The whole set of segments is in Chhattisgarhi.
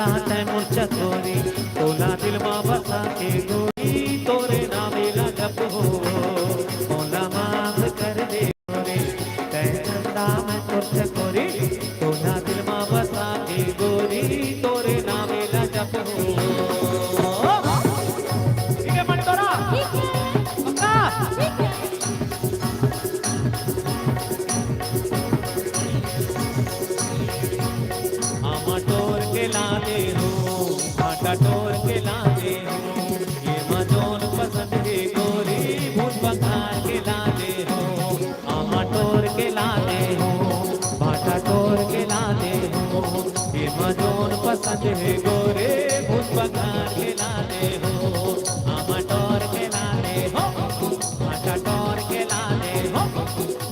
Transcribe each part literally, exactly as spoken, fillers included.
तैं मोर चकोरी, तोला दिल मा बसा के गोरी, तोरे नामे ला जप हो, मोला माफ कर दे गोरी। तैं चंदा मैं तोर चकोरी, तोला दिल मा बसा के गोरी, तोरे नामे ला जप हो। ठीक है, मंटोरा। पक्का? आमा टोर के लाने हो, भाटा टोर के लाने हो, ये मा जोन पसंद हे गोरी, भूत बखार के लाने हो। आमा टोर के लाने हो, भाटा टोर के लाने हो, ये मा जोन पसंद हे गोरी, भूत बखार के लाने हो। आमा टोर के लाने हो, भाटा टोर के लाने हो,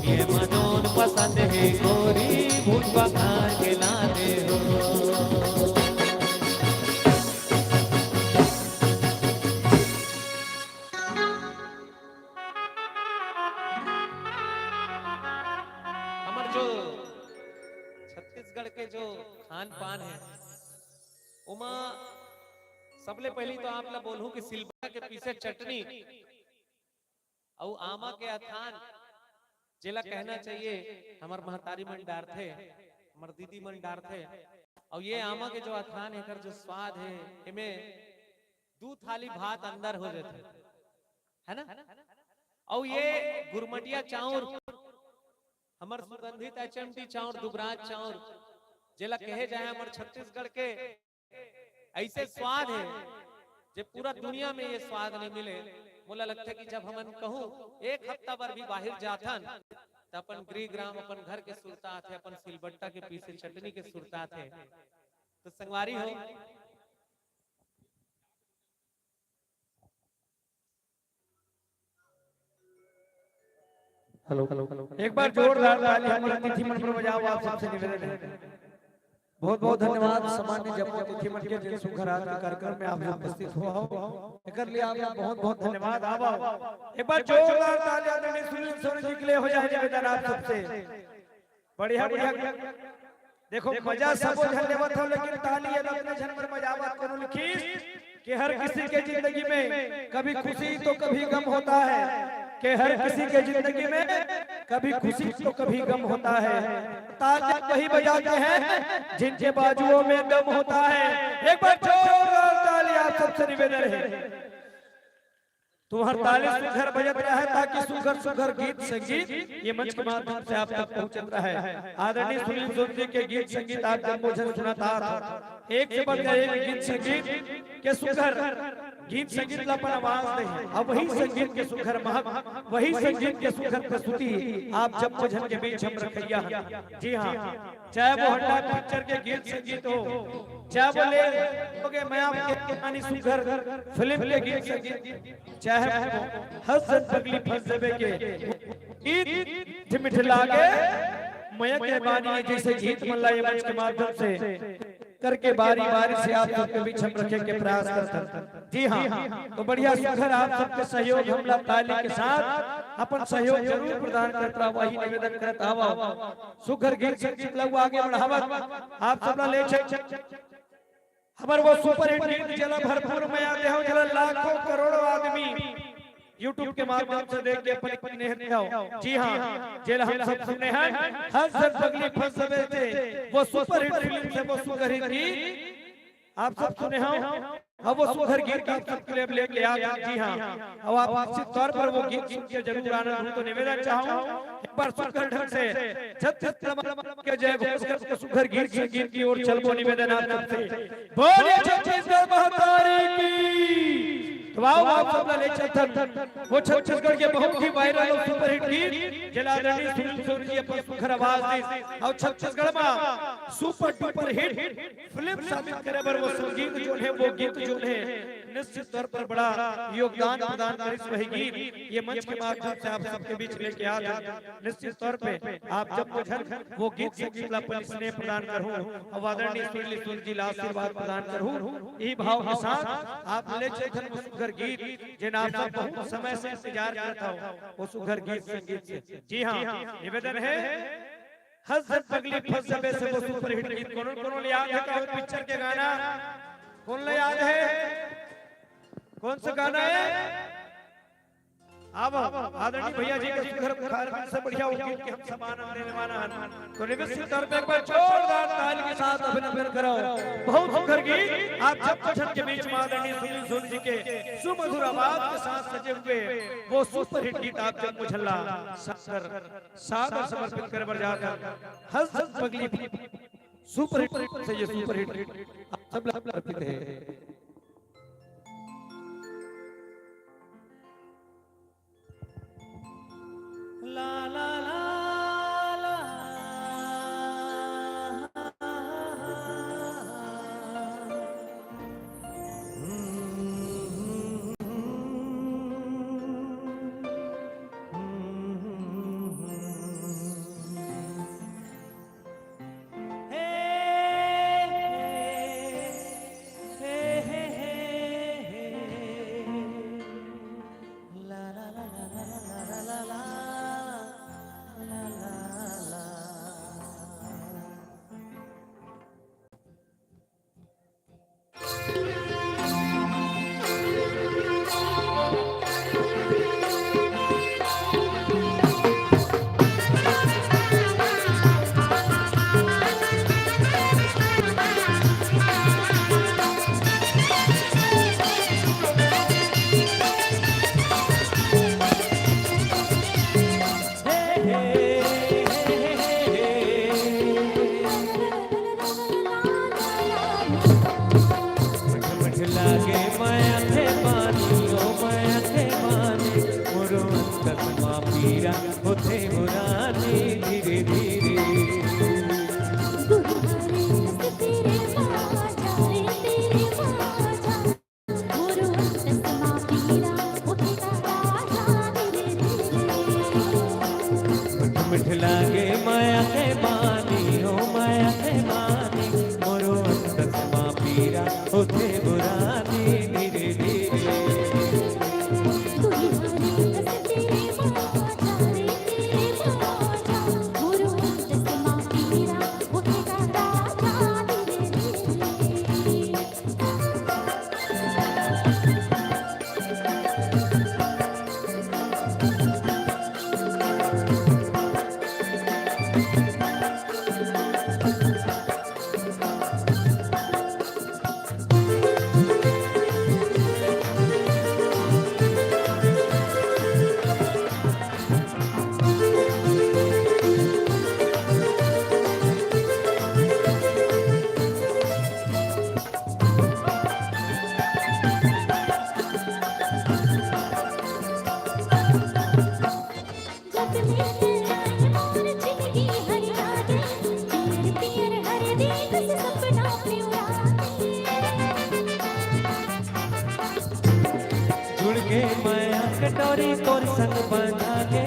ये मा जोन पसंद हे गोरी, भूत बखार के लाने हो। हमर जो छत्तीसगढ़ के जो खान पान है, ओमा सबले पहली तो आप ला बोलहूं कि सिलबट्टा के पीसे चटनी अउ आमा के अथान, जेला कहना चाहिए, हमर महतारी मन डारथे, हमर दीदी मन डारथे। अउ ये आमा के जो अथान, एकर जो स्वाद है, एमे दू थाली भात अंदर हो जाथे, है ना? अउ ये गुरमटिया चाउर, हमर सुगंधित एचएमटी चाउर, दुबराज चाउर, जेला कहे जाए हमर छत्तीसगढ़ के ऐसे स्वाद है जे पूरा दुनिया में ये स्वाद नहीं मिले। मोला लगथे कि जब हमन कहूँ एक हफ्ता बर भी बाहर जाथन, त अपन गृह ग्राम, अपन घर के सुरता आथे, अपन सिलबट्टा के पीसे चटनी के सुरता आथे। तो संगवारी हो, हेलो, हेलो, हेलो। एक बार जोरदार ताली हमर अतिथि मन पर बजाओ, आप सबसे निवेदन है। बहुत बहुत धन्यवाद सम्मान्य जम्मो अतिथि मन के, जिन सुघर आज के कार्यक्रम में आप लोग उपस्थित हो हो। एकर लिए आप लोग बहुत बहुत धन्यवाद। आओ, आओ। एक बार जोरदार ताली आदरणीय सुनील सोनी जी के लिए हो जाए निवेदन आप सबसे। बढ़िया, बढ़िया। देखो, मजा सबो झन लेवत हो, लेकिन ताली अदब ले झन पर मजा मत करो, लिखीस कि हर किसी के जिंदगी में कभी खुशी तो कभी गम होता है, कि हर किसी के जिंदगी में कभी खुशी तो कभी गम होता है। ताली वही बजाते हैं जिनके बाजुओं में दम होता है। एक बार जोरदार ताली आप सबसे निवेदन है। तुम्हार ताली सुघर बजत रहे, ताकि सुघर सुघर गीत संगीत ये मंच के माध्यम से आप तक पहुंचत रहे। आदरणीय सुनील सोनी जी के गीत संगीत आप जम्मो झन सुनत आत हो, एक से बढ़कर एक गीत संगीत के सुघर गीत संगीत ला अपन आवाज दे, अब वही संगीत के सुघर महक, वही संगीत के सुघर प्रस्तुति आप जम्मो झन के बीच हम रखइया हन। जी हाँ, चाहे वो हंडा पिक्चर के गीत संगीत हो, चाहे वो ले हो गए मैं आपके कहानी सुघर फिल्म के गीत संगीत, चाहे वो हंस हंस पगली फंस देवे के गीत, मिठ लागे मया के बानी, जैसे गीत मन ला ये मंच के माध्यम से करके बारी बारी से आप सबके बीच हम रखे के प्रयास करत हन। जी हाँ, तो बढ़िया सुघर आप सबके सहयोग हमला ताली के साथ अपन सहयोग जरूर प्रदान करत रहा, वही निवेदन करत आवा। सुघर गीत संगीत लऊ आगे बढ़ावत आप सबला ले चल, हमर वो सुपरहिट गीत जेला भरपूर मया देहव, जेला लाखों करोड़ों आदमी YouTube के माध्यम से देख के अपन स्नेह देहव। जी हाँ, जेला हम सब सुने हैं, हंस हंस पगली फंस सबे से, वो सुपरहिट फिल्म से वो सुघर गीत आप सब सुने हो। अब वो सुघर गीत आप सबके लिए हम लेके आ गए। जी हाँ, अब आप निश्चित तौर पर वो गीत सुन के जरूर आनंद हो। तो निवेदन चाहूँ, एक बार सुघर ढंग से छत्तीस के जय घोष करके सुघर गीत संगीत की ओर चलबो। निवेदन आप सबसे, बोलिए छत्तीसगढ़ महतारी की। तो आओ, आप सब ला ले चलथन वो छत्तीसगढ़ के बहुत ही वायरल और सुपरहिट गीत, जेला आदरणीय सुनील सोनी जी अपन सुघर आवाज दी और छत्तीसगढ़ में सुपर डुपर हिट फिल्म साबित करे बर वो संगीत जो है, वो गीत जो है, निश्चित तौर पर बड़ा योगदान प्रदान करिस वही गीत ये मंच के माध्यम से आप सबके बीच लेके आ गए। निश्चित तौर पे आप जम्मो झन वो गीत संगीत ला अपन स्नेह प्रदान करहू और आदरणीय सुनील ईश्वर जी ला आशीर्वाद प्रदान करहू। यही भाव के साथ आप ले चलथन वो सुघर गीत, जेन आप सब बहुत समय से इंतजार करत हो, वो सुघर गीत संगीत से। जी हाँ, निवेदन है, हंस हंस पगली फंस जबे से वो सुपरहिट गीत। कोनो कोनो ल याद हे का वो पिक्चर के गाना? कोन ल याद हे? कौन सा गाना है? अब आदरणीय भैया जी के सुंदर कार्यक्रम से बढ़िया वो गीत के हम सब आनंद लेने वाला हन। तो निश्चित तौर पे एक बार जोरदार ताली के साथ अभिनंदन करो। बहुत सुंदर गीत। आप जब जन के बीच में आदरणीय सुनील सोनी जी के सुमधुर आवाज के साथ सजे हुए वो सुपरहिट गीत आप जब मुझल्ला सादर, सादर समर्पित करे बर जात हन। हंस हंस पगली सुपरहिट से ये सुपरहिट आप सब ला अर्पित है। ला, ला, ला, ला। मीठ मीठ लागे मया के पानी, ओ मया के पानी, मोरो अंतस मा पीरा होथे मुरारी धीरे धीरे। मीठ मीठ लागे मया के पानी, ओ मया के पानी, मोरो अंतस मा पीरा होथे मुरारी धीरे धीरे। जुड़ के मया के डोरी तोर संग बंधा के,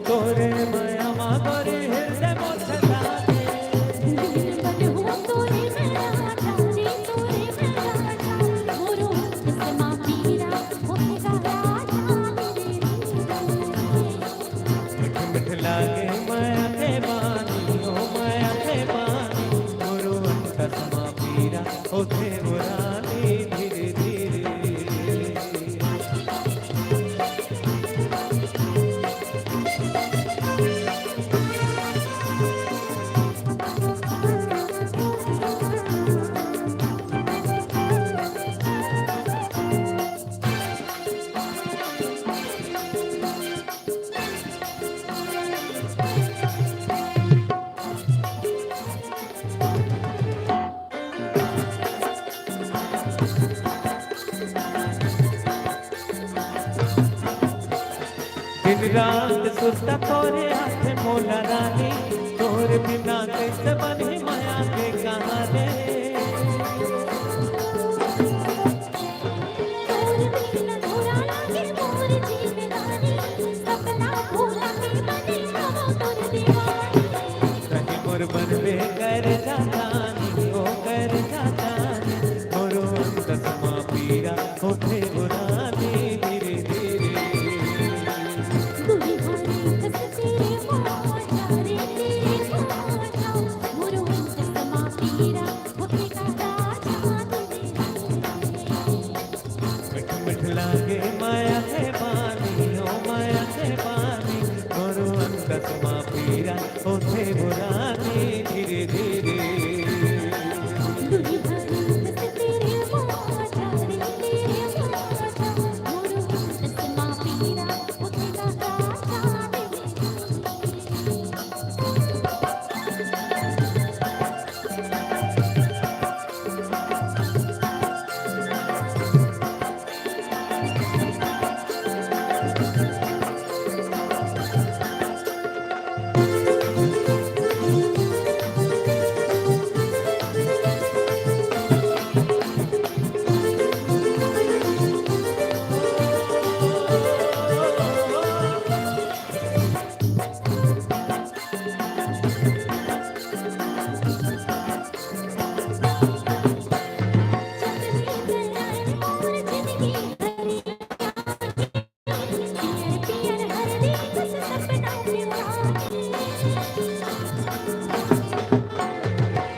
तोरे मया मा गोरी हृदय मोर छंदा के। मीठ मीठ लागे मया के पानी, ओ मया के पानी, मोरो अंतस मा पीरा होथे मुरारी धीरे धीरे। दिन रात सुरता तोरे हाथ मोला रानी, तोरे बिना कैसे बनही मया के कहानी। कहीं मोर बनबे कर जाता नी, ओ कर जाता नी, मोरो अंतस मा पीरा होथे मुरारी धीरे धीरे।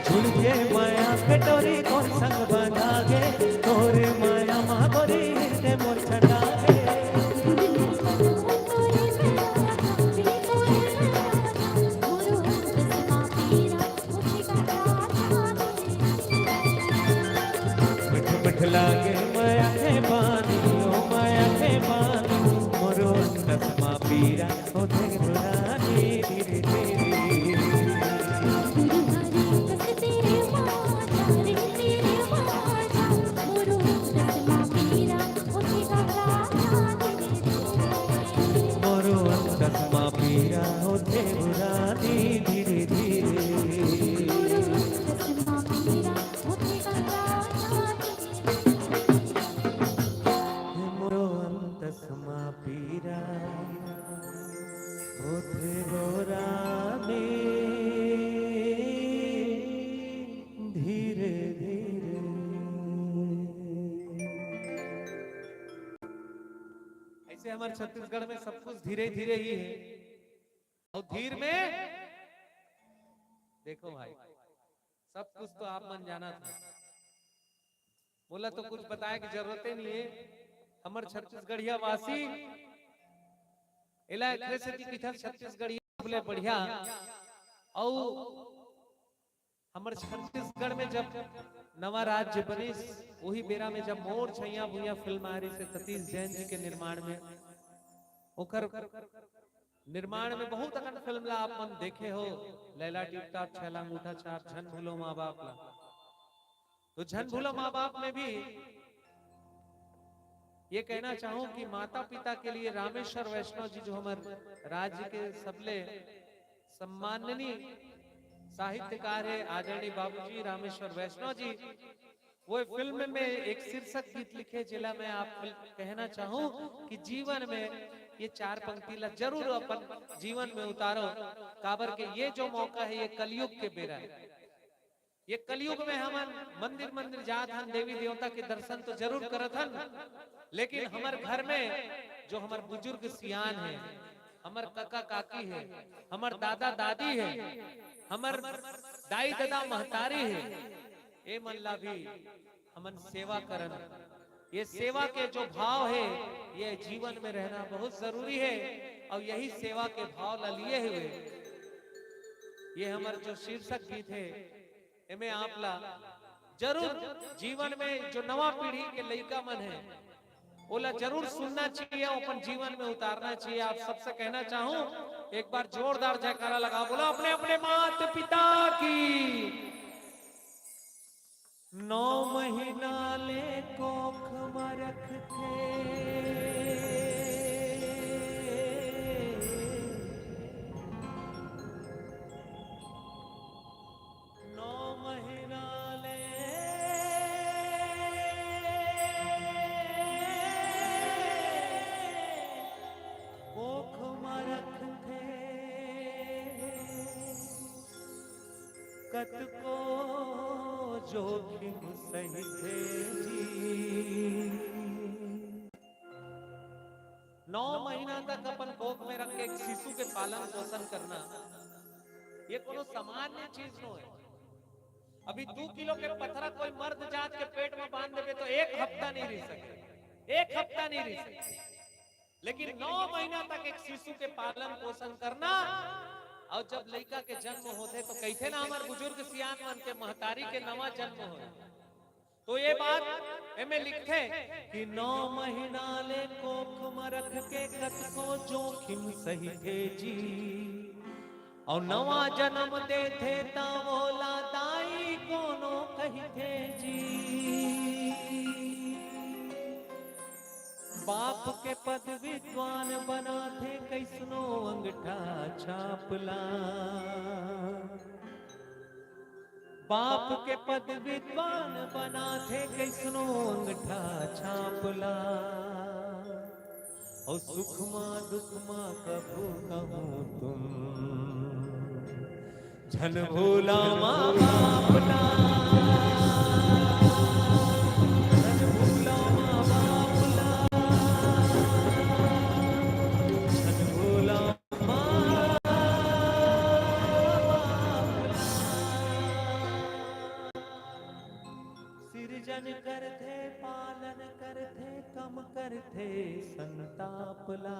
जुड़ के माया के डोरी तोर संग बंधा गे, तोर माया मा गोरी हृदय मोर छटा गे। मिठ मिठ लागे माया के पानी, ओ माया के पानी, मोरो अंतस मा पीरा होथे बुरानी धीरे धीरे। मोरो अंतस मा पीरा होथे बुरानी धीरे धीरे। मोरो अंतस मा पीरा होथे बुरानी धीरे धीरे। ऐसे हमर छत्तीसगढ़ में सब कुछ धीरे धीरे ही है। अउ धीर में देखो भाई, सब कुछ तो आप मन जानत हो, मोला तो कुछ बताए के जरूरते नहीं है। हमर छत्तीसगढ़िया वासी एला एकरे सेती किथन छत्तीसगढ़िया सबले बढ़िया। अउ हमर छत्तीसगढ़ में जब नवा राज्य बनिस, वही बेरा में जब मोर छैया भुइयां फिल्म आ रही से सतीश जैन जी के निर्माण में, ओकर निर्माण में बहुत अकन फिल्म ला आप मन देखे हो, लैला टिपटाप, छैला अंगूठा छाप, झन भूलो माँ बाप ला। तो झन भूलो माँ बाप में भी ये कहना चाहूं कि माता पिता के लिए रामेश्वर वैष्णव जी, जो हमर राज्य के सबले सम्माननीय साहित्यकार है आदरणीय बाबूजी रामेश्वर वैष्णव जी, वो फिल्म में एक शीर्षक गीत लिखे, जेला मैं आप कहना चाहूं कि जीवन में ये चार पंक्ति ला जरूर अपन जीवन में उतारो, काबर के ये जो मौका है, ये कलयुग के बेरा है। ये कलयुग में हमन मंदिर मंदिर जात हन, देवी देवता के दर्शन तो जरूर करत हन, लेकिन हमर घर में जो हमर बुजुर्ग सियान है, हमर कका काकी है, हमर दादा दादी है, हमर दाई ददा महतारी है, ए मन ला भी हमन सेवा करन। ये सेवा के जो भाव है, ये जीवन में रहना बहुत जरूरी है। और यही सेवा के भाव ला लिए हुए ये हमर जो शीर्षक गीत है, एमे आप ला जरूर जीवन में जो नवा पीढ़ी के लइका मन है, ओला जरूर सुनना चाहिए, अपन जीवन में उतारना चाहिए। आप सबसे कहना चाहूं, एक बार जोरदार जयकारा लगा, बोलो अपने अपने मात पिता की। नौ महीना ले कोख म रखथे। नौ महीना ले कोख म रखथे। कतको जोखिम सहिथे जी। नौ महीना तक अपन कोख में रख के एक शिशु के पालन पोषण करना, ये कोनो सामान्य चीज नो है। अभी दू किलो के पथरा कोई मर्द जात के पेट में बांध देबे तो एक हफ्ता नहीं रह सके, एक हफ्ता नहीं रह सके। लेकिन नौ महीना तक एक शिशु के पालन पोषण करना, और जब लइका के जन्म होथे तो कहिथे ना, हमर बुजुर्ग सियान मन के महतारी के नवा जन्म होय, तो ये बात एमे लिखथे कि नौ महीना ले कोख म रख के कतको जोखिम सहिथे जी, और नवा जन्म देथे त ओला दाई कोनो कहिथे जी। के पद विद्वान बनाथे कइसनो अंगठा छाप ला। बाप के पद विद्वान बनाथे कइसनो अंगठा छाप ला। अउ सुख मा दुख मा कभू कहूँ तुम झन भूला माँ बाप ला। झन भूला माँ बाप ला। झन भूला माँ बाप ला। सिरजन करथे, पालन करथे, कम करथे संताप ला।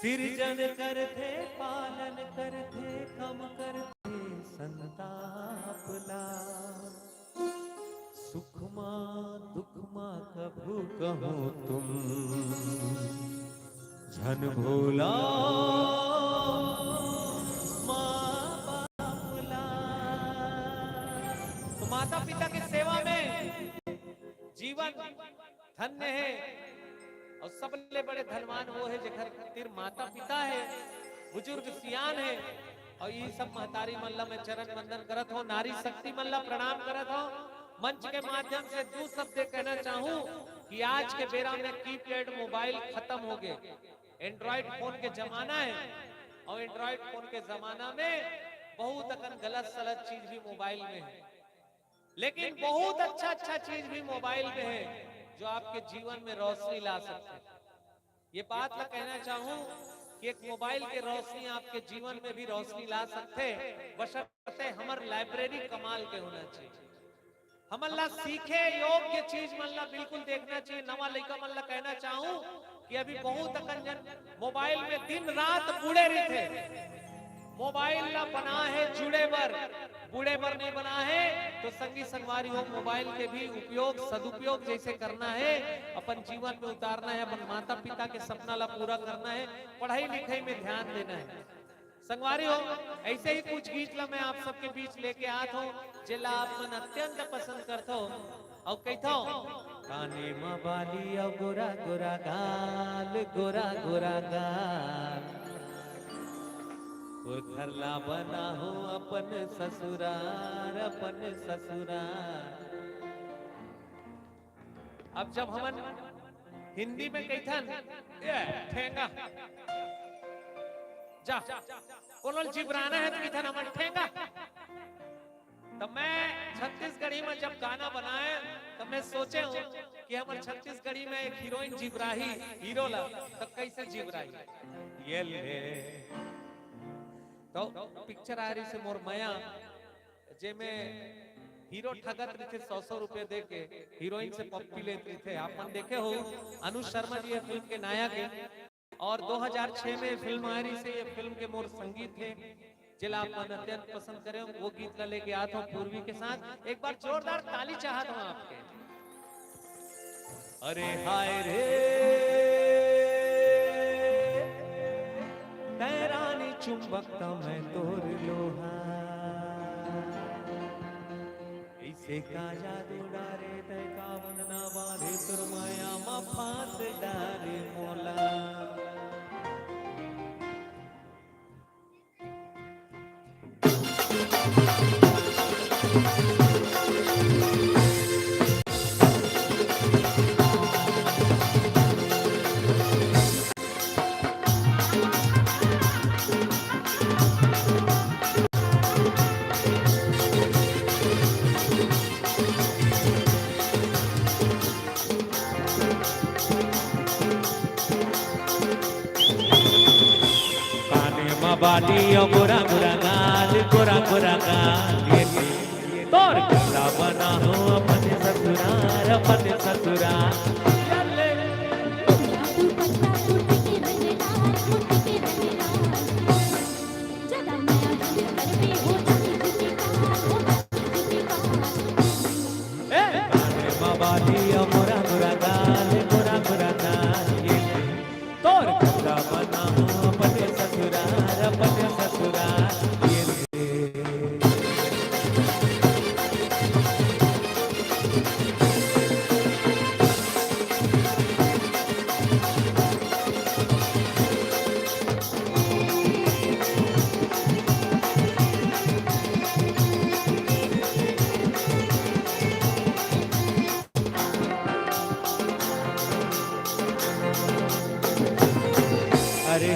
सिरजन करथे, पालन करथे, कम करथे संताप ला। सुख मा दुख मा कभू कहूँ तुम झन भूला माँ बाप ला। तो माता पिता के सेवा में जीवन धन्य हे। अउ सबले बड़े धनवान वो हे जेकर तीर माता पिता हे, बुजुर्ग सियान हे। अउ ये सब महतारी मन ला मैं चरण वंदन करत हूँ, नारी शक्ति मन ला प्रणाम करत हूँ। मंच के माध्यम से दू शब्द कहना चाहूँ कि आज के बेरा में कीपैड मोबाइल खत्म हो गए, एंड्रॉइड फोन के जमाना हे। अउ एंड्रॉइड फोन के जमाना में बहुत अकन गलत सलत चीज भी मोबाइल में हे, लेकिन बहुत अच्छा अच्छा चीज भी मोबाइल में हे जो आपके जीवन में रोशनी ला सकथे। ये बात ला कहना चाहूँ कि एक मोबाइल के रोशनी आपके जीवन में भी रोशनी ला सकथे, बशर्ते हमर लाइब्रेरी कमाल के होना चाहिए। हमन ला सीखे योग्य चीज मन ला बिल्कुल देखना चाहिए। नवा लइका मन ला कहना चाहूँ कि अभी बहुत अकन जन मोबाइल में दिन रात बुड़े रहिथे। मोबाइल ला बना हे जुड़े बर, बुड़े बर नहीं बना हे। तो संगी संगवारी हो, मोबाइल के भी उपयोग सदुपयोग जैसे करना हे, अपन जीवन में उतारना हे, अपन माता पिता के सपना ला पूरा करना हे, पढ़ाई लिखाई में ध्यान देना हे। संगवारी हो, ऐसे ही कुछ गीत ला मैं आप सबके बीच लेके आत हूँ, जेला आप मन अत्यंत पसंद करथो। अउ कहिथो, काने म बाली अउ गोरा गोरा गाल, गोरा गोरा गाल। ओ घर ला बनाहूँ अपन ससुरार, अपन ससुरार। अब जब हमन हिंदी में कहिथन, "ए, ठेंगा, जा।" कोनो ल जिबराना हे त कहिथन, "हमन ठेंगा।" त मैं छत्तीसगढ़ी में जब गाना बनाए, त मैं सोचे हूँ कि हमर छत्तीसगढ़ी में एक हीरोइन जिबराही हीरो ला, त कैसे जिबराही? ये ले। तो पिक्चर आय रहिसे मोर मया, जेमे हीरो ठगत रहिथे सौ सौ रुपये दे के, हीरोइन से पप्पी लेत रहिथे। आप मन देखे हो, अनुज शर्मा जी ये फिल्म के नायक हे। और दो हज़ार छह में फिल्म आय रहिसे, ये फिल्म के मोर संगीत हे, जेला आप मन अत्यंत पसंद करे हो, वो गीत ला लेके आत हूँ पूर्वी के साथ। एक बार जोरदार ताली चाहत हूँ आपके। अरे हाय रे, तैं रानी चुंबक त मैं तोर लोहा। अइसे का जादू डारे तैं, का बंधना बांधे तोर माया म फांस डारे मोला। काने म बाली अउ गोरा गोरा गाल, गोरा गोरा गाल, ये तोर कपड़ा बना हो अपन ससुरार, अपन ससुरार। ए, काने म बाली अउ गोरा गोरा गाल, गोरा गोरा गाल, ये तोर कपड़ा बना हो अपन ससुरार, अपन ससुरार, ये।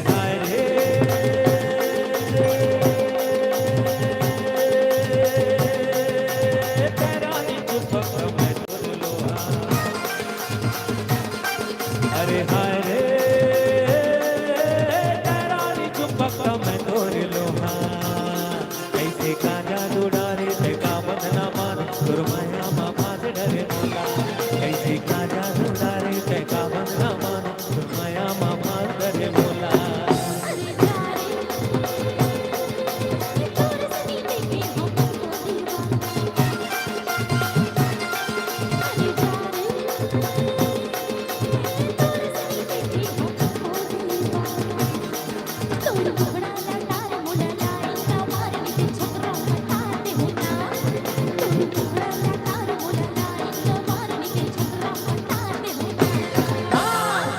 हाय रे, तेरा ही चुप मैं तोर लोहा। अरे हाय रे, तेरा ही चुप मैं तोर लोहा। कैसे का जादू डारे ते का बंधना मानो, तोर माया मा फांस डरे मोला। कैसे का जादू डारे ते का बंधना मानो, तोर माया मा फांस डरे मोला।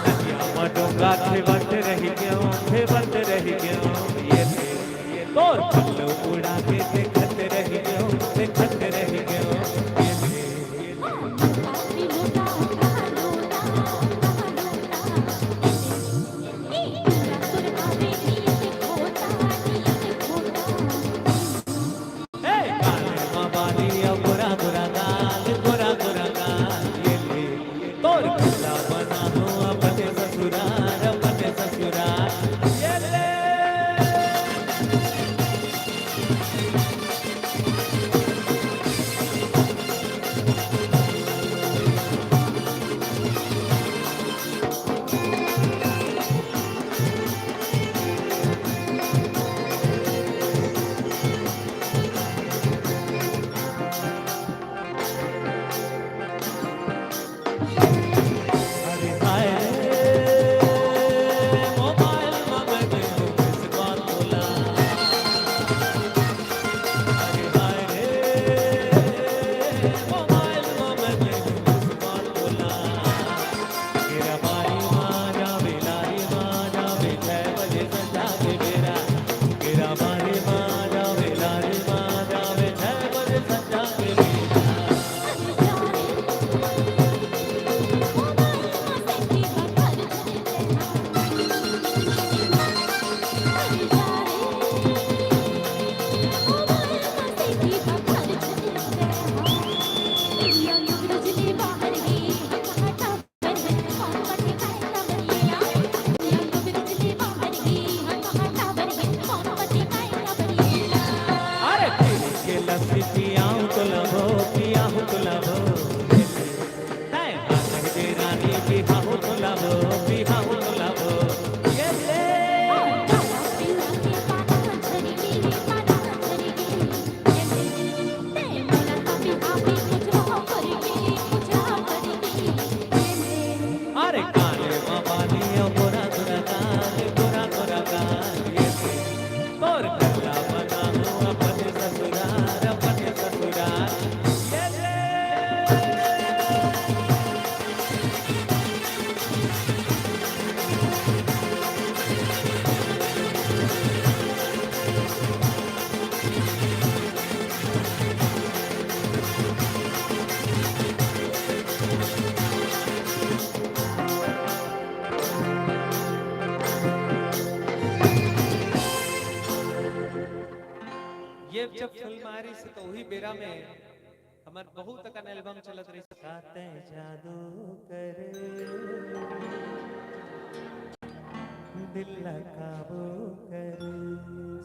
नदिया म डोंगा खेवत रहि गेंव, खेवत रहि गेंव, ये ले। तोर पल्लू उड़ा के देखत रहि गेंव, देखत रहि गेंव, ये ले। ए, काले मा बाली अउ गोरा गोरा गाल, गोरा गोरा गाल, ये ले। तोर खुला बना हो अपने ससुरार, अपने ससुरार, ये ले। अरे हाय रे, मोबाइल मा मैं देहूं मिस कॉल तोला। अरे हाय रे, मोबाइल मा मैं देहूं मिस कॉल तोला। केरा बारी मा जावे, लारी मा जावे, छै बजे संझा के बेरा। केरा बारी मा जावे, लारी मा जावे, छै बजे संझा के बेरा। अरे पीरी के लस्सी पियाहूं तोला हो, पियाहूं तोला हो। तैं हा कहि दे रानी, पिहाहूं तोला हो, पिहाहूं तोला हो। ये ले। अरे काले मा बाली अउ गोरा गोरा गाल, गोरा गोरा गाल, ये ले। तोर कल्ला बनाहूं अपन ससुरार, अपन ससुरार, ये ले। ये जब फिल्म आ रही से तो वही बेरा में हमर बहुत अकन एल्बम चलत रहिस। का तैं जादू करे दिल ला काबू करे।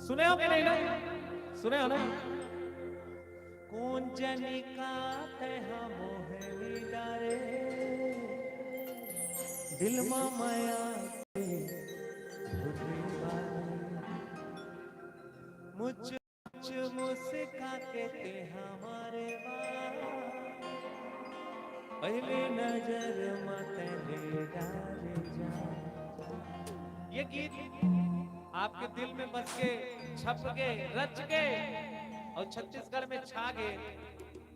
सुने हो कि नहीं ना? सुने हो ना? कोन जनी का तैं हा मोहनी डारे, दिल मा माया के भूत बानी। मुझ मुस्का के ते हमारे बाल, पहली नजर में तैं ले डारे जान। ये गीत आपके दिल में बस के, छप के, रच के और छत्तीसगढ़ में छा गए।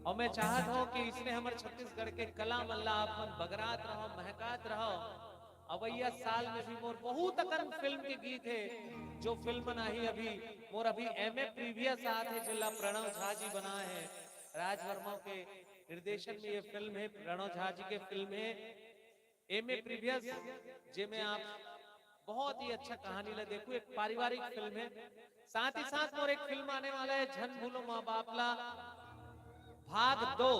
और मैं चाहत हूँ कि इसने हमर छत्तीसगढ़ के कला मन ला आप मन बगरात रहो, महकात रहो। अवइया साल में भी मोर बहुत अकन फिल्म के गीत हे, जो फिल्म मन आही अभी। मोर अभी एमए प्रीवियस आत हे, जेला प्रणव झा जी बनाए हे। राज वर्मा के निर्देशन में ये फिल्म हे, प्रणव झा जी के फिल्म हे एमए प्रीवियस, जेमे आप बहुत ही अच्छा कहानी ला देखो, एक पारिवारिक फिल्म है। साथ ही साथ मोर एक फिल्म आने वाला है, झन भूलो माँ बाप ला भाग दो।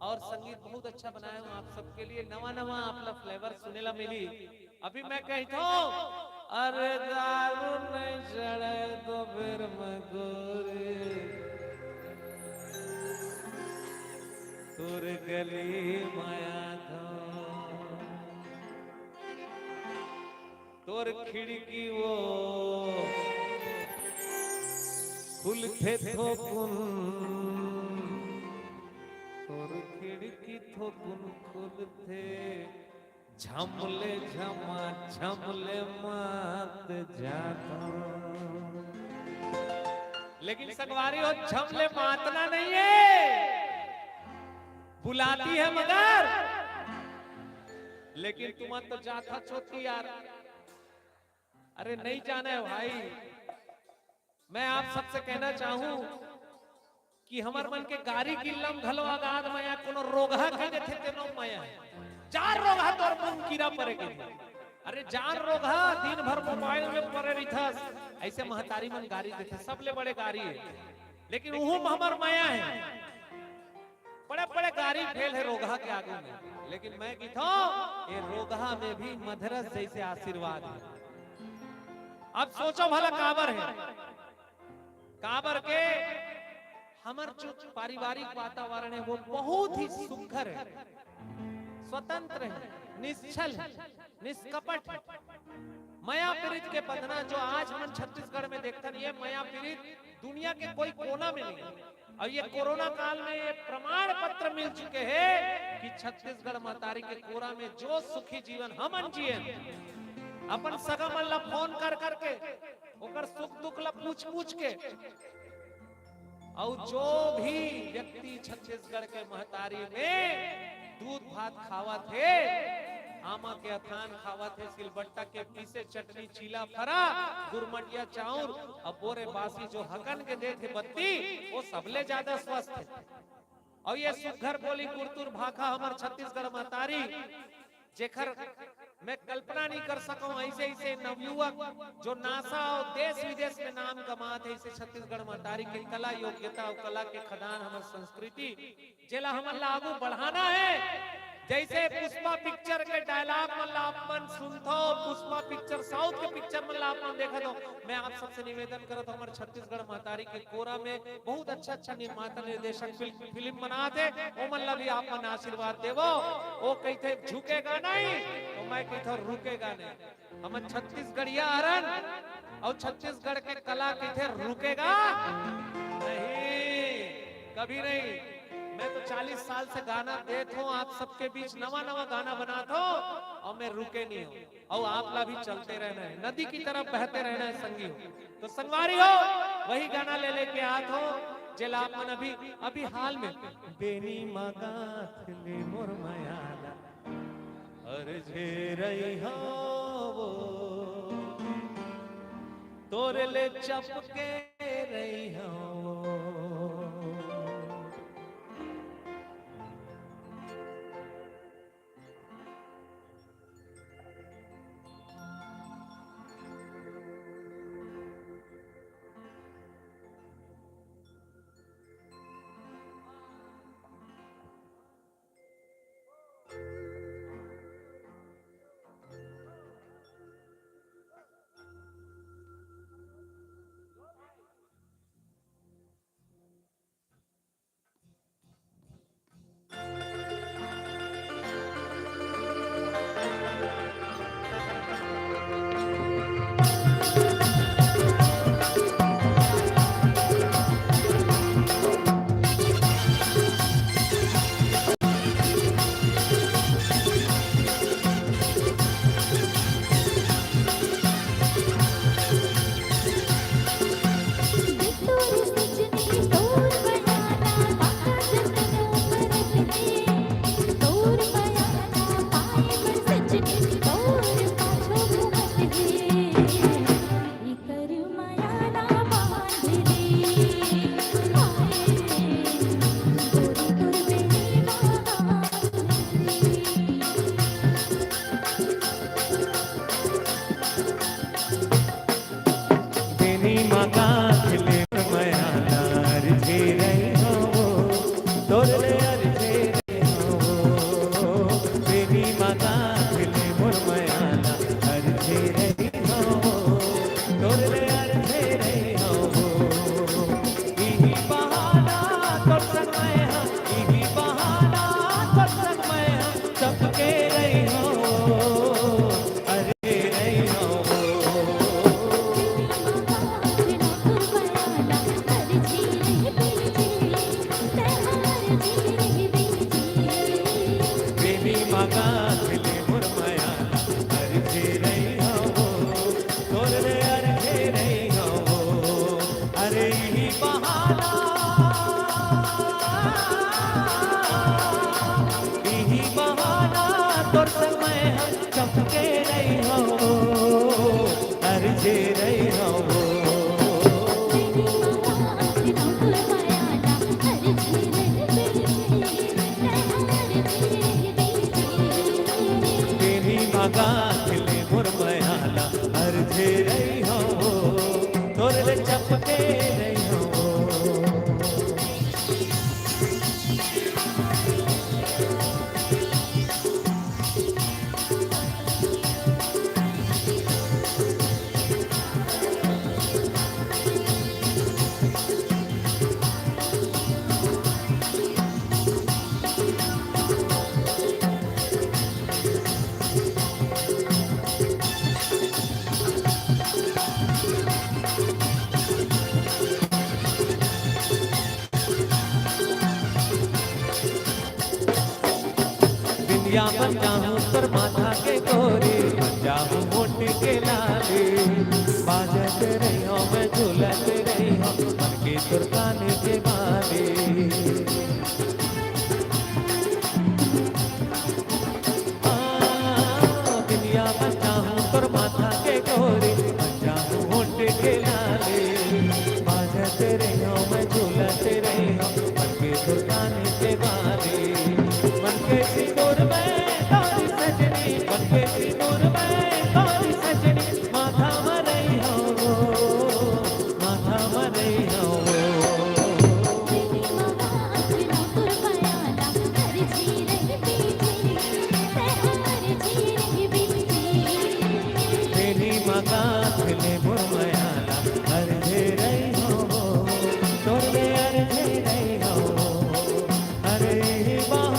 और संगीत बहुत अच्छा बनाया हूँ आप सबके लिए, नवा नवा आप ला फ्लेवर सुने ला मिली। अभी मैं कहता हूँ, अरे दारू नहीं चढ़े तो फिर मैं गोरी तोर गली माया था। तोर खिड़की वो खुलथे थोकुन, तोर खिड़की थोकुन खुलथे, झमले झमा झमले मात जाता। लेकिन संगवारी हो, झमले मातना नहीं है, बुलाती है मगर, लेकिन तुमन तो जाथा छोटी यार। अरे नहीं जाना है भाई, मैं आप सबसे कहना चाहूं कि हमर मन के गारी किल्लम घलो अगाध मया, कोनो रोगहा के देथे तेनो मया। जान रोगहा तोर मुंह कीरा परे के। अरे जान रोगहा, दिन भर मोबाइल में परे रहिथस, ऐसे महतारी मन गारी देथे, सबले बड़े गारी है। लेकिन उहू में हमर मया है। बड़े बड़े गारी फेल है रोगहा के आगू में, लेकिन मैं कहिथों, ये रोगहा में भी मधरस जैसे आशीर्वाद है। अब सोचो भला काबर है, काबर के हमर जो पारिवारिक वातावरण है वो बहुत ही सुघर है, स्वतंत्र है, निश्छल है, निष्कपट है। मया पीरित के बंधना जो आज हमन छत्तीसगढ़ में देखथन, ये मया पीरित दुनिया के कोई कोना में नहीं है। और ये कोरोना काल में ये प्रमाण पत्र मिल चुके हैं कि छत्तीसगढ़ महतारी के कोरा में जो सुखी जीवन हमन जिए, अपन सगा मन ला फोन कर करके ओकर सुख दुख ला पूछ पूछ के, और जो भी व्यक्ति छत्तीसगढ़ के महतारी में दूध भात खावत हे, आमा के अथान खावत हे, सिलबट्टा के पीसे चटनी, चीला फरा, गुरमटिया चाउर, अब बोरे बासी जो हकन के देथे बत्ती, वो सबले ज्यादा स्वस्थ है। और ये सुघर बोली कुरतुर भाखा हमर छत्तीसगढ़ महतारी, जेकर मैं कल्पना नहीं कर सकूं, ऐसे ऐसे नवयुवक जो नासा और देश विदेश में नाम कमात है, ऐसे छत्तीसगढ़ महतारी के कला योग्यता और कला के खदान, हमर संस्कृति, जेला हमन ला आगू बढ़ाना है। जैसे पुष्पा पिक्चर के डायलॉग मन ला आप मन सुनथो, पुष्पा पिक्चर, साउथ के पिक्चर मन ला आप मन देखत हो, मैं आप सबसे निवेदन करत हूं, हमर छत्तीसगढ़ महतारी के कोरा में बहुत अच्छा अच्छा निर्माता निर्देशक फिल्म, फिल्म बनात हे, ओमन ला भी आप मन आशीर्वाद देवो। वो कहिथे झुकेगा नहीं, तो मैं कहिथों रुकेगा नहीं। हमन छत्तीसगढ़िया हरन, और छत्तीसगढ़ के कला कहिथे रुकेगा नहीं, कभी नहीं। मैं तो चालीस साल से गाना देत हूँ, आप सबके बीच नवा नवा गाना बनात हूँ, और मैं रुके नहीं हूँ। और आप ला भी चलते रहना है, नदी की तरफ बहते रहना है संगी हो। तो संगवारी हो, वही गाना ले लेके आत हूँ, जेला आप मन अभी, अभी हाल में बेनी मगात ले मोर मयाला, अरे झेरई हो वो, तोरे ले चपके रही हो। तोर ले अर्जे रही हँव, बेनी माँ गाँठ ले मोर मया ला अर्जे रही हँव, तोर ले अर्जे रही हँव। इही बहाना तोर संग मैं हा, इही बहाना तोर संग मैं हा, चपके रही हँव, अर्जे रही हँव। बेनी माँ गाँठ ले मोर मया ला अर्जे रही हँव, तोर ले अर्जे रही हँव। अरे इही बहाना, इही बहाना तोर संग मैं हा चपके रही हँव, अर्जे रही हँव। बेनी माँ गाँठ ले मोर मया ला अर्जे रही हँव, तोर ले चपके रही हँव। बिंदिया बन जाहूँ तोर माथा के गोरी, बन जाहूँ होंठ के लाली। बाजत रही हँव मैं, झूलत रही हँव, मन के तोर कान के बाली। हाँ, बिंदिया बन जाहूँ तोर माथा के गोरी, बन जाहूँ होंठ के लाली। बाजत रही हँव मैं, झूलत रही हँव, मन के तोर कान के बाली। मन के सिंदूर मैं तोर सजनी, मन के सिंदूर मैं तोर सजनी, माथा म रही हँव, माथा म रही हँव। बेनी माँ गाँठ ले मोर मया ला अर्जे रही हँव, तोर ले अर्जे रही हँव। अरे इही बहाना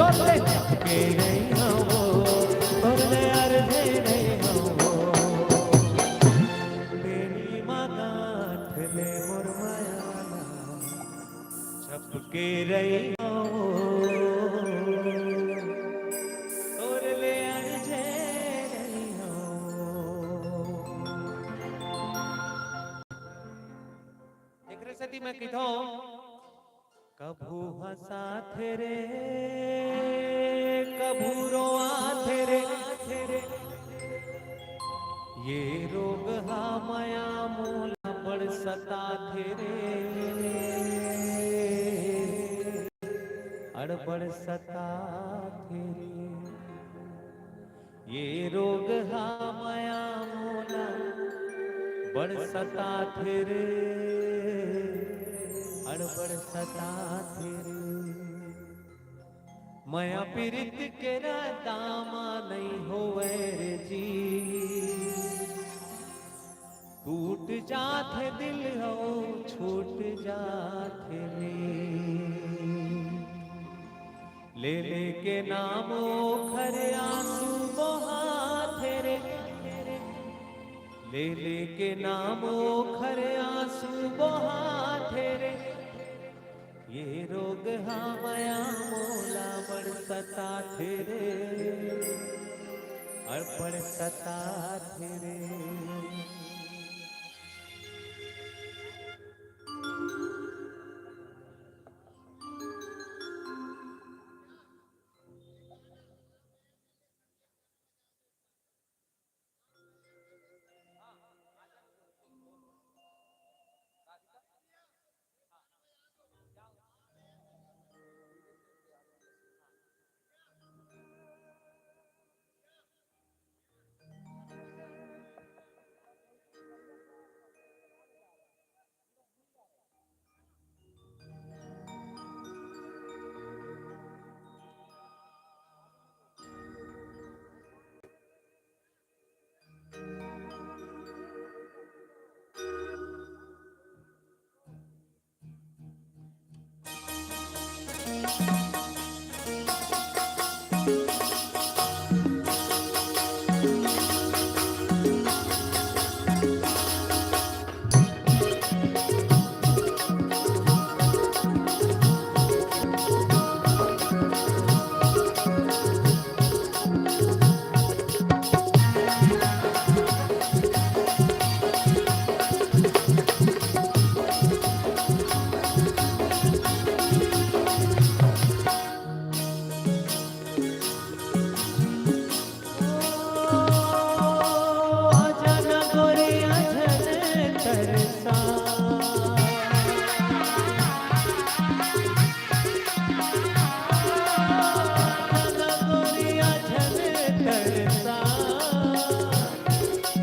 के रही हवं वो, तोर ले अर्जे रही हवं वो। बेनी मा गांठ ले मोर माया ला, छपके रही हवं वो, तोर ले अर्जे रही हवं वो। एकरे सेती मैं कहिथंव, कभू हंसाथे रे, कभू रोवाथे रे, ये रोग हा मया मोला बड़ सताथे रे, अड़ बड़ सताथे रे। ये रोग हा मया मोला बड़ सताथे रे, अड़ बड़ सताथे रे। मया पीरित के रद्दा मा नइ होवय रे जी। टूट जाथे दिल हव छूट जाथे रे। ले ले के नाम ओखर आंसू बोहाथे रे। ले ले के नाम ओखर आंसू बोहाथे रे। ये रोग हा मया मोला बड़ सताथे रे, अड़ बड़ सताथे रे।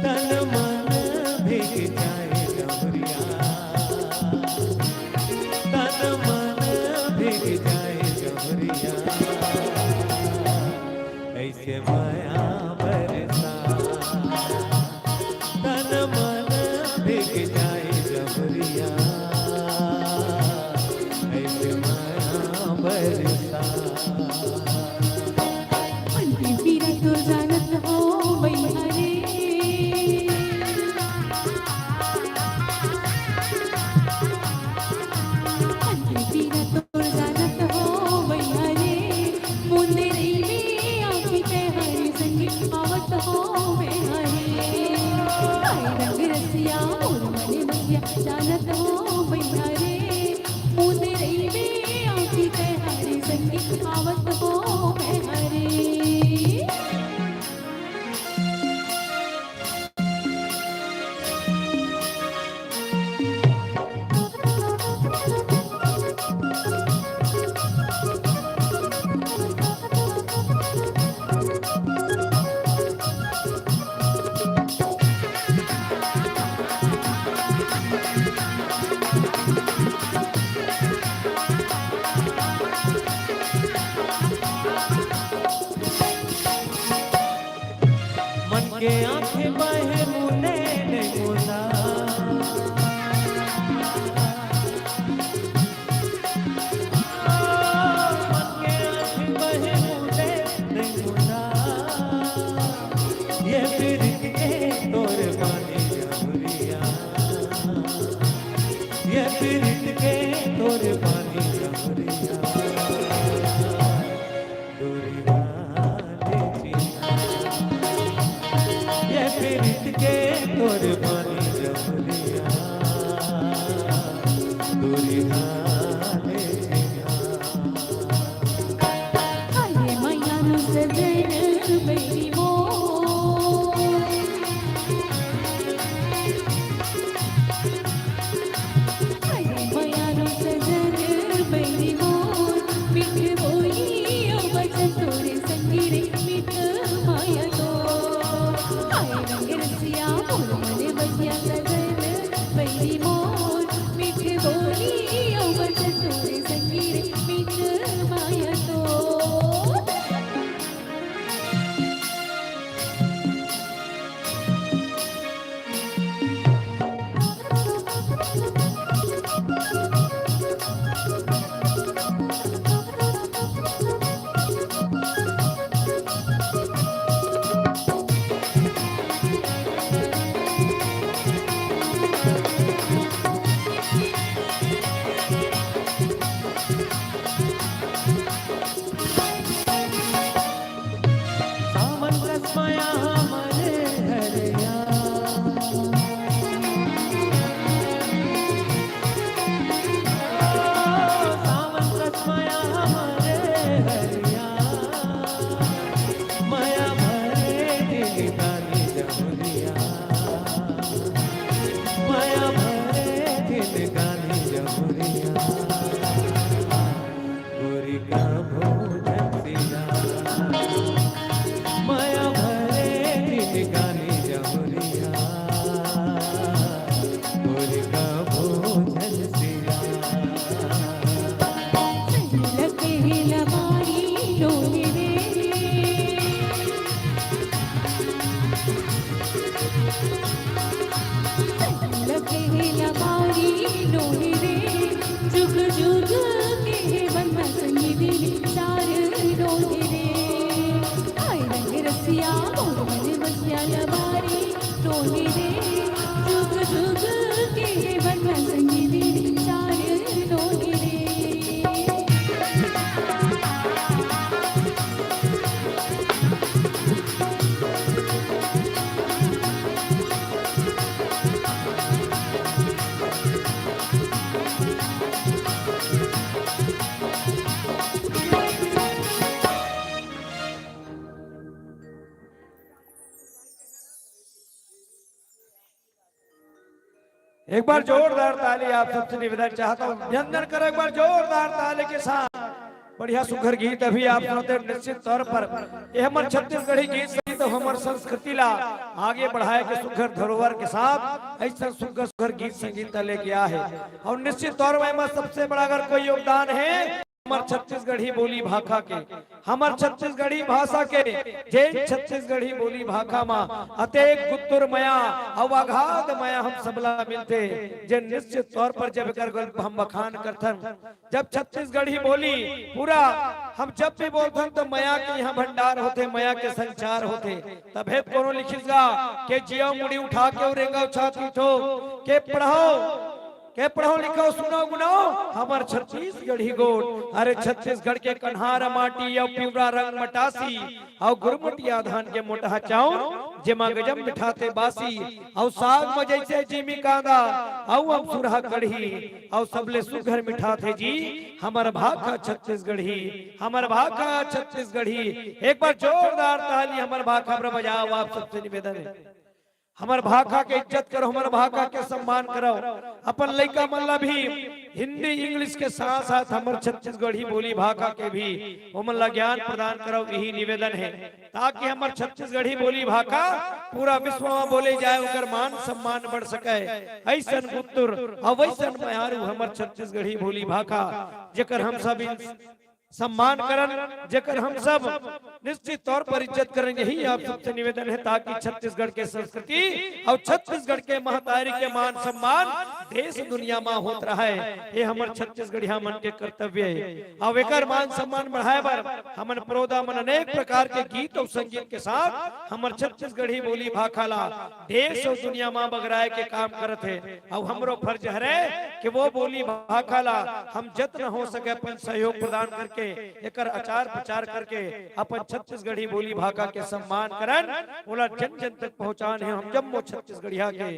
तन मन भीग जाए जबरिया, तन मन भीग जाए जबरिया, ऐसे मया बरसा। तन मन भीग जाए जबरिया, ऐसे मया बरसा। अंतिम पीरा तो जानत हो भैया रे। अंतिम पीरा तो जानत हो भैया रे। मुंदे रही में आँखी ते हरी संगी आवत हो भैया रे। काई रंग रसिया मोर मने मसिया जानत हो भैया रे। मुंदे रही में आँखी ते हरी संगी आवत हो पानी जमुरिया, दूरिहा ले चिन्हा। ये पीरित के तोर पानी जमुरिया, दूरिहा ले चिन्हा। आये मइया नु सजन बहिनी मोर। आये मइया नु सजन बहिनी मोर। मीठ बोली अउ बचन तोरे संगी रे, मीठ मया तोर। आये रंग रसिया मोर मन बसिया सजन बहिनी मोर। मीठ बोली अउ बचन तोरे संगी रे, मीठ मया तोर। सावन कस मया हमरे हरिया। सावन कस मया हमरे हरिया। मया भरे जिनगानी जमुरिया। मया भरे जिनगानी जमुरिया। गोरी का भोजन सिया। मया भरे जिनगानी जमुरिया। गोरी का भोजन सिया। लगे लबारी डोले रे। लगे लबारी डोले रे। जुग जुग के बन्ना संगी दिल चार डोले रे। आये रंग रसिया मोर मन बसिया लबारी डोले रे। जुग जुग के बन्ना संगी दिल चार डोले रे। एक बार जोरदार ताली आप सबसे निवेदन चाहता हूँ, अभिनंदन करो एक बार जोरदार ताली के साथ। बढ़िया सुघर गीत अभी आप सुनते हैं। निश्चित तौर पर ये हमर छत्तीसगढ़ी गीत संगीत अउ हमर संस्कृति ला आगे बढ़ाए के सुघर धरोहर के साथ ऐसा सुघर सुघर गीत संगीत ला लेके आए हैं। अउ निश्चित तौर में एमा सबसे बड़ा अगर कोई योगदान है हमर छत्तीसगढ़ी बोली भाखा के, हमर छत्तीसगढ़ी भाषा के, जेन छत्तीसगढ़ी बोली भाखा मा अतेक गुत्तुर मया अउ अगाध मया हम सबला मिलथे, जेन निश्चित तौर पर जब एकर गल-, हम बखान करथन, जब छत्तीसगढ़ी बोली पूरा हम जब भी बोलथन तो मया के यहाँ भंडार होथे, मया के संचार होथे। तभे तो कोनो लिखिस गा के जिया मुड़ी उठा के अउ रेंगव छाती ठोक के पढ़व, के पढ़व लिखव सुनव गुनव हमर छत्तीसगढ़ी गोठ। अरे छत्तीसगढ़ के कन्हार माटी अउ पिवरा रंग मटासी अउ गुरमटिया धान के मोटहा चाउर, जेमा गजब मिठाथे बासी अउ साग म जइसे जीमी कांदा अउ अमसुरहा कढ़ी अउ सबले सुघर मिठाथे जी हमर भाखा छत्तीसगढ़ी, हमर भाखा छत्तीसगढ़ी। एक बार जोरदार ताली हमर भाखा बर बजाव, आप सबसे निवेदन है। हमर भाखा के इज्जत करो, हमर भाखा के सम्मान करो। अपन लइका मन ला भी हिंदी, इंग्लिश के साथ-साथ हमर छत्तीसगढ़ी बोली भाखा के भी ओमन ला ज्ञान प्रदान करो, यही निवेदन है, ताकि हमर छत्तीसगढ़ी बोली भाखा पूरा विश्व में बोले जाए, ओकर मान सम्मान बढ़ सके। अइसन गुत्तुर अउ अइसन मयारू हमर छत्तीसगढ़ी बोली भाखा, जेकर हम सब इन सम्मान करन, जेकर हम सब निश्चित तौर पर इज्जत करन। यही आप सबसे निवेदन है, ताकि छत्तीसगढ़ के संस्कृति अउ छत्तीसगढ़ के महतारी के मान सम्मान देश दुनिया मा होत रहय। ये हमर छत्तीसगढ़िया मन के कर्तव्य हे। अउ एकर मान सम्मान बढ़ाए बर हमन प्रोदा मन अनेक प्रकार के गीत अउ संगीत के साथ हमर छत्तीसगढ़ी बोली भाखा ला देश अउ दुनिया मा बगराए के काम करत हे। अउ हमरो फर्ज हरे कि वो बोली भाखा ला हम जतना हो सके अपन सहयोग प्रदान करके, एकर अचार प्रचार करके अपन छत्तीसगढ़ी बोली भाखा के सम्मान करन, ओला जन जन तक पहुँचान हे हम जम्मो छत्तीसगढ़िया के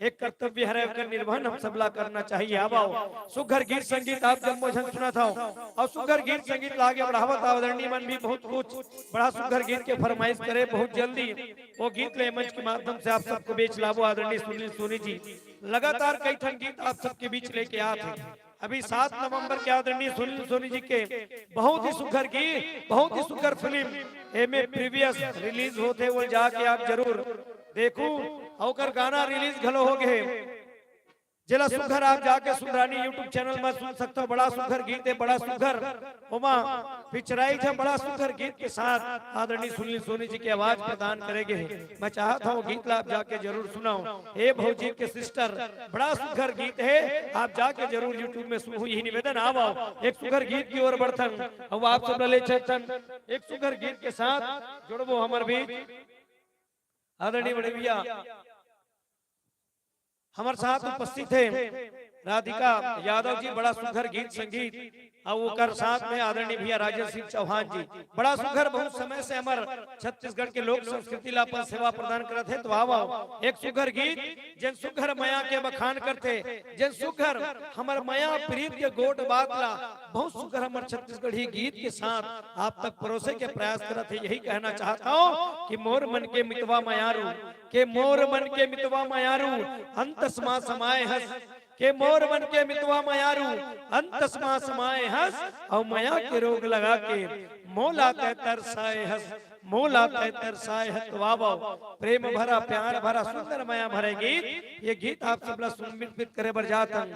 एक कर्तव्य हरे, ओकर निर्वहन हम सबला करना चाहिए। आव, आव, सुघर गीत संगीत आप जम्मो झन सुनत हव अउ सुघर गीत संगीत ला आगे बढ़ावत आदरणीय मन भी बहुत कुछ बड़ा सुघर गीत के फरमाइश करे। बहुत जल्दी वो गीत ले मंच के माध्यम से आप सबके बीच लाबो आदरणीय सुनील सोनी जी। लगातार कई ठन गीत आप सबके बीच लेके आत हे। अभी सात नवंबर के आदरणीय सुनील सोनी जी के बहुत ही सुघर गीत, बहुत ही सुघर फिल्म एमे प्रीवियस रिलीज होत हे, वो जाके आप जरूर देखू। अउ ओकर गाना रिलीज घलो हो गे, जेला सुघर आप जाके सुंदरानी YouTube चैनल में सुन सकते हो। बड़ा सुघर गीत हे, बड़ा सुघर ओमा पिक्चराइज हे, बड़ा सुघर गीत के साथ आदरणीय सुनील सोनी जी के आवाज प्रदान करे गे हे। मैं चाहत हूँ गीत ला आप जाके जरूर सुनव। हे भौजी के सिस्टर, बड़ा सुघर गीत हे, आप जाके जरूर YouTube में सुनहू, यही निवेदन। आव, आव, एक सुघर गीत की ओर बढ़थन अउ आप सब ला ले चलथन एक सुघर गीत के साथ। जुड़बो हमर बीच आदरणीय बड़े भैया हमर साथ उपस्थित हे राधिका यादव जी, बड़ा सुघर गीत संगीत, अउ ओकर साथ में आदरणीय भैया राजेश सिंह चौहान जी, बड़ा सुघर। बहुत समय से हमर छत्तीसगढ़ के लोक संस्कृति ला अपन सेवा प्रदान करत हे। तो आव, आव, एक सुघर गीत, जेन सुघर मया के बखान करथे, जेन सुघर हमर मया प्रीत के गोठ बात ला, बहुत सुघर हमर छत्तीसगढ़ी गीत के साथ आप तक परोसे के प्रयास करत हे। यही कहना चाहत हूँ कि मोर मन के मितवा मयारू, के मोर मन के मितवा मयारू, अंतस मा समाए हस, के मोर मन के मितवा मयारू, अंतस मा समाए हस, अउ मया के रोग लगा के मोला तै तरसाए हस, मोला तै तरसाए हस। तो आव, आव, प्रेम भरा, प्यार भरा, सुंदर मया भरे गीत। ये गीत आप सबला समर्पित करे बर जात हन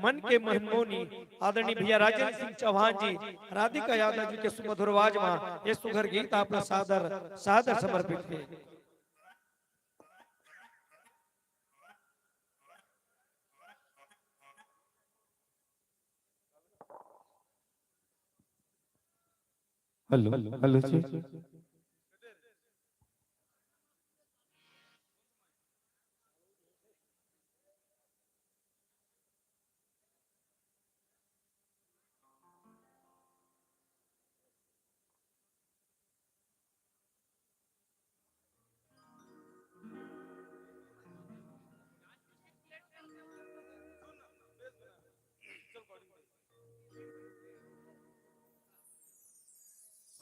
मन के मनमोहनी आदरणीय भैया राजेंद्र सिंह चौहान जी, राधिका यादव जी के सुमधुर आवाज मा ये सुघर गीत आप ला सादर, सादर समर्पित हे। हेलो, हेलो जी।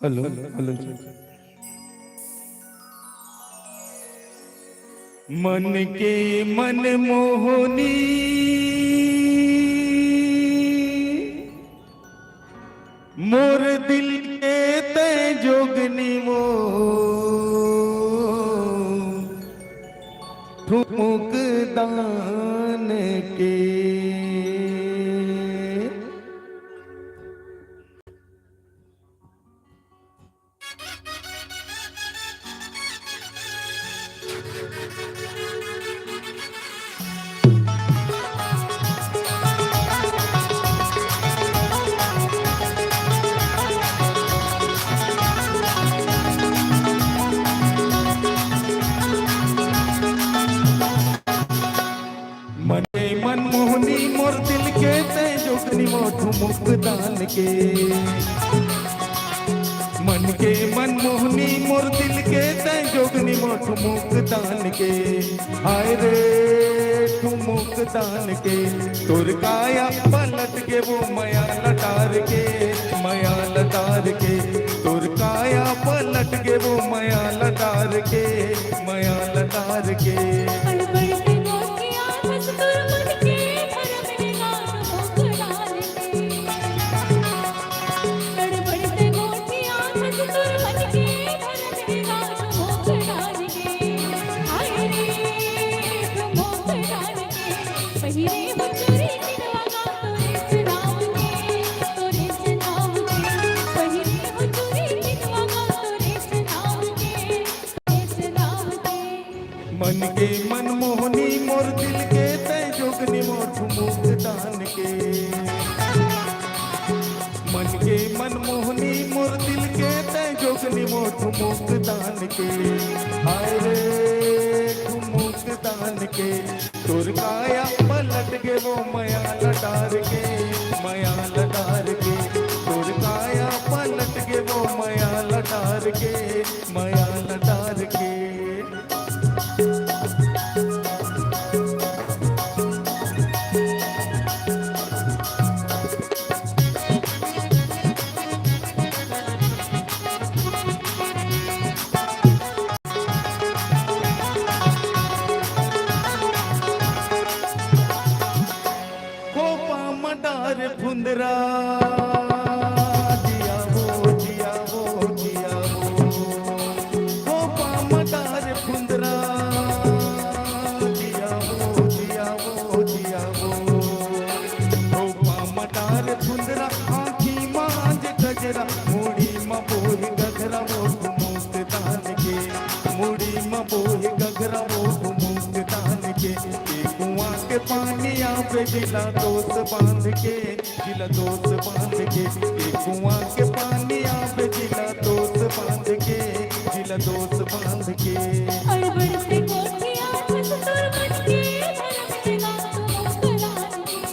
हेलो, हेलो जी। मन के मनमोहनी, मोर दिल के तै जोगनी, मोर ठुमुक दान के। मन के मनमोहनी, मोर दिल के तै जोगनी, मोर ठुमुक दान के। मन के मनमोहनी, मोर दिल के तै जोगनी, मोर ठुमुक दान के। हाय रे ठुमुक दान के, तोर काया पलट के वो मया लटार के, मया लटार के, तोर काया पलट के वो मया लटार के, मया लटार के। हड़बड़ के गोठिया धस तोर मन के भरम में गान भोग डाल के। हड़बड़ के गोठिया धस तोर मन के भरम में गान भोग डाल के। हाय रे, भोग डाल के। पहिरे हो चूरी चिनवा गा तोरे नाम के, तोरे नाम के। मन के मनमोहनी मोर दिल के, तै जोगनी मोर ठुमुक दान के। मन के मनमोहनी मोर दिल के, तै जोगनी मोर ठुमुक दान के। हाय रे ठुमुक दान के, तोर काया पलट गे वो मया लटार के, मया लटार के। तोर काया पलट गे वो मया लटार के, मया लटार के। खोपा म डार फुंदरा, जिया वो, जिया वो, जिया वो। खोपा म डार फुंदरा, जिया वो, जिया वो, जिया वो। खोपा म डार फुंदरा, आँखी म आज गजरा, मुड़ी म बोहे घघरा वो ठुमुक दान के, मुड़ी म बोहे घघरा वो ठुमुक दान के। ए कुआं के पानी आवे जिला दोस बांध के, जिला दोस बांध के। ए कुआं के पानी आवे जिला दोस बांध के, जिला दोस बांध के। अड़बड़ से कोठिया ठुस तोर मन के, भरम के गाँव मुस्कुरान के।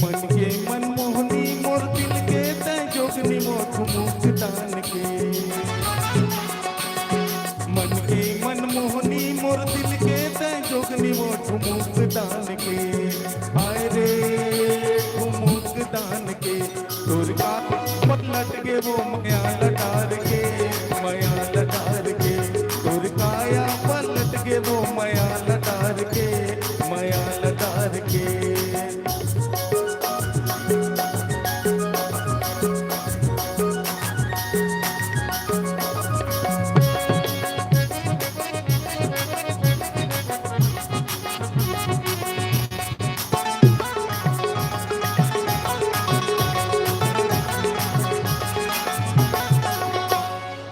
मन के मनमोहनी मोर दिल के, तै जोगनी मोर ठुमुक दान के। मन के मनमोहनी मोर दिल के, तै जोगनी मोर ठुमुक दान के। हाय रे ठुमुक दान के, तोर का पलट गे वो मया लटार के, मया लटार के। तोर काया पलट गे वो मया लटार के, मया लटार के।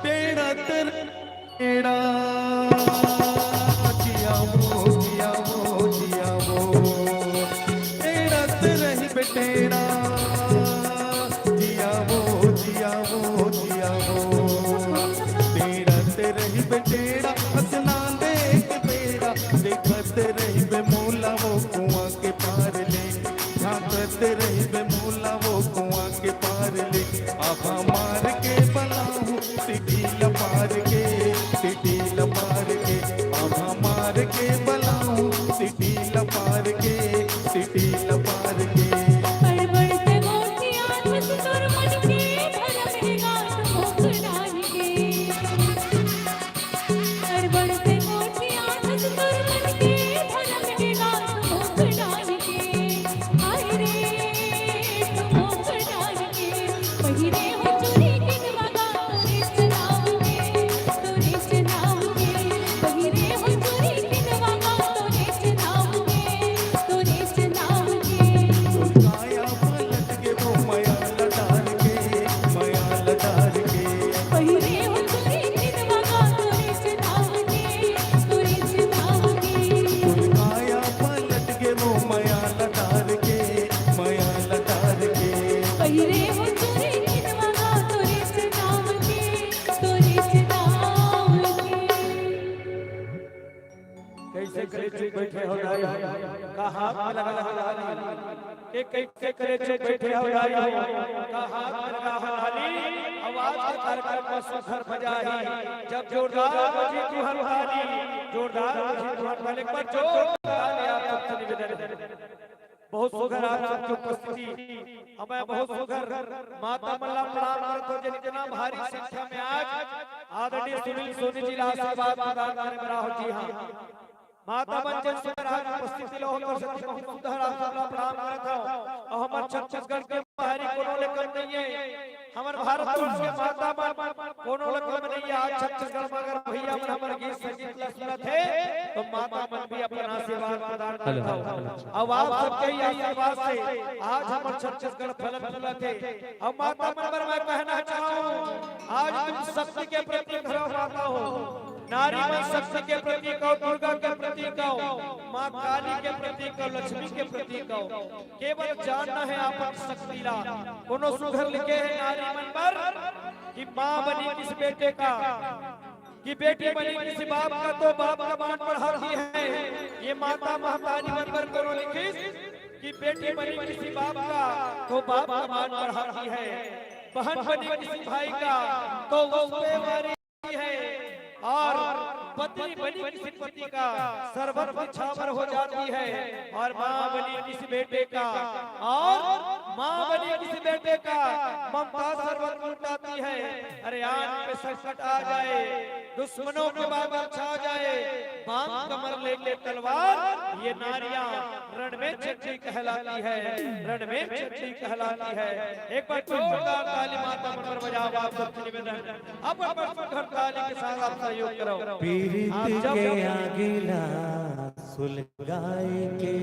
टेढ़ा तेरा टेढ़ा, जिया वो, जिया वो, जिया वो। टेढ़ा ते रहिबे टेढ़ा, जिया वो, जिया वो, जिया वो। टेढ़ा ते रहिबे टेढ़ा, हंसना देख बेरा, देखत रहिबे मोला वो कुआं के पार ले। झांकत रहिबे मोला वो कुआं के पार ले। आभा मार के बलाहूं सिटी ल पार के, सिटी ल पार के। आभा मार के बलाहूं सिटी ल पार के, सिटी ल पार के। अड़बड़ से मोर के आंख से तोर मन के धरम हे गांठ मुख डाल के। अड़बड़ से मोर के आंख से तोर मन के धरम हे गांठ मुख डाल के। हाय रे मुख डाल के। पहिरे हो चूड़ी के नवा गांठ रिश्तेदार करे चुप बैठे हो दाई हो, का हाथ में लगा हो लाली। के कइसे करे चुप बैठे हो दाई हो, का हाथ में लगा हो लाली। आवाज के कार्यक्रम में सुधर बजाही, जब जोरदार बजी तुहर ताली, जोरदार बजी तुहर ताली। एक बार जोरदार ताली आप सबसे निवेदन है। बहुत सुघर आप सबके उपस्थिति, हमें बहुत सुघर। माता मन ला प्रणाम करत हो, जिन इतना भारी संख्या में आज आदरणीय सुनील सोनी जी ला आशीर्वाद प्रदान करे बर आए हो। जी हाँ, माता मन जिन सुघर आज उपस्थिति ला होकर से बहुत सुघर आप सब ला प्रणाम करत हो। और हमर छत्तीसगढ़ के भारी कोनो ले कम नहीं है। हमर भारतवर्ष के माता मन कोनो ले कम नहीं है। आज छत्तीसगढ़ में अगर भैया मन हमर गीत संगीत ला सुनत हे, तो माता मन भी अपन आशीर्वाद प्रदान करत हो। अब आप सबके ही आशीर्वाद से आज हमर छत्तीसगढ़ फलत फूलत हे। अब माता मन बर मैं कहना चाहूँ, आज तुम शक्ति के प्रतीक हो माता हो, नारी मन शक्ति के प्रतीक हो, दुर्गा के प्रतीक हो, माँ काली के प्रतीक हो, लक्ष्मी के प्रतीक हो। केवल जानना है आपन शक्ति ला। कोनो सुघर लिखे हे नारी मन बर कि माँ बनी किस बेटे का, कि बेटी बनी किसी बाप का तो बाप का मान बढ़ाती है। ये माता महतारी मन बर कोनो लिखिस कि बेटी बनी किसी बाप का तो बाप का मान बढ़ाती है, बहन बनी किसी भाई का तो वो जिम्मेवारी है, और पत्नी बनी किसी पति का सर्वत निछावर हो जाती है, और माँ बनी किसी बेटे का, और माँ बनी किसी बेटे का ममता सर्वत लुटाती है। अरे आन पे संकट आ जाए, दुश्मनों के बादल छा जाए, बांध कमर लेके तलवार ये नारियां रण में चंडी कहलाती है, रण में चंडी कहलाती है। एक बार जोरदार ताली माता मन बर बजाओ, आप सबसे निवेदन। अपन बर सुघर ताली के साथ आप सहयोग करो। पीरित आप जब के आगीला सुलगाए के,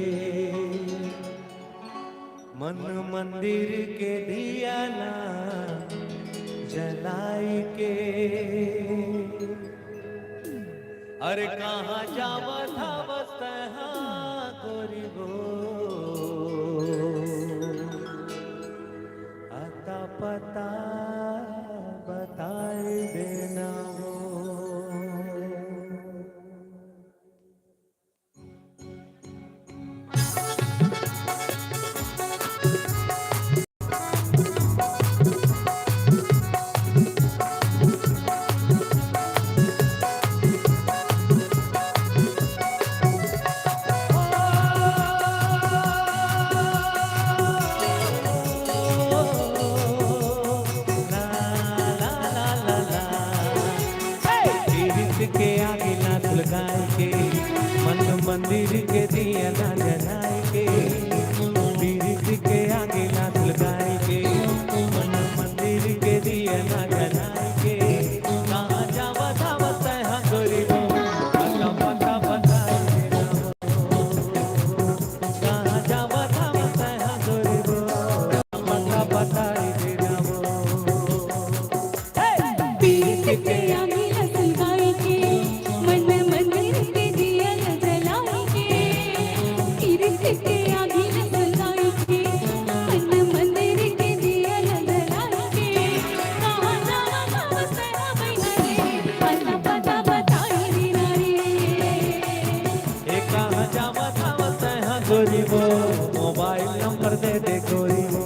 मन मंदिर के दिया ना जलाए के। अरे कहाँ जावत हवस तहाँ गोरी बो, अता पता बताई देना हो। पीरित के आगीला सुलगाए के, मन मंदिर के दिया ना जलाए के। पीरित के आगीला सुलगाए के, मन मंदिर के दिया ना जलाए के। कहाँ जावत हवस तहाँ गोरी बो, पता पता बताए देना हो। कहाँ जावत हवस तहाँ गोरी बो, पता बताई देना हो। पीरित के आगीला सुलगाए के, मन मंदिर के दिया जलाए के। पीरित के आगीला सुलगाए के, मन मंदिर के दिया जलाए के। कहाँ जावत हवस तहाँ बहिना रे, पता पता बताई देना रे। ए कहाँ जावत हवस तहाँ गोरी बो, मोबाइल नंबर दे दे गोरी बो।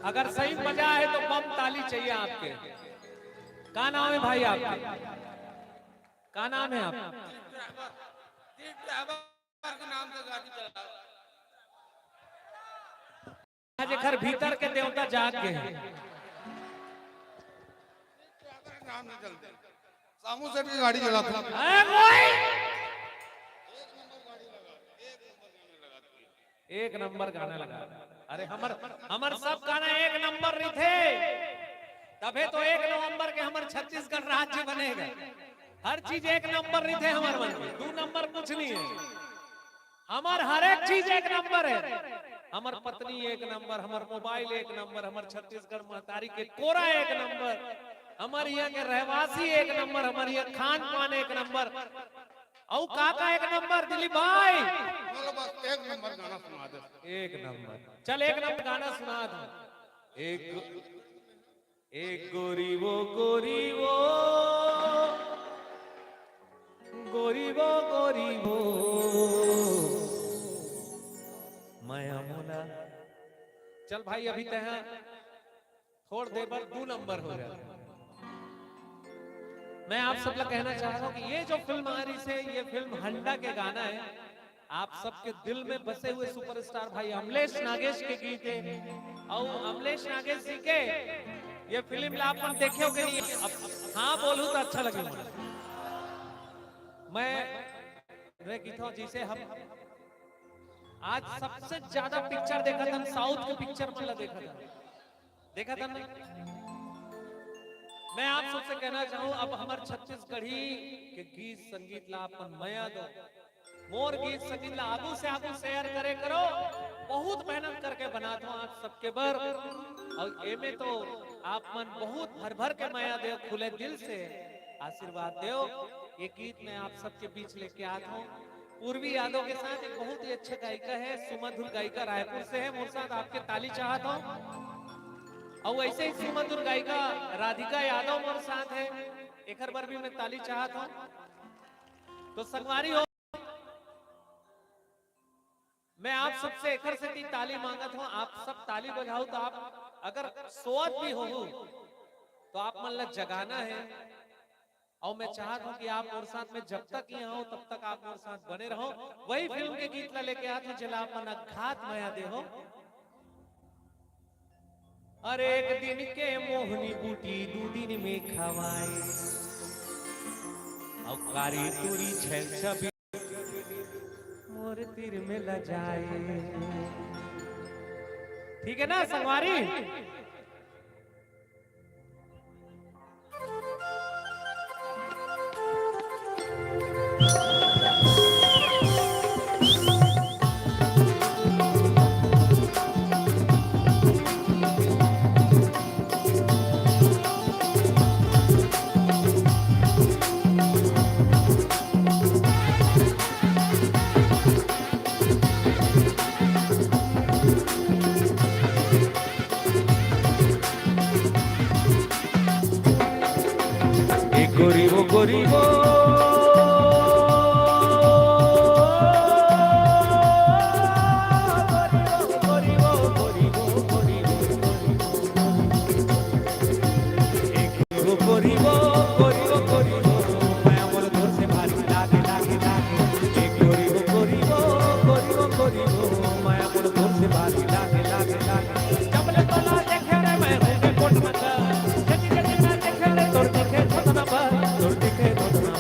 अगर सही मजा आए तो बम ताली चाहिए आपके। का नाम है भाई आपका? का नाम है आप? ड्राइवर, ड्राइवर के नाम से गाड़ी चलाओ। आज एकर भीतर के देवता जाग गए हैं। ड्राइवर के नाम से चलते। सामू सेठ की गाड़ी चलाता। अरे भाई! एक नंबर गाना लगा। अरे हमर, हमर सब गाना एक नंबर रहिथे, तभे तो एक नवंबर के हमर छत्तीसगढ़ राज्य बनेगा। हर चीज एक नंबर रहिथे हमर मन में, दू नंबर कुछ नहीं है। हमर हर एक चीज एक नंबर है। हमर पत्नी एक नंबर, हमर मोबाइल एक नंबर, हमर छत्तीसगढ़ महतारी के कोरा एक नंबर, हमर यहाँ के रहवासी एक नंबर, हमर यहाँ खान पान एक नंबर। अउ का का एक नंबर, दिलीप भाई? चलो बस एक नंबर गाना सुना दे। एक नंबर। चल, एक नंबर गाना सुना दो। एक, एक गोरी वो, गोरी वो, गोरी वो, गोरी वो, मया मोला। चल भाई, अभी तय थोड़ देर बाद दू नंबर हो जाए। मैं आप सब ला कहना चाह रहा हूँ कि ये जो फिल्म आ रही है, ये फिल्म हंडा के गाना है, आप सबके दिल में बसे हुए सुपरस्टार भाई अमलेश नागेश के गीत है। और अमलेश नागेश जी के ये फिल्म ला अपन देखे हो कि नहीं? अब हाँ बोलूँ तो अच्छा लगे। मैं, मैं कहता हूँ, जिसे हम आज सबसे ज्यादा पिक्चर देखा था, साउथ के पिक्चर मन ला देखा था, देखा था ना? मैं आप सबसे कहना चाहूँ, अब हमर छत्तीसगढ़ी के गीत संगीत ला अपन मया दो, मोर गीत संगीत ला आगू से आगू शेयर करे करो। बहुत मेहनत करके बनात हूँ आप सबके बर, और एमे तो आप मन बहुत भर भर के मया दो, खुले दिल से आशीर्वाद दो। ये गीत मैं आप सबके बीच लेके आत हूँ। पूर्वी यादव के साथ एक बहुत ही अच्छा गायिका है, सुमधुर गायिका रायपुर से है, मोर साथ आपके ताली चाहत हूँ। और वैसे ही सुमधुर गायिका राधिका यादव मोर साथ है, एकर बर भी मैं ताली चाहत हूँ। तो संगवारी हो, मैं आप सबसे एकर सेती ताली मांगत हूँ, आप सब ताली बजाओ तो आप अगर सोवत भी हो तो आप मन ला जगाना है। और मैं चाहत हूँ कि आप मोर साथ में जब तक यहाँ हो तब तक आप मोर साथ बने रहो। वही फिल्म के गीत ला लेके आत हूँ, जेला आप मन अघात मया दे हो। अरे एक दिन के मोहनी बूटी दू दिन में खवाए, और कारी तुरी छैल छबी मोर तीर में लजाए। ठीक है ना संगवारी? ए गोरी वो, गोरी वो, गोरी वो, गोरी वो, गोरी वो, गोरी वो। ए गोरी वो, गोरी वो, गोरी वो, गोरी वो, गोरी वो, मैं बोल तोर से भारी लागे, लागे, लागे। ए गोरी वो, गोरी वो, गोरी वो, गोरी वो, मैं बोल तोर से भारी लागे, लागे, लागे। जब ले तोला देखे रे मैं होंगे कोट में का। जदी जदी ना देखे रे तोर देखे धोतना बा, तोर देखे धोतना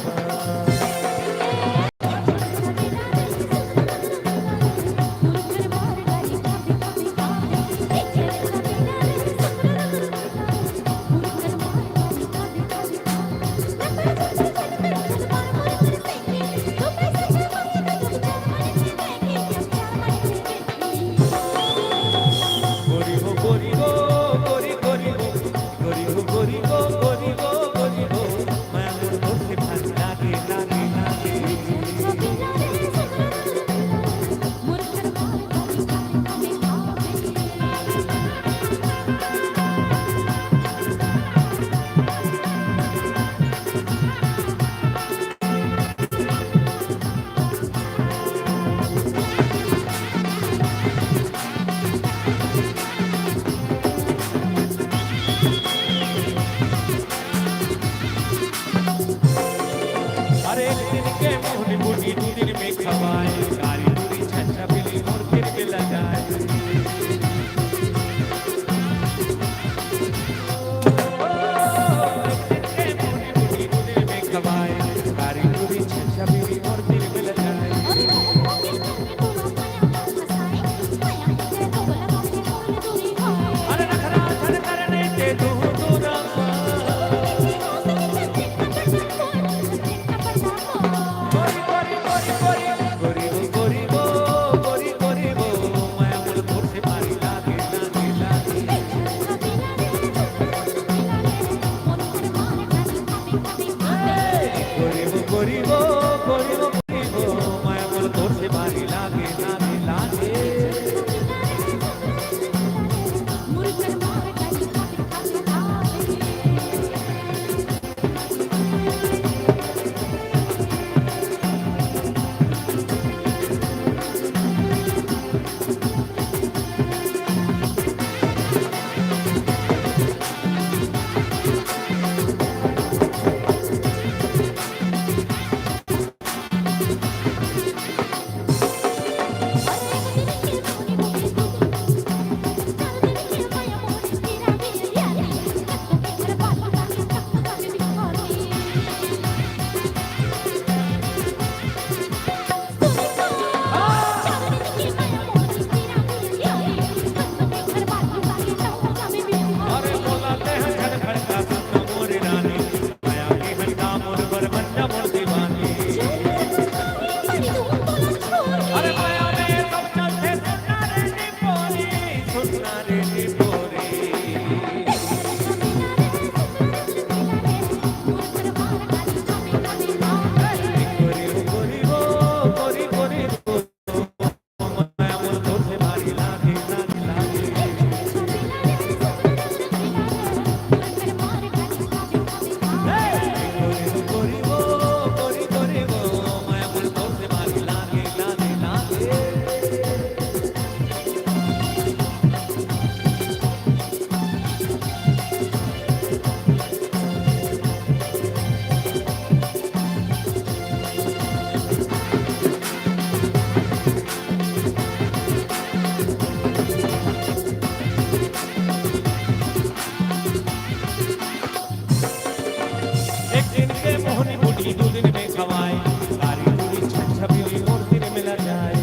एक दिन के मोहनी बूटी दू दिन में खवाए, कारी पूरी छन छबीली मोर दिन मिला जाए।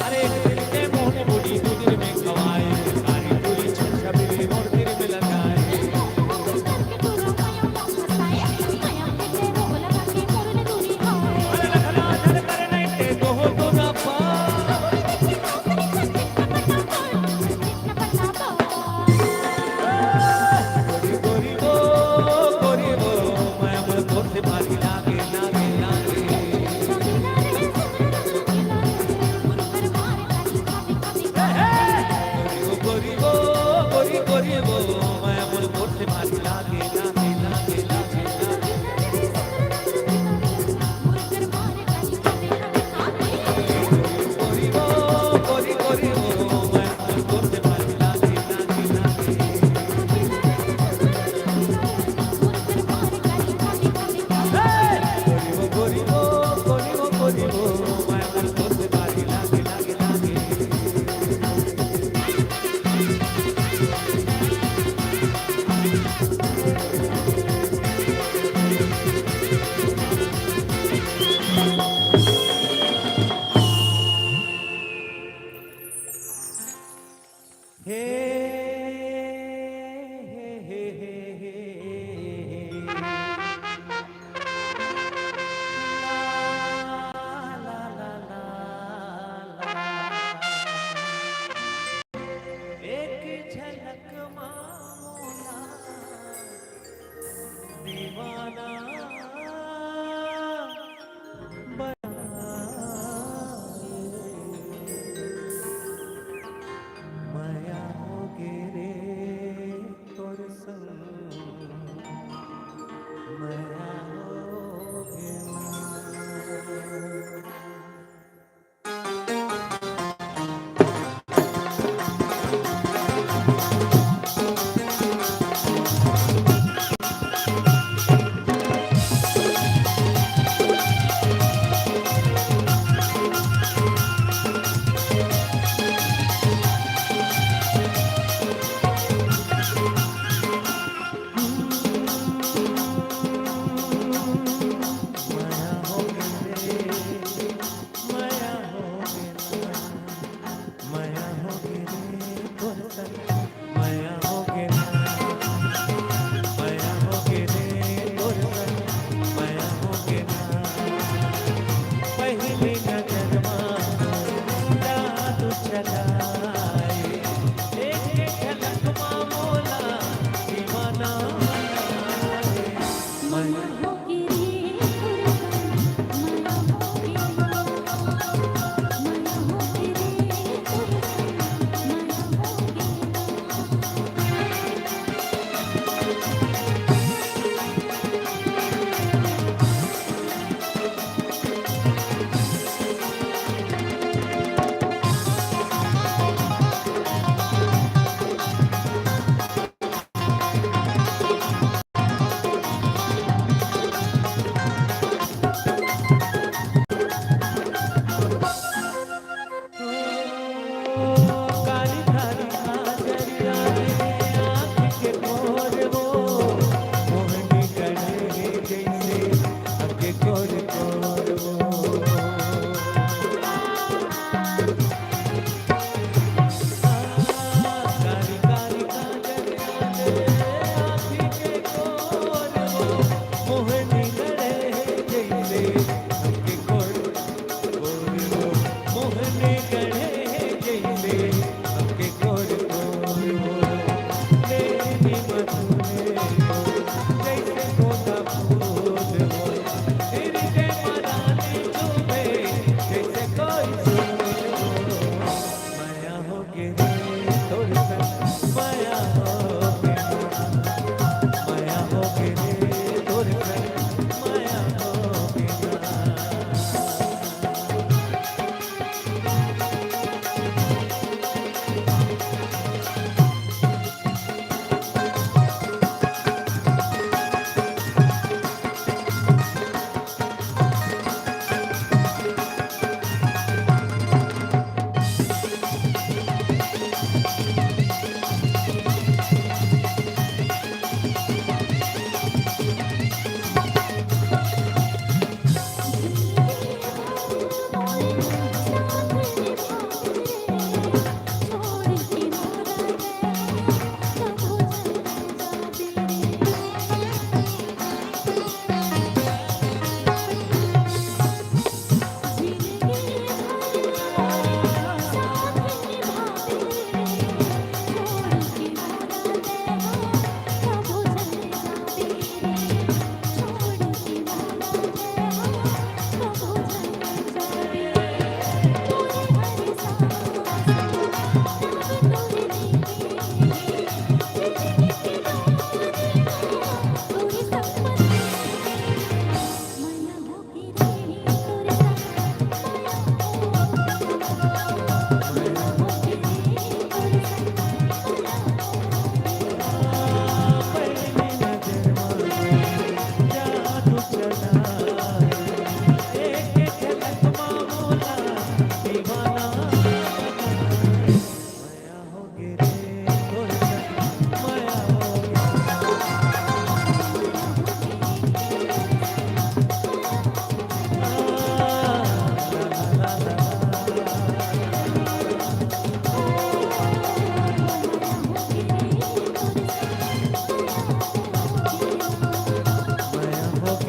अरे एक दिन के मोहनी बूटी दू दिन में खवाए, कारी पूरी छन छबीली मोर दिन मिला जाए। अरे लखना झर कर नहीं ते दो हो दो ना पा। एक झलक मा मोला दीवाना बनाए। मया होगे रे तोर संग, मया होगे ना।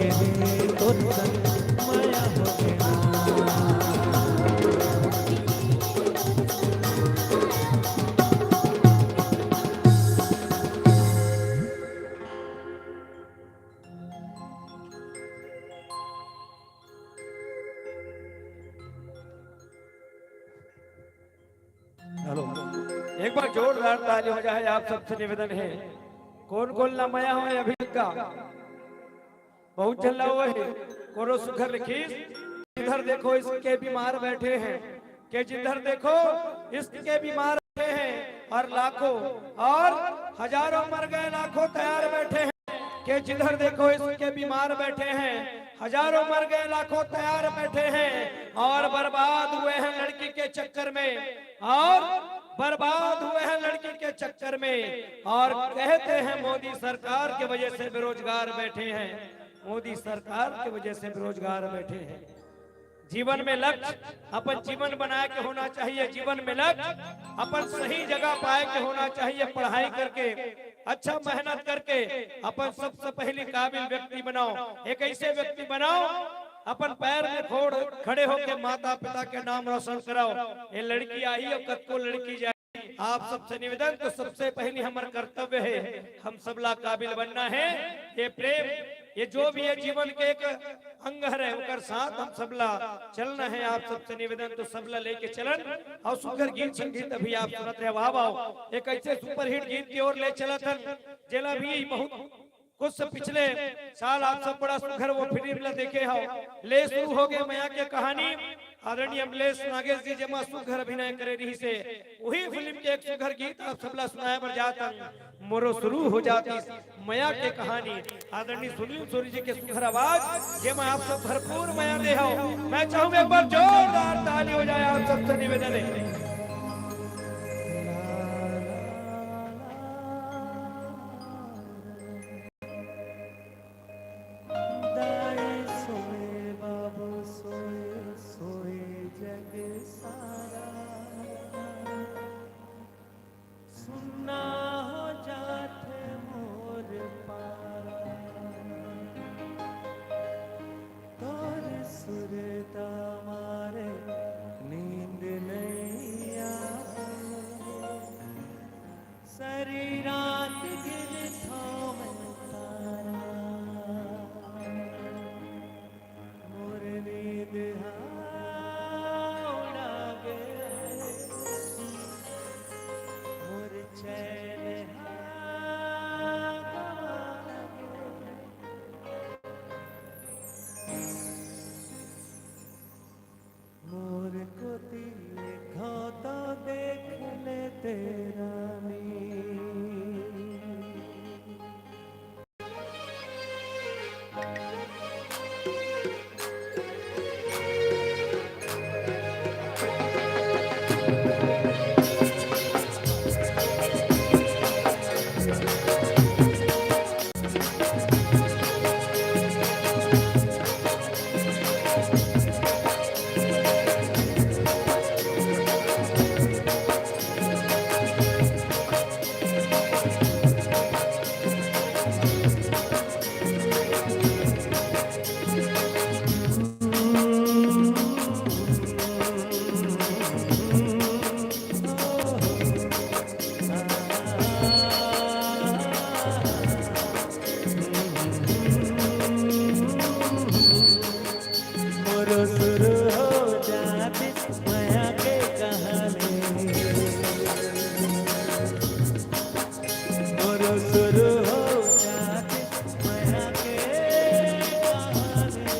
हेलो, एक बार जोरदार ताली हो जाए। आप सबसे निवेदन है, कौन कौन ला मया हो अभी तक का? बहुत झन ला हुआ है। कोनो सुघर लिखिस, जिधर देखो इश्क के बीमार बैठे हैं, के जिधर देखो इश्क के बीमार बैठे हैं, और लाखों और हजारों मर गए, लाखों तैयार बैठे हैं, के जिधर देखो इश्क के बीमार बैठे हैं, हजारों मर गए, लाखों तैयार बैठे हैं, और बर्बाद हुए हैं लड़की के चक्कर में, और बर्बाद हुए हैं लड़की के चक्कर में, और कहते हैं मोदी सरकार की वजह से बेरोजगार बैठे हैं, मोदी सरकार की वजह से बेरोजगार बैठे हैं। जीवन में लक्ष्य अपन जीवन बनाए के होना चाहिए, जीवन में लक्ष्य अपन सही जगह पाए के होना चाहिए, पढ़ाई करके, अच्छा मेहनत करके अपन सबसे पहली काबिल व्यक्ति बनाओ, एक ऐसे व्यक्ति बनाओ अपन पैर में खोड़ खड़े होके माता पिता के नाम रोशन कराओ। ये लड़की आई और कतको लड़की जाए, आप सबसे निवेदन, तो सबसे पहली हमारा कर्तव्य है, हम सबला काबिल बनना है। ये प्रेम, ये जो भी है जीवन के एक अंग हरे, ओकर साथ हम सबला चलना है। आप सबसे निवेदन, तो सबला लेके चलन। और सुघर गीत संगीत अभी आप सुनत रहे, वाह वाह, एक ऐसे सुपरहिट गीत की ओर ले चलत हन, जेला भी बहुत कुछ से पिछले साल आप सब बड़ा सुघर वो फिल्म ला देखे हो, ले शुरू हो गए मया के कहानी। आदरणीय अमलेश नागेश जी जेमा सुघर अभिनय करे रही से, वही फिल्म के एक सुघर गीत आप सबला सुनाए बर जात हन। मोरो शुरू हो जाती मया के कहानी। आदरणीय सुनील सूरी जी के सुघर आवाज, जेमा आप सब भरपूर मया दे हो। मैं चाहूंगा एक बार जोरदार ताली हो जाए, आप सबसे निवेदन है। दाई सोए, बाबू सोए, सोए जग सारा। सुन्ना हो जाथे मोर पारा। तोर सुरता मारे नींद नइ आवे। सरी रात गिनथों मैं तारा, मोर नींद हा उड़ा गे, मोर चैन हा गवा गे। मोर कोती एक घांव तो देख ले तेरा नी। मोरो शुरू हो जाती मया के कहानी। मोरो शुरू हो जाती मया के कहानी।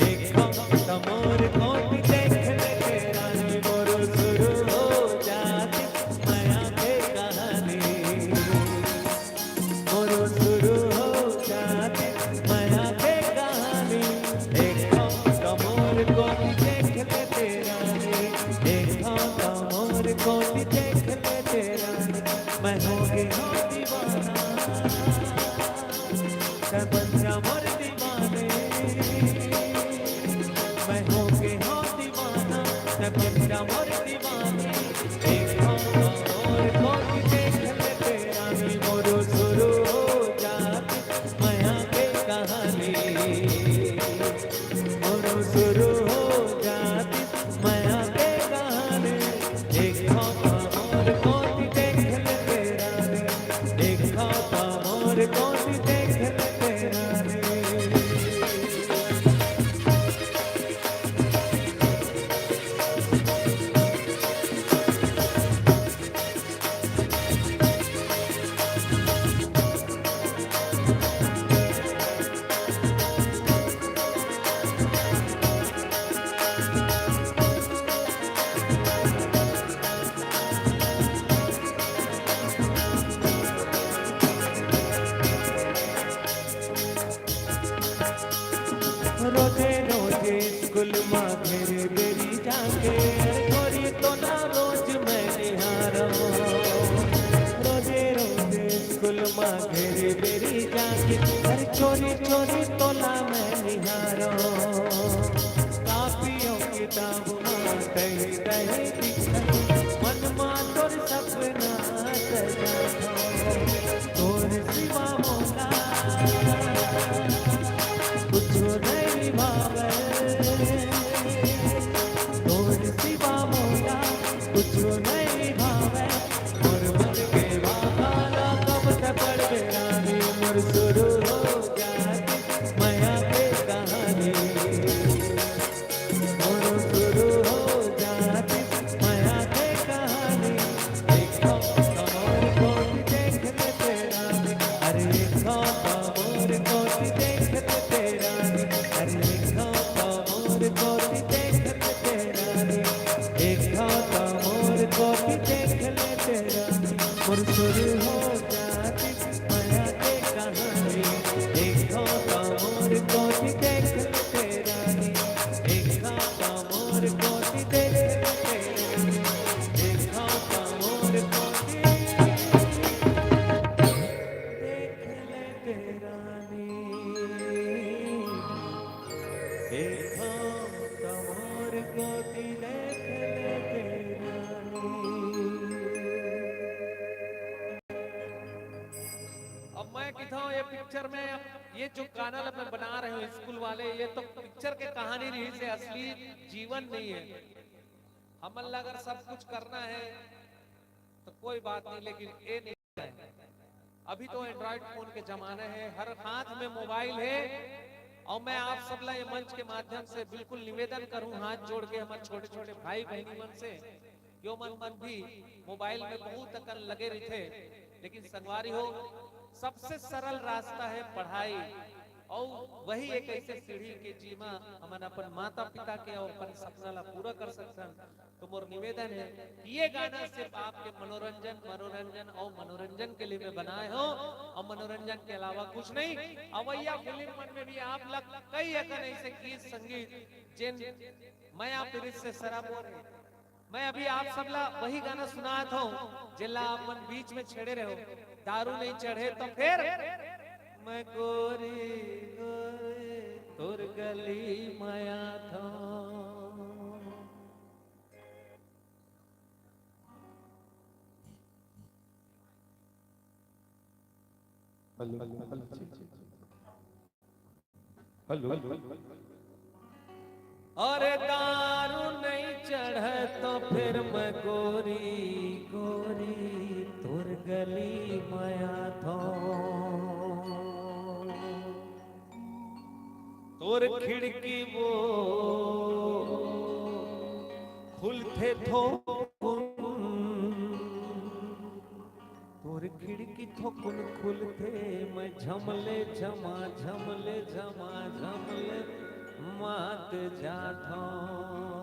एक हम तमोर कोटी देख ले तेरा नी, मोरो शुरू हो जाती मया के कहानी। मोरो शुरू हो जाती मया के कहानी। एक हम तमोर कोटी देख ले तेरा नी, एक हम तमोर कोटी देख ले तेरा नी। मैं हो गे हों दीवाना, तै बन जा मोर दीवानी। मैं हो गे हों दीवाना, तै बन जा मोर दीवानी। एक हम तमोर कोटी देख ले तेरा नी, मोरो शुरू हो जा कोती देख ले तेरा रे। रोजे रोजे स्कूल मा घेरे बेरी जाके, अरे छोरी तोला रोज मैं निहारंव। रोजे रोजे स्कूल मा घेरे बेरी जाके, अरे छोरी छोरी तोला मैं निहारंव। कापियों किताब मा तही तही दिखत, मन मा तोर सपना सजाथंव। तोर सिवा मोला कुछु नइ भावय, तोर सिवा मोला कुछु नइ भावय। मोर मन के बाबा ला कब से पढ़बे रानी, मोर शुरू हो जातिस मया के कहानी। मोर शुरू हो जातिस मया के कहानी। एक घांव त मोर कोती देख ले तेरा रे, अरे एक घांव त मोर कोती देख ले तेरा रे, अरे एक घांव त मोर कोती देख ले तेरा रे, एक घांव त मोर कोती देख ले तेरा रे। मोर शुरू हो जातिस मया के कहानी, एक घांव त मोर कोती देख ले तेरा रे, एक घांव त मोर कोती देख ले तेरा रे, एक घांव त मोर कोती देख ले तेरा रे। एक घांव त मोर कोती देख ले तेरा रे। अब मैं कथंव ये पिक्चर में, अब ये जो गाना ला मैं बना रहे हंव स्कूल वाले, ये तो पिक्चर के कहानी रहिसे, असली जीवन नइ हे। हमन ला अगर सब कुछ करना हे तो कोई बात नहीं, लेकिन ये नहीं है। अभी तो एंड्रॉइड फोन के जमाना हे, हर हाथ में मोबाइल हे। अउ मैं आप सब ला ये मंच के माध्यम से बिल्कुल निवेदन करूं, हाथ जोड़ के हमर छोटे-छोटे भाई बहिनी मन से, कि ओमन मन भी मोबाइल में बहुत अकन लगे रहिथे, लेकिन संगवारी हो, सबसे सरल रास्ता हे पढ़ाई, अउ वही एक ऐसे सीढ़ी के जेमा हमन अपन माता-पिता के अउ अपन सपना ला पूरा कर सकथन। तो मोर निवेदन हे कि ये गाना सिर्फ आपके मनोरंजन, मनोरंजन अउ मनोरंजन के लिए मैं बनाए हंव, अउ मनोरंजन के अलावा कुछ नहीं। अवइया फिल्म मन में भी आप ला कई अकन ऐसे गीत संगीत, जेन मया पिरित से सराबोर हे। मैं अभी आप सब ला वही गाना सुनात हंव, जेला आप मन बीच में छेड़े रहेव, दारू नहीं चढ़े तो फेर मैं गोरी गोरी तोर गली मया थंव। Hello, hello, hello. अरे दारू नहीं चढ़े तो फेर मैं गोरी गोरी तोर गली मया थंव। तोर खिड़की वो खुलथे थोकुन, तोर खिड़की थोकुन खुलथे, मैं झमले झमा, झमले झमा, झमले मात जाथंव।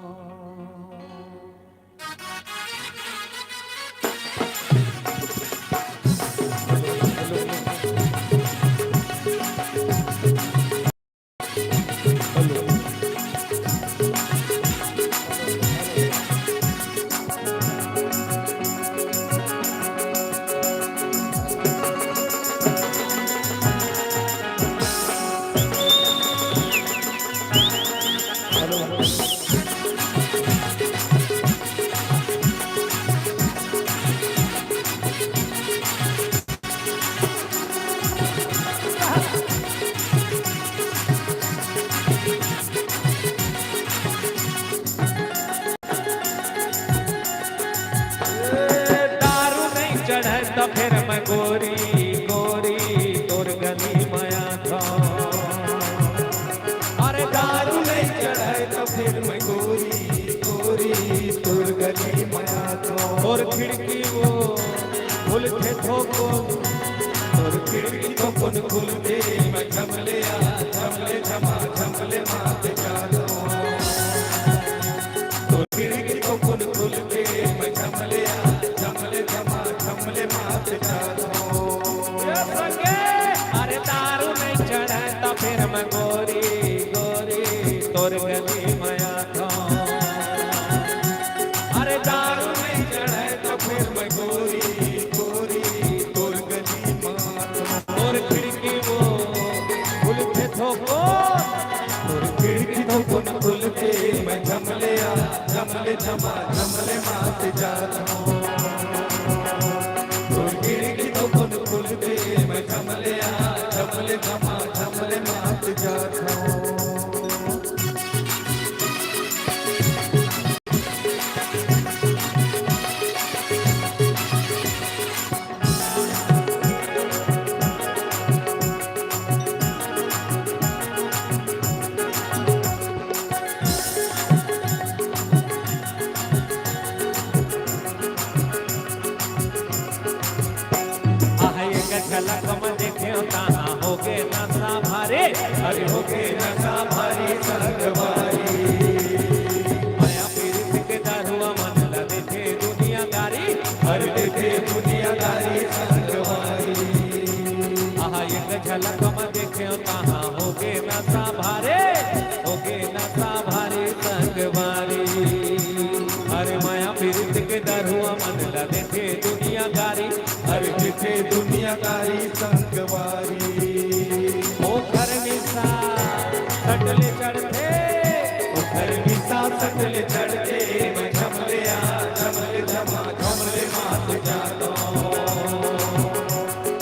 दारू नहीं चढ़े तो फेर मैं गोरी गोरी कुन खुलते मैं झमले आ, झमले झमा, झमले मात जातो। तोर खिड़की तो कुन खुलते मैं झमले आ, झमले झमा, झमले मात जातो। अरे दारू नहीं चढ़े तो फिर मैं गोरी, गोरी तोर गली में आतो। अरे दारू नहीं चढ़े तो फिर मैं गोरी, गोरी तोर गली में आतो। तोर खिड़की वो खुलथे थोको, तोर खिड़की थोकुन खुलथे मैं झमले आ, झमले झमा, झमले मात जात हूँ। तोर खिड़की थोकुन खुलथे मैं झमले आ, झमले झमा, झमले मात जात हूँ। आह, एक झलक म देखेंव, तहाँ होगे नशा भारी। अरे होगे नशा भारी संगवारी। मया पीरित के दारुआ मन ल देथे दुनियादारी। अरे देथे दुनियादारी संगवारी। आह, एक झलक म देखेंव, तहाँ होगे नशा भारी, होगे नशा भारी संगवारी। अरे मया पीरित के दारुआ मन ल देथे दुनियादारी। अरे देथे दुनियादारी संगवारी। ओखर निशा सटले चढ़थे। ओखर निशा सटले चढ़थे, मैं झमले आ, झमले झमा, झमले मात जातो।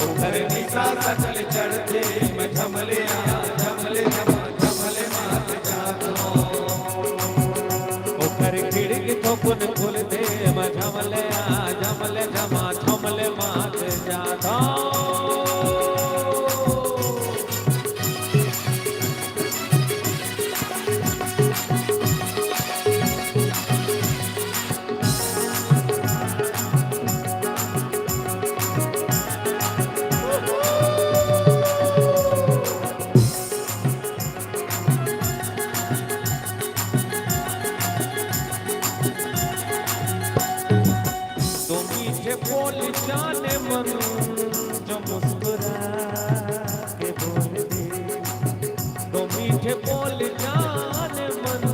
ओखर निशा सटले चढ़थे, मैं झमले आ, झमले झमा, झमले मात जातो। ओखर खिड़की थोकुन खुलथे, मैं झमले आ, झमले झमा, झमले मात जातो। दो मीठे बोल जाने मन जो मुस्कुरा के बोल दे, दो मीठे बोल जाने मन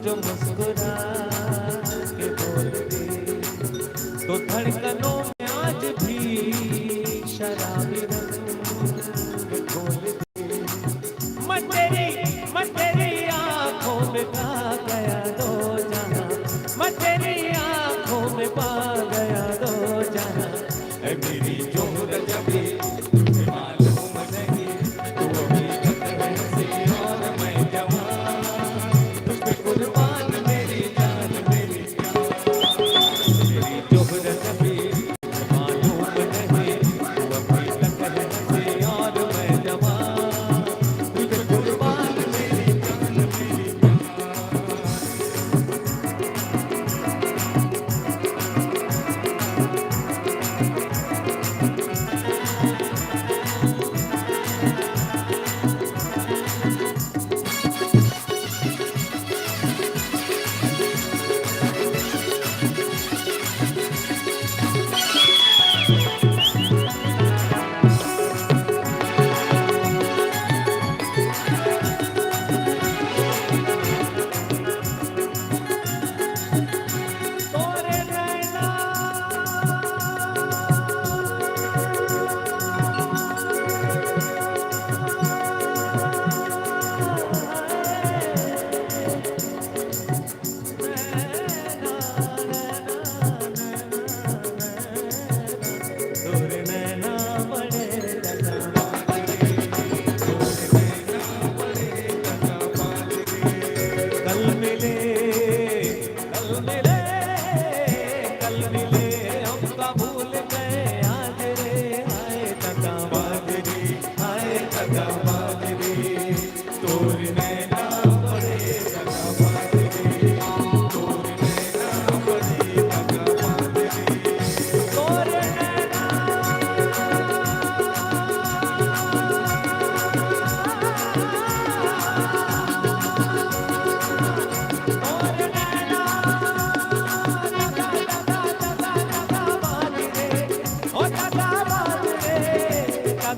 जो मुस्कुरा के बोल दे, तो धड़कनों में आज भी शराबी रंग घोल दे। मैं तेरी, मैं तेरी आंखों में पा गया दो जहां, मैं तेरी आंखों में पा गया दो जहां। ऐ मेरी जोहरा जबी, तुझे मालूम नहीं, तू अभी तक है हंसी और मैं जवान। तुझ पे कुर्बान मेरी जान, मेरी जान। मेरी जोहरा जबी, मालूम नहीं, तू अभी तक है हंसी और मैं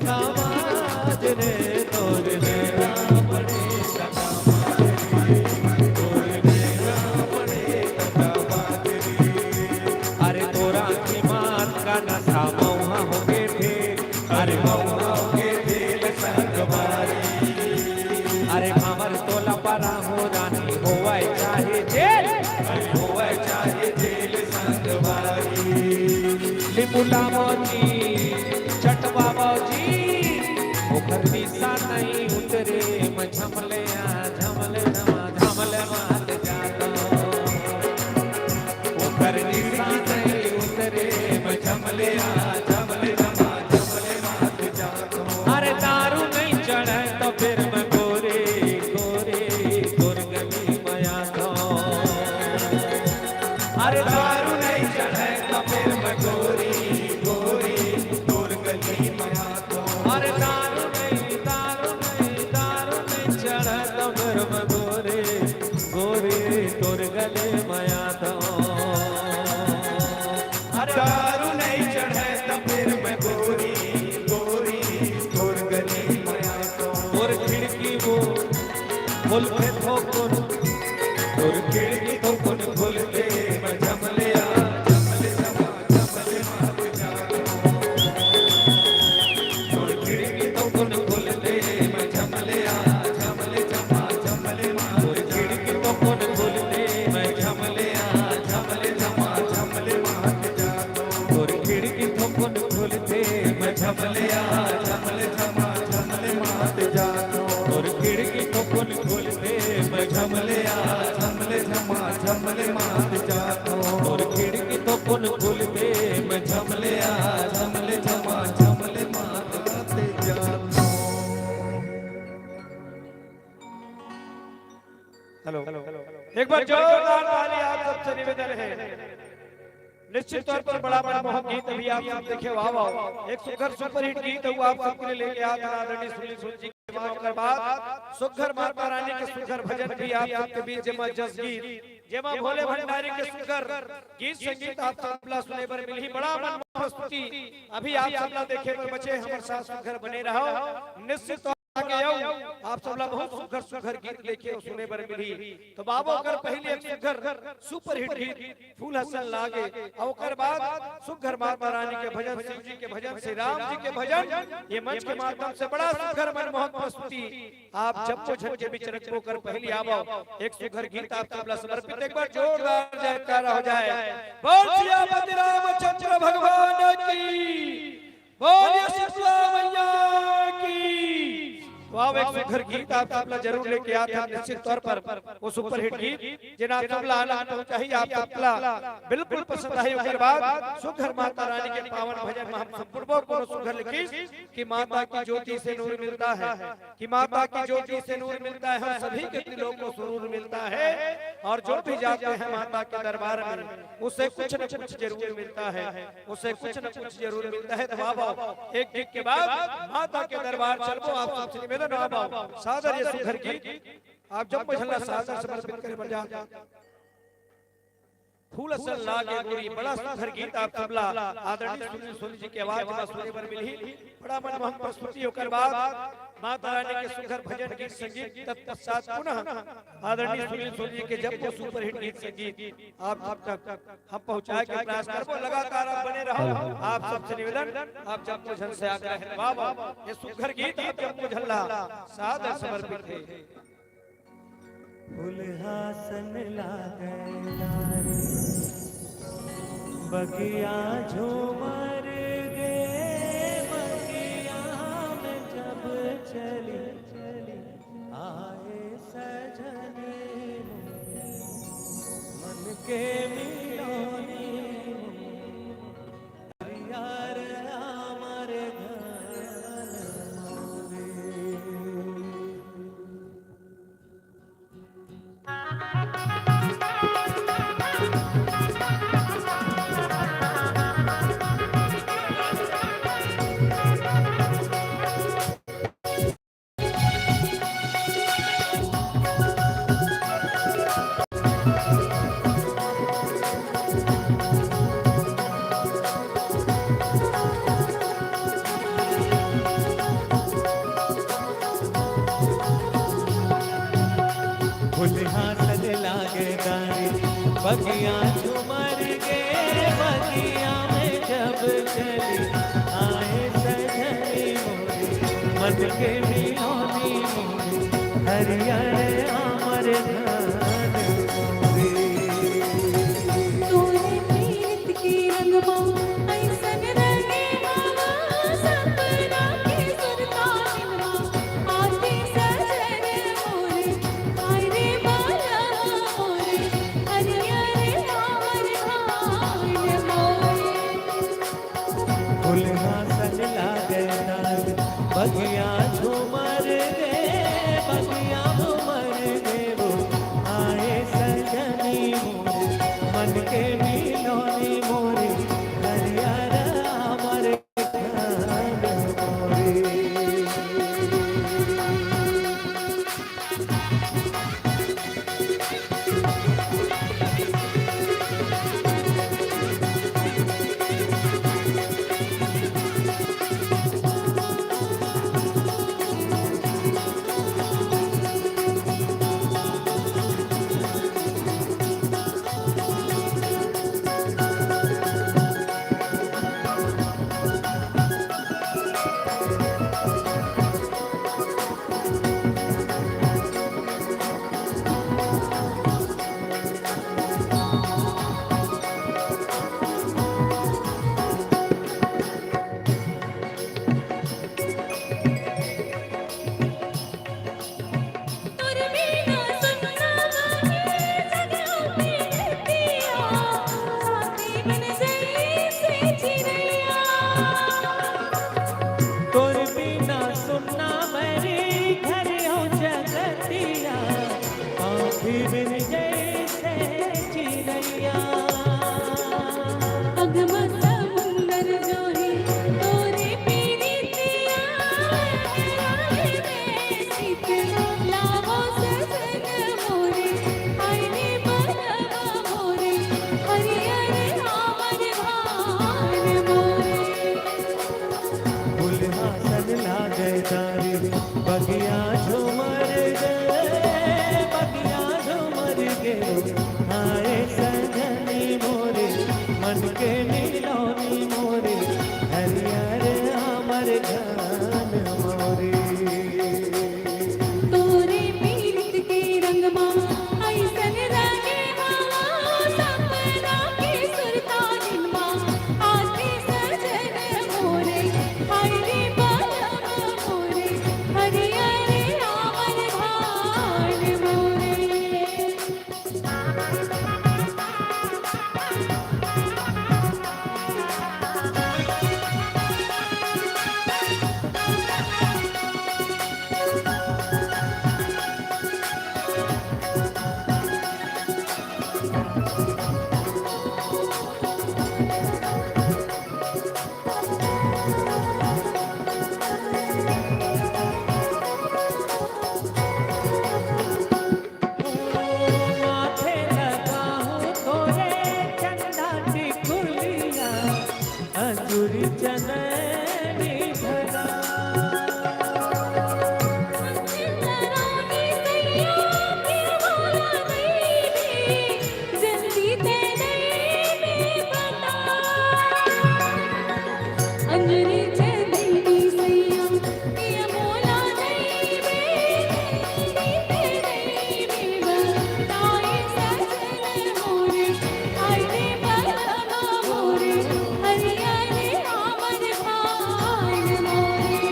समाज रे, तोर नैना बड़े कटामाज रे, तोर नैना बड़े कटामाज रे। अरे तोरा की मात का नशा मौहा होके फेल, अरे मौहा होके फेल संगवारी। अरे हमर तोला परा हो रानी होवय चाहे जेल, अरे होवय चाहे जेल संगवारी। लिपुला मौजी, चटवा मौजी, ओखर निशा नहीं उतरे, मैं झमले आ, झमले नमा, झमले मात जातो। ओखर निशा नहीं उतरे, मैं झमले आ, झमले नमा, झमले मात जातो। अरे दारू नहीं चढ़े तो फिर मैं गोरे, गोरे, गोर गली में आतो। अरे दारू नहीं चढ़े तो फिर मैं गोरी, गोरी, गोर गली में आतो। अरे दारू नहीं, दारू नहीं, दारू नहीं चढ़े तो फिर मैं गोरे, गोरे, गोर गली में आतो। अरे दारू नहीं चढ़े तो फिर मैं गोरी, गोरी, गोर गली में आतो। और खिड़की वो खोलथे थोकुन, तोर खिड़की थोकुन खोलथे, मैं झमले आ, झमले झमा, झमले मात जातो। तोर खिड़की थोकुन खोलथे, मैं झमले आ, झमले झमा, झमले मात जातो। तोर खिड़की थोकुन खोलथे, मैं झमले आ, झमले झमा, झमले मात जातो। तोर खिड़की थोकुन खोलथे, मैं झमले आ, झमले झमा, झमले मात जातो। तोर खिड़की थोकुन खोलथे, मैं झमले आ, झमले झमा, झमले मात जातो। तोर खिड़की थोकुन खोलथे, मैं झमले आ, झमले झमा, झमले मात जातो। हेलो, एक बार जोरदार ताली आप सबसे निवेदन है। निश्चित तौर पर बड़ा मनमोहक गीत अभी आप सब देखे, वाह, वाह। एक सुघर सुपरहिट गीत हुआ आप सबके लिए लेके आया था आदरणीय सुनील सूद जी के, ओकर बाद सुघर माता रानी के सुघर भजन भी आप सबके बीच, जेमा जस गीत, जेमा भोले भंडारी के सुघर गीत संगीत आप सबला सुने बर मिलही। बड़ा मनमोहक प्रस्तुति अभी आप सबला देखे बर बचे, हमर साथ सुघर बने रहो। निश्चित तौर आगे आऊ, आप सबला बहुत सुघर सुघर गीत देखे अउ सुने बर मिलही। तो बाबा, ओकर पहले एक सुघर सुपरहिट गीत फूल असन लागे, अउ ओकर बाद सुघर माता रानी के भजन, शिव जी के भजन, श्री राम जी के भजन, ये मंच के माध्यम से बड़ा सुघर मनमोहक प्रस्तुति आप जम्मो झन के बीच रखबो। ओकर पहले आवा एक सुघर गीत आप सबला समर्पित, एक बार जोरदार जयकारा हो जाए। बोल सियापति रामचंद्र भगवान की, बोलिए शीतला मैया की। तो आओ, एक सुघर गीत आप सबला जरूर लेके आत हन, निश्चित तौर पर वो सुपरहिट गीत, जेन आप सबला आनंद पहुंचाही, आप सबला बिल्कुल पसंद आही। ओकर बाद सुघर माता रानी के पावन भजन में हम सब बुड़बो कोनो सुघर लिखिस कि माता की ज्योति से नूर मिलता है, कि माता की ज्योति से नूर मिलता है, हम सभी के दिलों को सुरूर मिलता है, और जो भी जाते हैं माता के दरबार में, उसे कुछ न कुछ जरूर मिलता है। उसे कुछ न कुछ जरूर मिलता है। तो बाबा, एक गीत के बाद माता के दरबार चलबो। आप सबसे निवेदन, बाबा, सादर ये सुघर गीत आप जम्मो झन ला सादर समर्पित करे बर जात। फूल असन लागे गोरी, बड़ा सुघर गीत आप सबला आदरणीय सुनील सोनी जी के आवाज में सुने बर मिलही। बड़ा मनमोहक प्रस्तुति, ओकर बाद माता रानी के सुघर भजन गीत संगीत, तत्पश्चात पुनः आदरणीय सुनील सोनी जी के जम्मो सुपरहिट गीत संगीत आप जब तक हम पहुंचाए के प्रयास करबो। लगातार आप बने रहो। हेलो। आप सबसे निवेदन, आप जम्मो झन से आग्रह है। वाह, वाह, ये सुघर गीत आप जम्मो झन ला सादर समर्पित है। फुलहासन लागै लारी, बगिया झूमर गे, बगिया में जब चली, चली आए सजनी, मन के मिलोनी, यार हमारे घर बगिया झूमर गे, बगिया में जब चली आए सजनी मोरे, मन के मिलोनी मोरे, हरियर आमर धान मोरे। तोरे प्रीत के रंगवा अइसन रंगे हवा, सपना के सुरता मिलवा, आके सजन मोरे, आए रे बाला मोरे, हरियर आमर धान मोरे। फुलहा सन लागे डार, बगिया झूमर गे, बगिया झूमर गे वो, आए सजनी मोरे, मन के मिलोनी मोरे, हरियर आमर धान मोरे। तोर बिना सुन्ना बानी जग में धरतिया, साथी बन जइसे चिरैया। तोर बिना सुन्ना मेरे घर हो जगतिया, आँखी बिन जइसे चिरैया। अगम समुंदर जो है तोरे पीरितिया, लहराए में सीत लावो सजन मोरे, आए रे बलवा मोरे, हरियर आमर धान मोरे। फुलहा सन लागे डार, बगिया झूमर गे, बगिया झूमर गे, आए सजनी मोरे, मन के मिलोनी मोरे, हरियर आमर धान मोरे। तोरे पीरित के रंगमा अइसन रंगे हवा, सपना के सुरता निनमा, आके सजन मोरे, हाय रे बलम मोरे, हरियर आमर धान मोरे। माथे लगाहूँ तोरे चंदा टिकुलिया, अंजुरी चननी भला। जल्दी तेरे में बता। अंजलि चंदनी सैया, पिया मोला नहीं बे, नहीं बे, नहीं बे, बताए सजन मोरे, आए रे बलमा मोरे, हरियर आमर धान मोरे।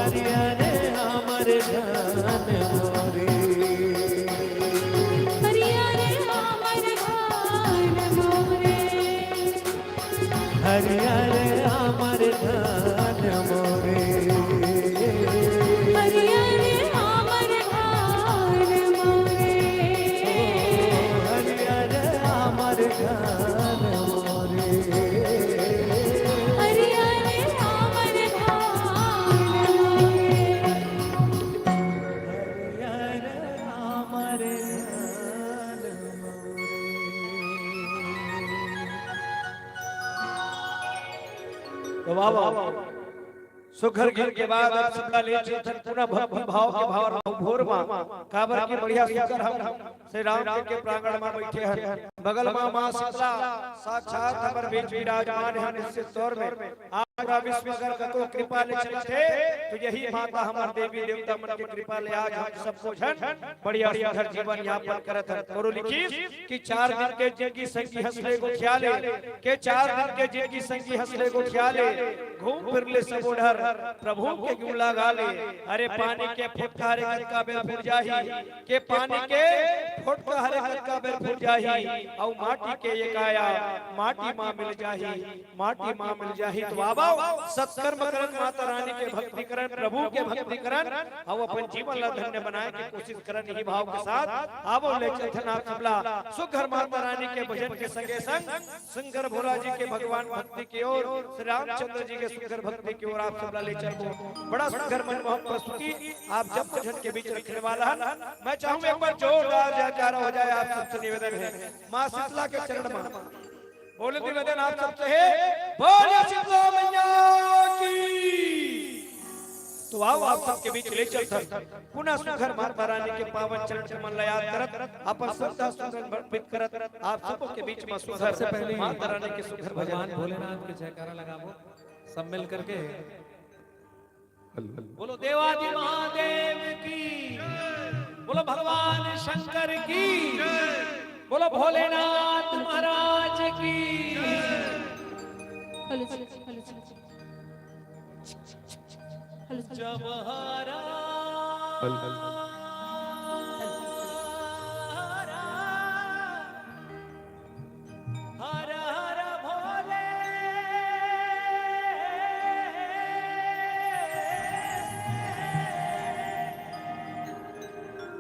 हरियर आमर धान मोरे। हरियर आमर धान मोरे। हरियर आमर धान मोरे। हरियर आमर धान मोरे। हरियर आमर धान मोरे। हरियर आमर धान मोरे। हरियर आमर धान मोरे। तो वाह, वाह, वाह। सुघर गीत के बाद आप सबला ले चलथन पुनः भक्ति भाव के भाव भोर मा, काबर की बढ़िया सुघर हम श्री राम के प्रांगण मा बैठे हन। बगल मा माँ शीतला साक्षात हमर बीच विराजमान है। निश्चित तौर में आज पूरा विश्व अगर कतो कृपा ले चलत हे, तो यही माता हमर देवी देवता मन के कृपा ले आज हम सबको झन बढ़िया सुघर जीवन यापन करत हन। करो लिखिस कि चार दिन के जिनगी संगी हंस ले गोठिया ले, के चार दिन के जिनगी संगी हंस ले गोठिया ले, घूम फिर ले सबो डहर प्रभु के गुण लगा ले। अरे पानी के फोटका हरे कतका बेर फूट जाही, के पानी के फोटका हरे कतका बेर फूट जाही, अउ माटी के ये काया माटी मा मिल जाही, माटी मा मिल जाही। तो आवव, सत्कर्म करन, माता रानी के भक्ति करन, प्रभु के भक्ति करन, अउ अपन जीवन ला धन्य बनाए के कोशिश करन। यही भाव के साथ आवव, ले चलथन आप सबला सुघर माता रानी के भजन के संगे संग शंकर भोला जी के भगवान भक्ति की ओर, श्री रामचंद्र जी के सुघर भक्ति की ओर आप सबला ले चलबो। बड़ा सुघर मनमोहक प्रस्तुति आप जब भजन के बीच रखने वाला है। मैं चाहूँ एक बार जोरदार जयकारा हो जाए, आप सबसे निवेदन है माँ शीतला के चरण मा। बोले निवेदन आप सबसे है, बोले शीतला मैया की। तो आओ आप सबके बीच ले चलथन पुनः सुघर माता रानी के पावन चरण कमल ला याद करत, अपन श्रद्धा सुमन अर्पित करत, आप सबके बीच मा सुघर सबसे पहले माता रानी के सुघर भजन। भगवान भोलेनाथ के जयकारा लगाबो सब मिल करके। बोलो देवादि महादेव की, बोलो भगवान शंकर की, बोलो भोलेनाथ महाराज की। Hello, hello, hello, hello. जब हरा हर हर भोले।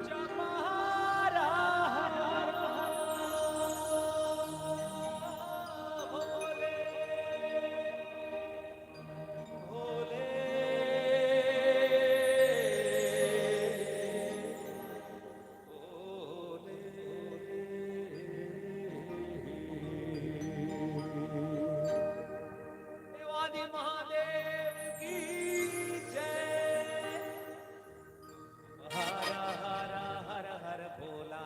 जब हरा हर हर भोले। भोले। देवादि महादेव की जय। हर हर हर हर भोला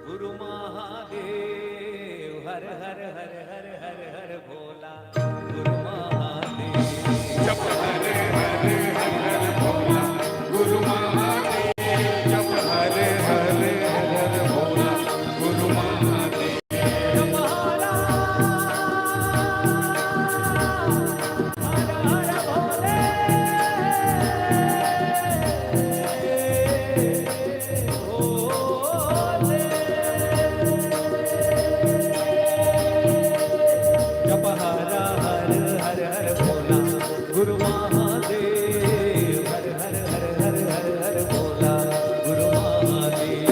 गुरु महादेव। हर हर हर हर हर हर भोला गुरु महादेव। जप हरे हरे हर हर भोला गुरु महादेव। जप हरे हरे हर हर भोला गुरु महादेव। जप हरा हर हर भोले। जप हर हर हर हर भोला गुरु महादेव। हर हर हर हर हर हर भोला गुरु महादेव।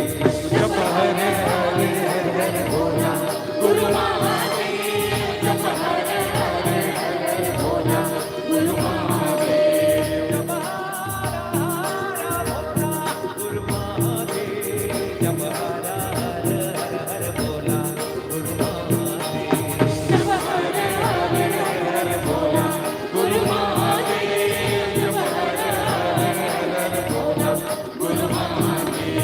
जप हरे हरे हर हर भोला गुरु महादेव। जप हरे हरे हर हर भोला गुरु महादेव। जप हर हर भोला गुरु महादेव। जप हर हर हर हर भोला गुरु महादेव। जप हरे हरे हर हर भोला गुरु महादेव। जप हरे हरे हर हर भोला गुरु महादेव।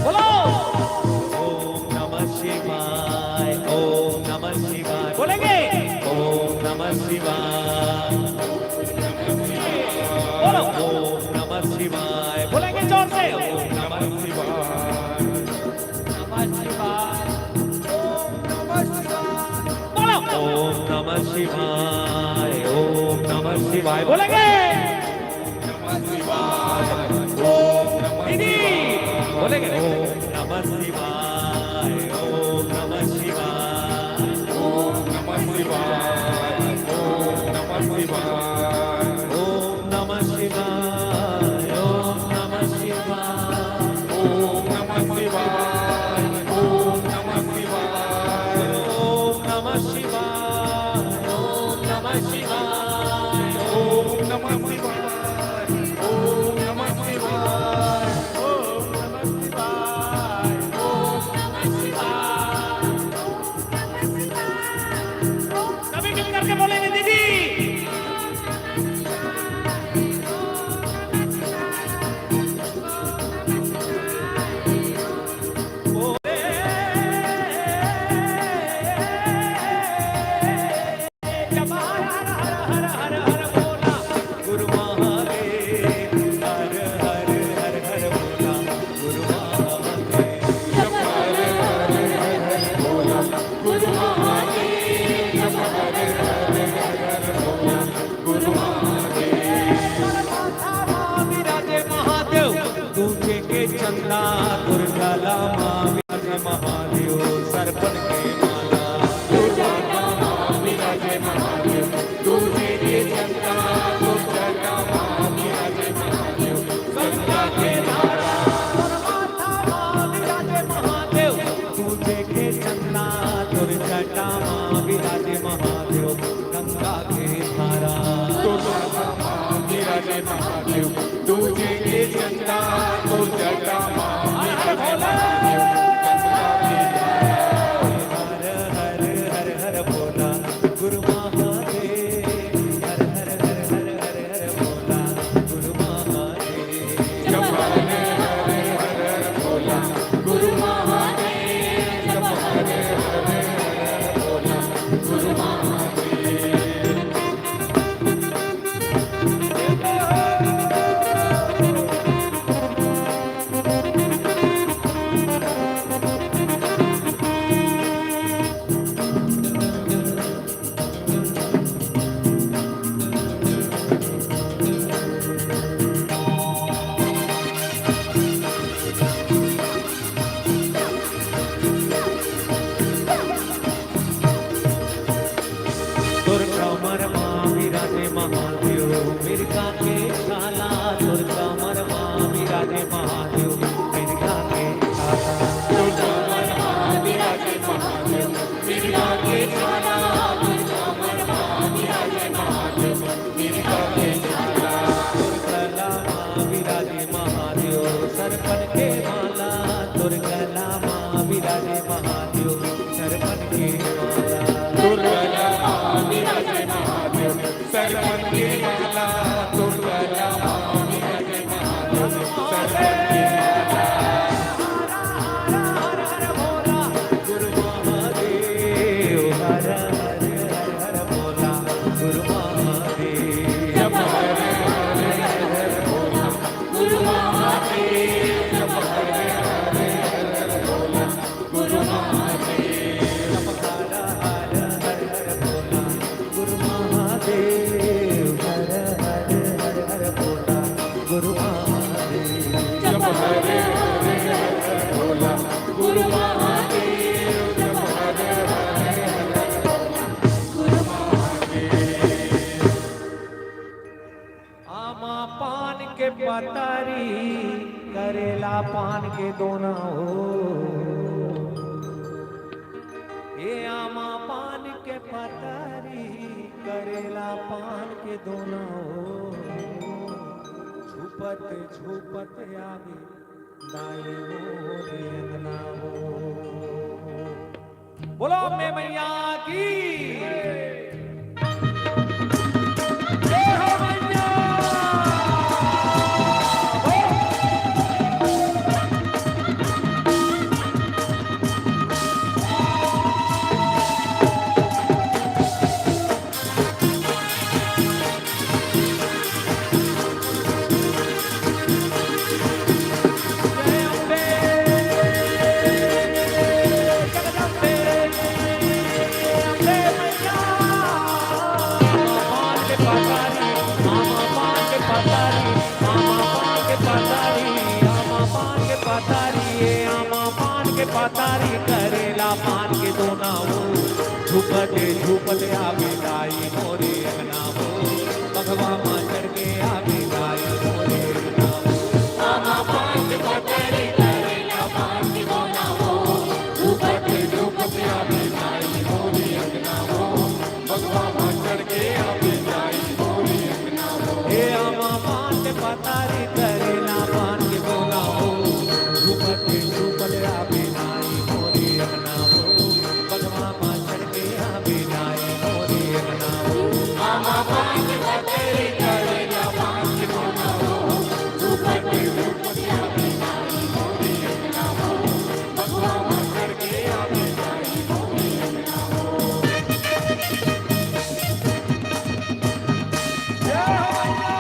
बोलो। ओम नमः शिवाय, ओम नमः शिवाय। बोलेंगे? ओम नमः शिवाय। बोलो। ओम नमः शिवाय। बोलेंगे जोर से। ओम नमः शिवाय। नमः शिवाय। ओम नमः शिवाय। बोलो। ओम नमः शिवाय, ओम नमः शिवाय। बोलेंगे? नमः शिवाय, ओम नमः दीदी, शिवाय। बोलेंगे? ओम नमः शिवाय, ओम नमः शिवाय। ओम नमः शिवाय, ओम नमः शिवाय। ओम नमः शिवाय, ओम नमः शिवाय। जय महादेव, दूजे के चंदा तो जटा माँ। हर हर भोला। हर हर हर हर भोला, गुरु महादेव। हर हर हर हर हर हर भोला, गुरु महादेव। जय हर हर हर हर भोला, गुरु महादेव। जय हर हर हर हर भोला, गुरु महादेव। तोर कमर मा विराजे महादेव, मिर्गा के छाला। तोर कमर मा विराजे महादेव, मिर्गा के छाला। तोर कमर मा विराजे महादेव, मिर्गा के छाला। तोर कमर मा विराजे महादेव, मिर्गा के छाला। तोर गला मा विराजे महादेव, सरपन के माला। तोर गला मा विराजे महादेव, सरपन के माला। तोर गला मा विराजे महादेव, सरपन के माला। तोर गला मा विराजे महादेव, सरपन के माला। हर हर हर हर भोला, गुरु महादेव। हर हर हर हर भोला, गुरु महादेव। जप हर हर हर हर भोला, गुरु महादेव। जप हर हर हर हर भोला, गुरु महादेव। जप हर हर हर हर भोला, गुरु महादेव। हर हर हर हर भोला, गुरु महादेव। जप हर हर हर भोला, गुरु महादेव। जप हर हर हर भोला, गुरु महादेव। आमा पान के पतारी, करेला पान के दोना हो। ए आमा पान के पतारी, करेला पान के दोना हो। झूपत झूपत आगे दाई मोरे अंगना हो। बोलो अम्बे मैया की। जय हो मैया। पतारी करेला पान के दोना हो, झूपते झूपते आवे दाई मोरे अंगना हो। बघवा मा चढ़ के आवे दाई मोरे अंगना हो। आमा पान के पतारी करेला पान के दोना हो, झूपते झूपते आवे दाई मोरे अंगना हो। बघवा मा चढ़ के आवे दाई मोरे अंगना हो। ए आमा पान के पतारी करेला पान के दोना हो, झूपते झूपते आवे दाई मोरे अंगना हो। बघवा मा चढ़ के आवे दाई मोरे अंगना हो। आमा पान के पतारी करेला पान के दोना हो, झूपते झूपते आवे दाई मोरे अंगना हो। बघवा मा चढ़ के आवे दाई मोरे अंगना हो। जय हो मैया।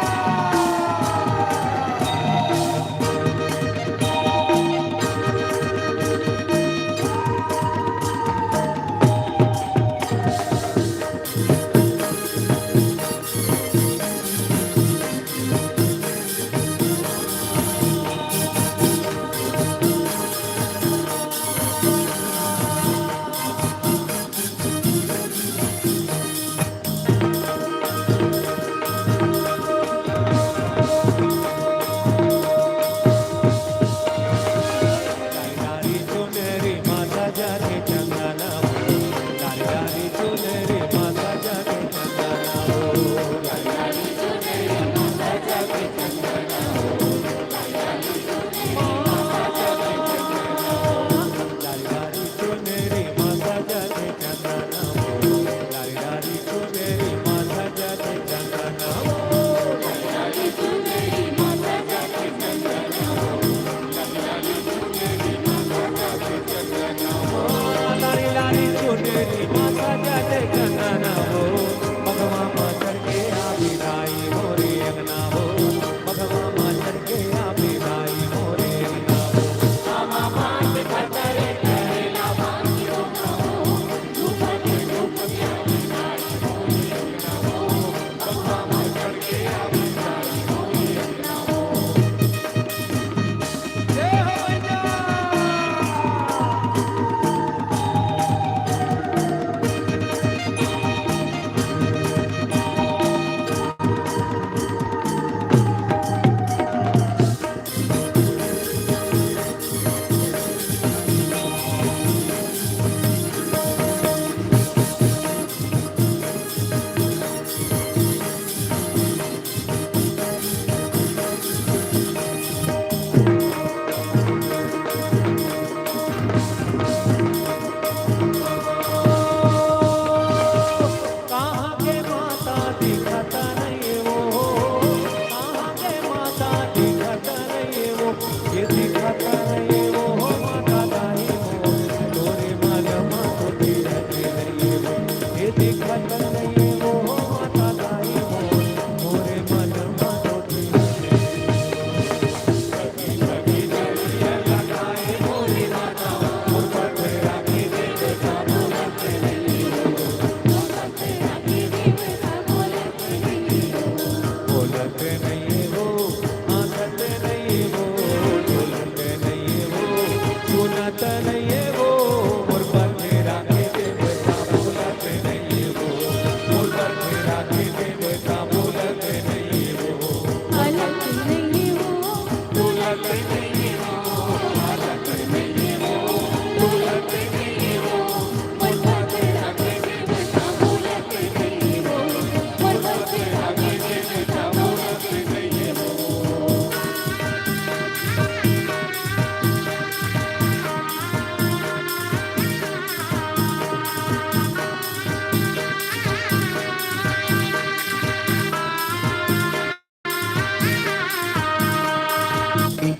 दुर्गा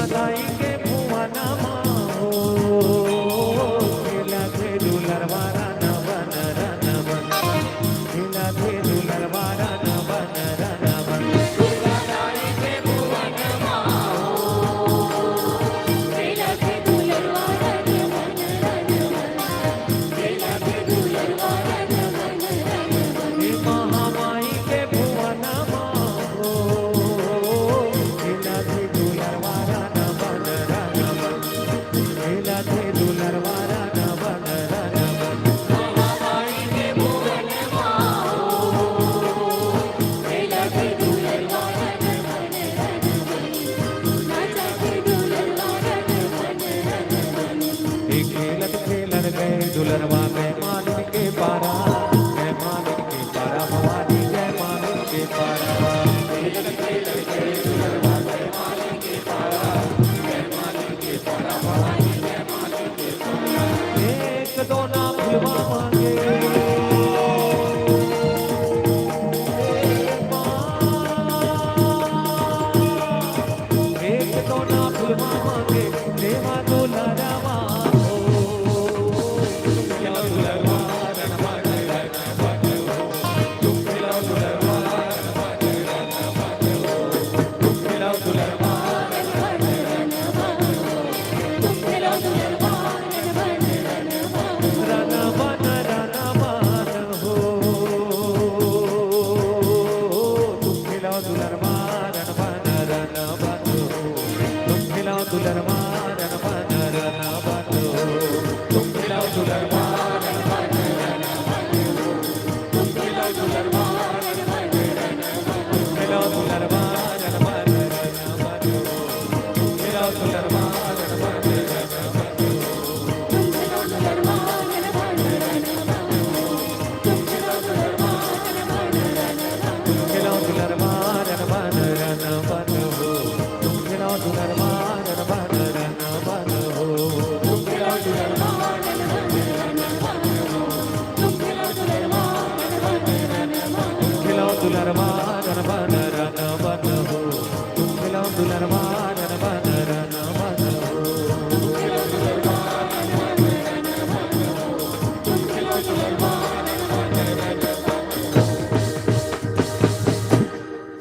दाई के भुवन मा हो, खेलथे दुलरवा रन बन रन बन, खेलथे दुलरवा रन बन रन बन। खेलत खेलत गए दुलरवा गए मालिन के पारा, गए मालिन के पारा, भवानी गए मालिन के पारा। एक दोना फुलवा मांगे। एक दोना फुलवा मांगे, देवा दुलरवा हो।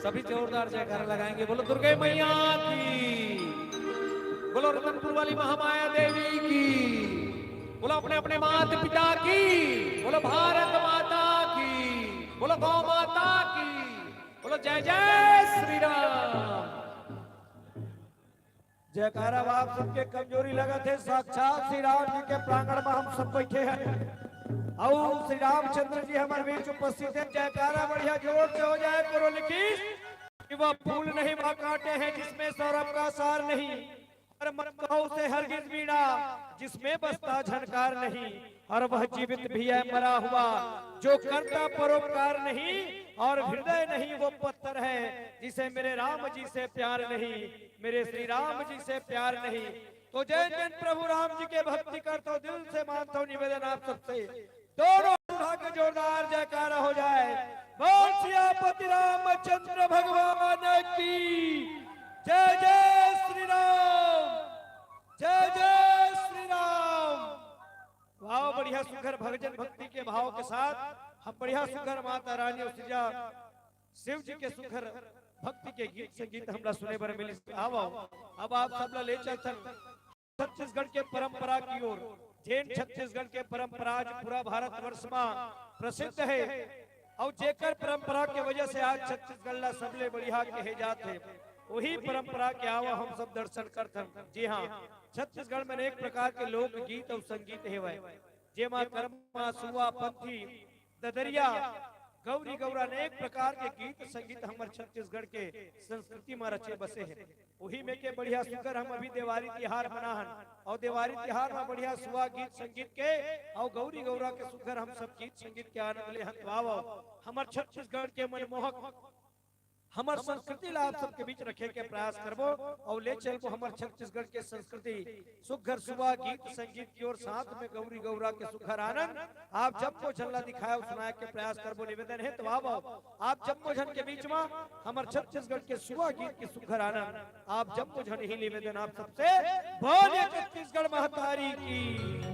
सभी जोरदार जयकारा लगाएंगे। बोलो दुर्गे मैया की, बोलो रतनपुर वाली महामाया देवी की, बोलो अपने अपने माता पिता की, बोलो भारत माता की, बोलो गौ माता की, बोलो जय जय श्री राम। जयकारा बा, आप सबके कमजोरी लगत हे, साक्षात श्री राम जी के प्रांगण में हम सब बैठे हैं। अउ श्री रामचंद्र जी हमारे बीच उपस्थित हैं। जयकारा बढ़िया जोर से हो जाए। करो लिखी कि वह फूल नहीं वह कांटे हैं जिसमें सौरभ का सार नहीं, और मत कहो उसे हरगिज वीणा जिसमें बजता झनकार नहीं। और वह जीवित भी है मरा हुआ, जो करता परोपकार नहीं, और हृदय नहीं वो पत्थर है, जिसे मेरे राम जी से प्यार नहीं, मेरे श्री राम जी से प्यार नहीं। तो जय जय प्रभु राम जी के भक्ति करता हूँ, दिल से मानता हूँ निवेदन आप सबसे, दोनों हाथ उठा के जोरदार जयकारा हो जाए। बोल सियापति रामचंद्र भगवान की जय। जय श्री राम, जय जय श्री राम। वाह, बढ़िया सुघर भजन भक्ति के भाव के साथ हम बढ़िया सुघर माता रानी और सिजा शिव जी के सुघर भक्ति के गीत संगीत हमला सुने बर मिलिस। आवो, अब आप सबला ले चलथन छत्तीसगढ़ के परंपरा की ओर। जेन छत्तीसगढ़ के परंपरा आज पूरा भारतवर्ष मा प्रसिद्ध हे, अउ जेकर परंपरा के वजह से आज छत्तीसगढ़ ला सबले बढ़िया कहे जात हे, वही परंपरा के आवा हम सब दर्शन करथन। जी हाँ, छत्तीसगढ़ में अनेक प्रकार के लोकगीत अउ संगीत हेवय, जेमा कर्मा, सुआ, पंथी, ददरिया, गौरी गौरा, अनेक प्रकार के गीत संगीत हमर छत्तीसगढ़ के संस्कृति म रचे बसे हे। उही में के बढ़िया सुघर हम अभी देवारी तिहार मनाहन, अउ देवारी तिहार म बढ़िया सुआ गीत संगीत के अउ गौरी गौरा के सुघर हम सब गीत संगीत के आनंद लेहन। तो आवो, हमर छत्तीसगढ़ के मनमोहक हमर संस्कृति ला आप सबके बीच रखे के प्रयास करबो अउ ले चलबो हमर छत्तीसगढ़ के संस्कृति। सुघर सुबह गीत संगीत के ओर, साथ में गौरी गौरा के सुघर आनंद। आप जम्मो झन ला दिखाए अउ सुनाए के प्रयास करबो। निवेदन हे तो आवव आप जम्मो झन के बीच में हमर छत्तीसगढ़ के सुबह गीत के सुघर आनंद। आप जम्मो झन ही निवेदन आप सबसे, बोलिए छत्तीसगढ़ महतारी की।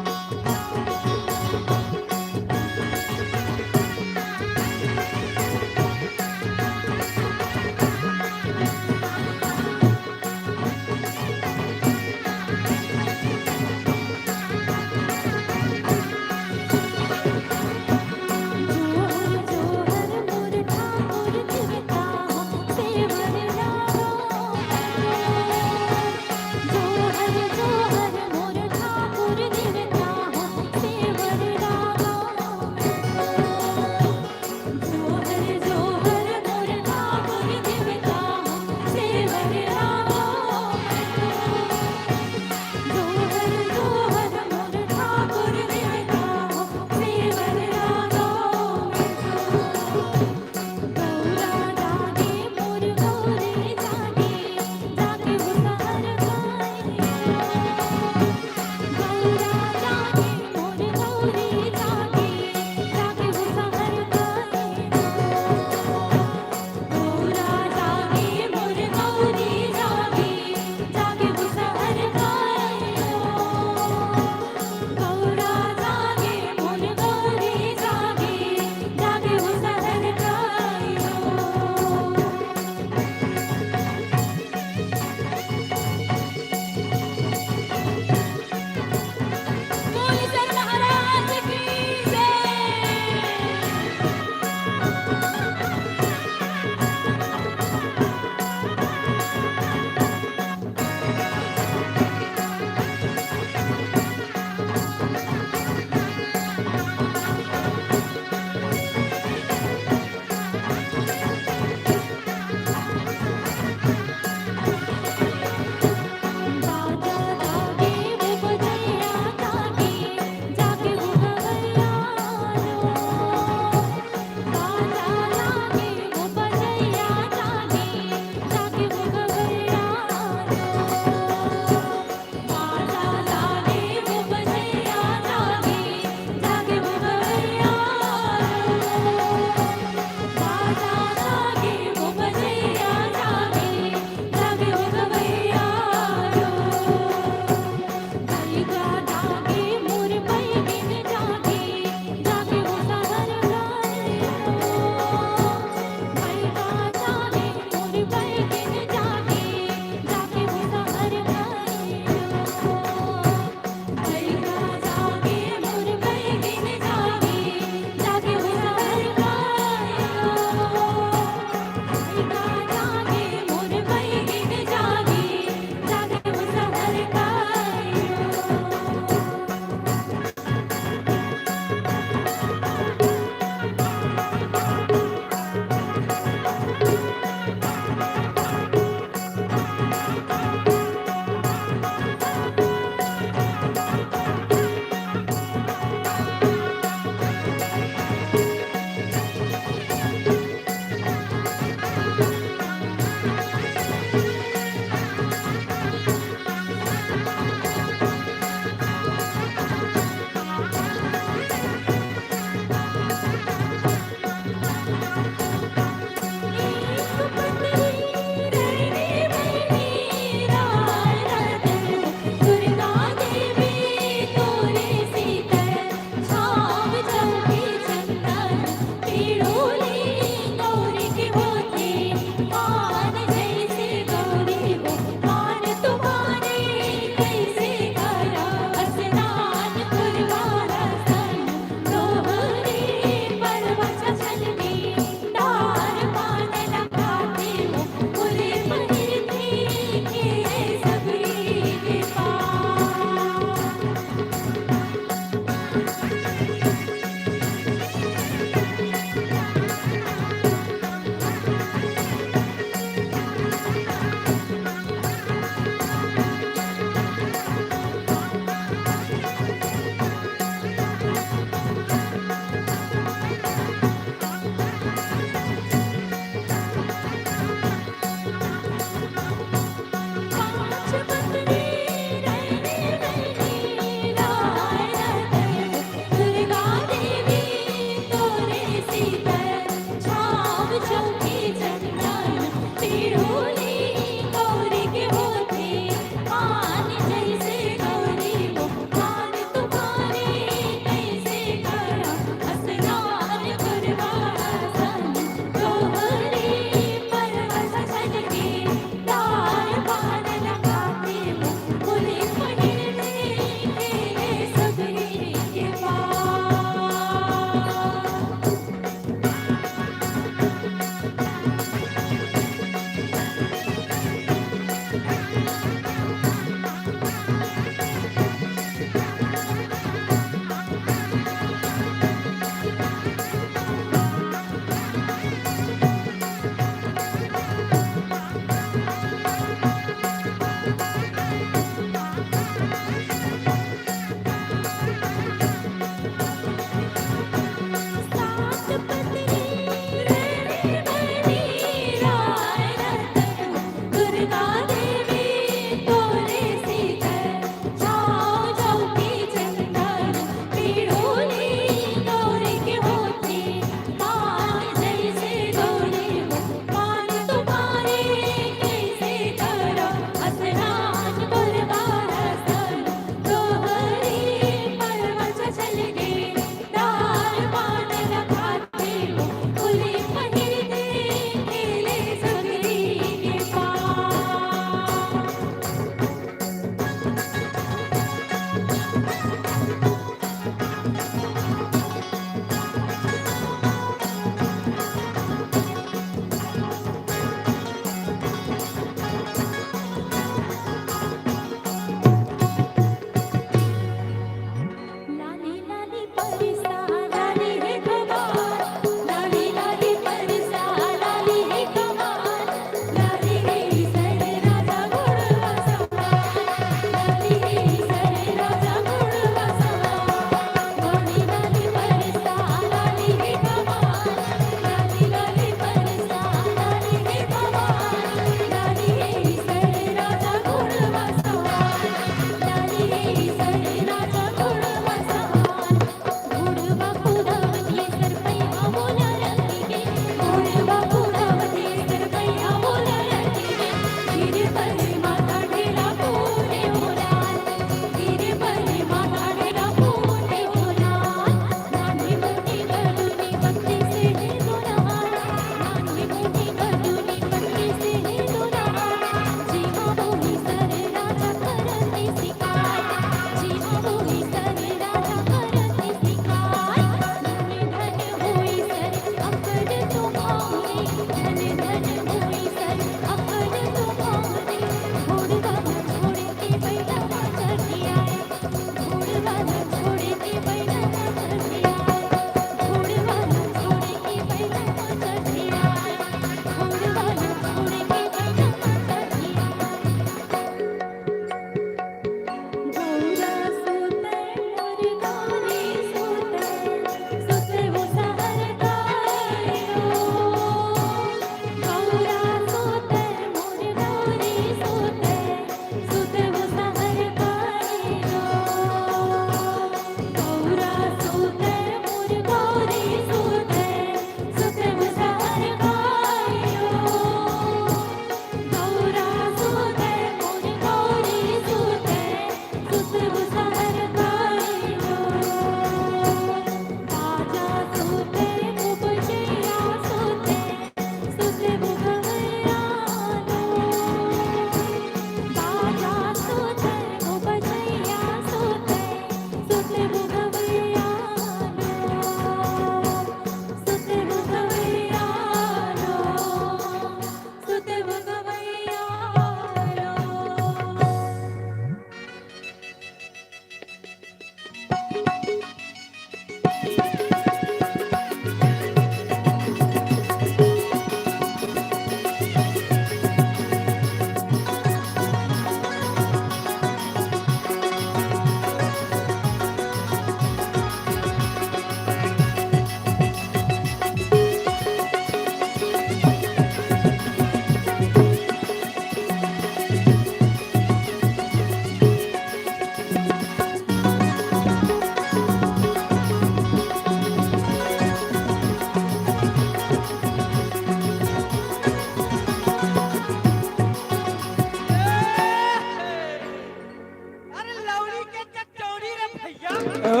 अरे लौड़ी के चकचौड़ी रे भैया। ए?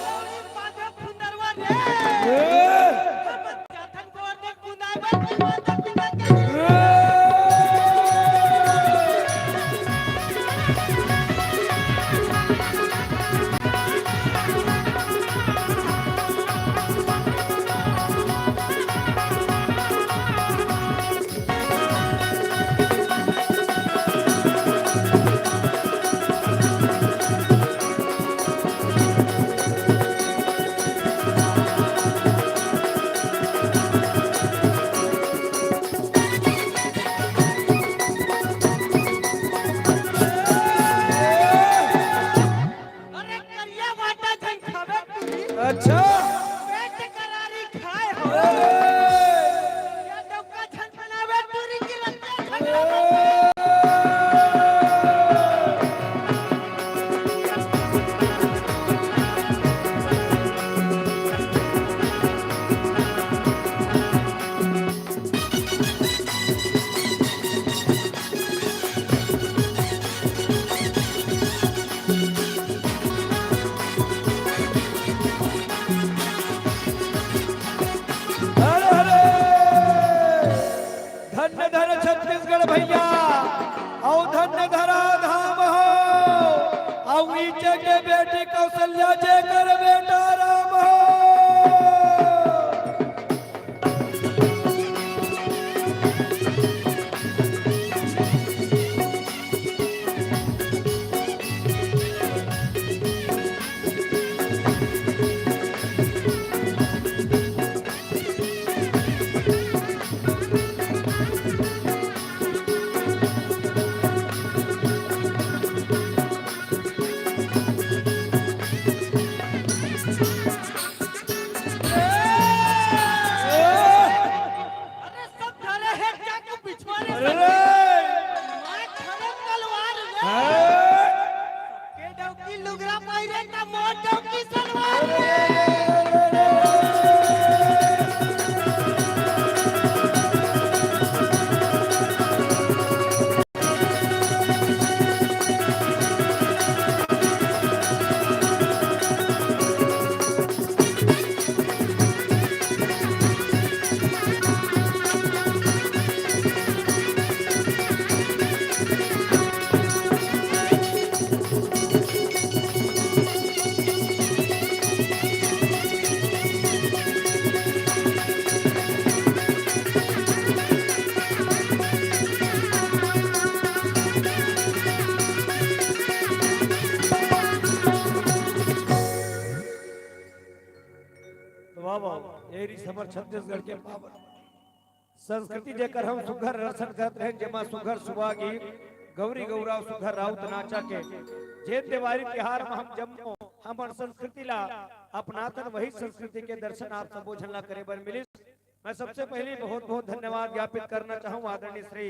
लौड़ी बांधे फुंदरवा रे। ए? हम जाथन गोर में कुनाबे की बात कुनाबे। ए? अरे करिया भाटा झन खावे टूरी। अच्छा। पेट करारी खाए हो। अरे। या डौका झन बनावे टूरी की रत्ते झन खावे। अरे, अरे। धन्य धन्य छत्तीसगढ़ भैया, अउ धन्य धरा धाम हो, अउ नीचे के बेटी कौशल्या जेकर बेटा राम हो। मेरी हमर छत्तीसगढ़ के पावन संस्कृति, जेकर हम सुघर रचना करत रहेन, जेमा सुघर सुआ गीत, गौरी गौरा, सुघर राउत नाचा के जेन देवारी तिहार म हम जम्मो हमर संस्कृति ला अपनाथन, वही संस्कृति के दर्शन आप सबो झन ला करे बर मिलिस। मैं सबसे पहले बहुत बहुत धन्यवाद ज्ञापित करना चाहूँ आदरणीय श्री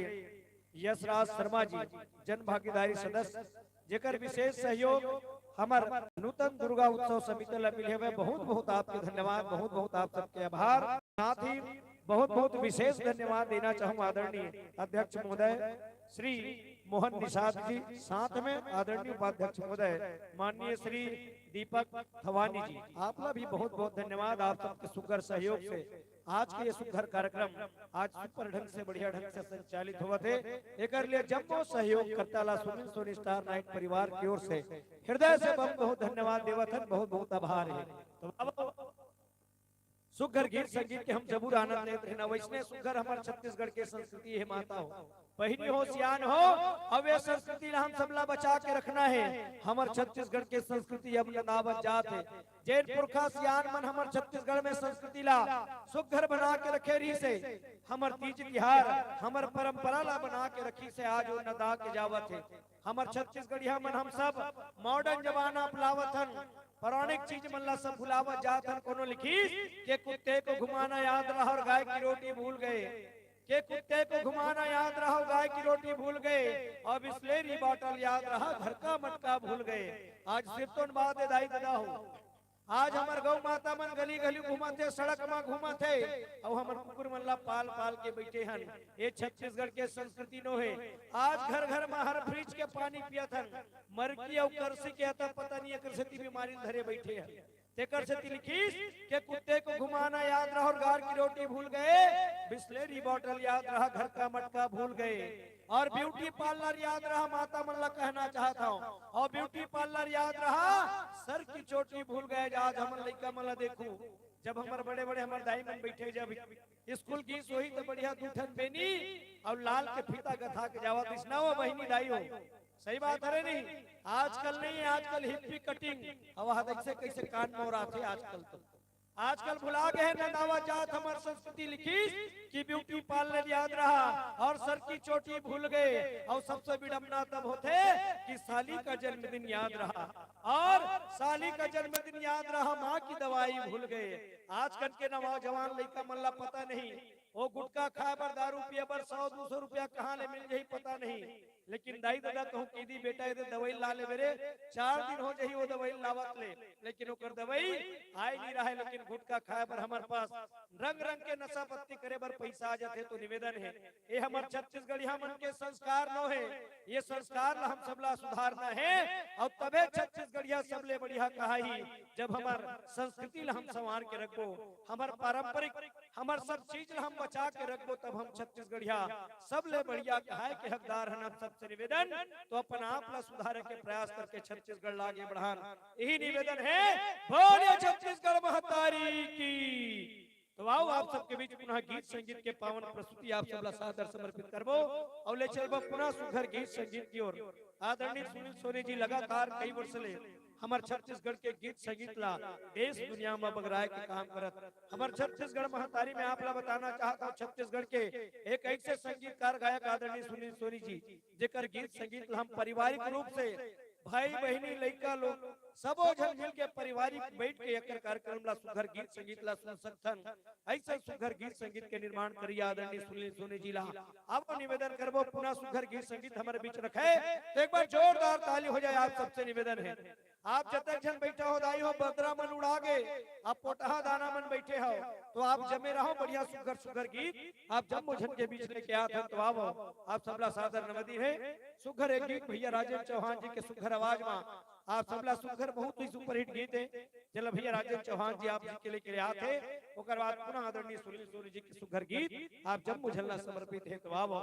यशराज शर्मा जी, जन भागीदारी सदस्य, जेकर विशेष सहयोग हमर नूतन दुर्गा उत्सव समिति ला मिले हवय। बहुत बहुत आपके धन्यवाद, बहुत बहुत आप सबके आभार। साथ ही बहुत बहुत विशेष धन्यवाद देना चाहूँ आदरणीय अध्यक्ष महोदय श्री मोहन निषाद जी, साथ में आदरणीय उपाध्यक्ष महोदय माननीय श्री दीपक थवानी जी, आप ला भी बहुत बहुत धन्यवाद। आप सबके सुघर सहयोग से आज के ये सुघर कार्यक्रम आज सुपर ढंग से, बढ़िया ढंग से संचालित होवत हे। एकर लिए जम्मो सहयोगकर्ता ला सुनील सोनी स्टार नाइट परिवार की ओर से हृदय से बहुत बहुत धन्यवाद देवत हन, बहुत बहुत आभार हे। तो अब सुघर गीत संगीत के हम जरूर आनंद लेत रहना, वैसने सुघर हमर छत्तीसगढ़ के संस्कृति हे माता हो, बहिनी हो, सियान हो, अब ये संस्कृति ला हम सबला बचा के रखना हे। हमर छत्तीसगढ़ के संस्कृति अब नंदावत जात हे। जेन पुरखा सियान मन हमर छत्तीसगढ़ में संस्कृति ला सुघर बना के रखे रहिस हे, हमर तीज तिहार, हमर परंपरा ला बना के रखिस हे, आज वो नंदा के जावत हे। हमर छत्तीसगढ़िया मन हम सब मॉडर्न जमाना अपनावत हन, पौराणिक चीज मन ला सब भुलावत जात हन। कोनो लिखिस के कुत्ते को घुमाना याद रहा और गाय की रोटी भूल गए, के कुत्ते को घुमाना याद रहा और गाय की रोटी भूल गए, और बिसलेरी बॉटल याद रहा, घर का मटका भूल गए। आज सिरतोन बात ए दाई ददा हो, आज हमर गौ माता मन गली गली घूमत हे, सड़क म घूमत हे, अउ हमर कुकुर मन ला पाल पाल के बैठे हन। ये छत्तीसगढ़ के संस्कृति नो हे। आज घर घर म हर फ्रिज के पानी पियत हन, मरकी अउ करसी के अता पता नहीं एकर सेती बीमारी धरे बैठे हन। तेकर सेती लिखिस के कुत्ते को घुमाना याद रहा और गार की रोटी भूल गए, बिसलेरी बॉटल याद रहा, घर का मटका भूल गए, और ब्यूटी पार्लर याद रहा, माता मन ला कहना चाहत हूँ, और ब्यूटी पार्लर याद रहा, सर की चोटी भूल गए। आज हमन लइका मन ला देखू, जब हमर बड़े बड़े हमर दाई मन बैठे, जब स्कूल गीस होही तो बढ़िया दू ठन बेनी और लाल के फीता गथा के जावत इसना वो बहिनी दाई हो। सही बात हरे नहीं? आजकल नहीं, आजकल हिप्पी कटिंग, अब हाथ ऐसे कैसे कान मोराथे आजकल तो। आजकल भुला गए हैं नंदावा जात हमर संस्कृति लिखिस कि ब्यूटी पार्लर याद रहा और सर की चोटी भूल गए। और सबसे विडम्बना तब होथे कि साली का जन्मदिन याद रहा और साली का जन्मदिन याद रहा, माँ की दवाई भूल गए। आजकल के नौजवान लइका मन ला पता नहीं, वो गुटखा खाए बर, दारू पिए बर सौ दू सौ रुपया कहाँ ले मिल जाही पता नहीं। लेकिन दाई ददा कहूँ कि दी बेटा, एदे दवाई ला ले मेरे, चार दिन हो जाही वो दवाई लावत ले, लेकिन ओकर दवाई आए नहीं रहा है। लेकिन गुटखा खाए बर हमर पास रंग रंग के नशा पत्ती करे बर पैसा आ जाथे। तो निवेदन है, ये हमर छत्तीसगढ़िया मन के संस्कार नो है, ये संस्कार ला हम सबला सुधारना है। और तबे छत्तीसगढ़िया सबले बढ़िया कहाही, जब हमर संस्कृति ला हम संवार के रखबो, हमर पारंपरिक, हमर सब चीज ला हम बचा के रखबो, तब हम छत्तीसगढ़िया सबले बढ़िया कहाए के हकदार हन। आप सबसे निवेदन, तो अपन आप ला सुधारे के प्रयास करके छत्तीसगढ़ ला आगे बढ़ान, यही निवेदन है। बोलिए छत्तीसगढ़ महतारी की। तो आओ, आप सबके बीच पुनः गीत संगीत के पावन प्रस्तुति आप सबला सादर समर्पित करबो और ले चलबो पुनः सुघर गीत संगीत की ओर। आदरणीय सुनील सोनी जी लगातार कई वर्ष ले हमर छत्तीसगढ़ के गीत संगीत ला देश दुनिया में बगराए के काम करत, हमर छत्तीसगढ़ महतारी में आप ला बताना चाहत हूँ, छत्तीसगढ़ के एक ऐसे संगीतकार गायक आदरणीय सुनील सोनी जी, जेकर गीत संगीत ला हम पारिवारिक रूप से भाई बहिनी लइका लोग सबो झन मिल के पारिवारिक बैठ के एकर कार्यक्रम ला सुघर गीत संगीत ला सुन सकथन। ऐसा सुघर गीत संगीत के निर्माण करिए आदरणीय सुनील सोनी जी ला। अब निवेदन करबो पुनः सुघर गीत संगीत हमारे बीच रखे, तो एक बार जोरदार ताली हो जाए, आप सबसे निवेदन है। आप जतक झन बैठे हो दाई हो, बदरा मन उड़ा गे, आप पोटहा दाना मन बैठे हो, तो आप जमे रहो, बढ़िया सुघर सुघर गीत आप जम्मो झन के बीच लेके आत हन। तो आवो, आप सबला सादर नमदी है। सुघर एक गीत भैया राजेंद्र चौहान जी के सुघर आवाज में आप सबला सुघर बहुत ही सुपरहिट गीत है, जेला भैया राजेंद्र चौहान जी आप जी के लेके आत हे। ओकर बाद पुनः आदरणीय सुनील सोनी जी के सुघर गीत आप जम्मो झन ला समर्पित है। तो आवो,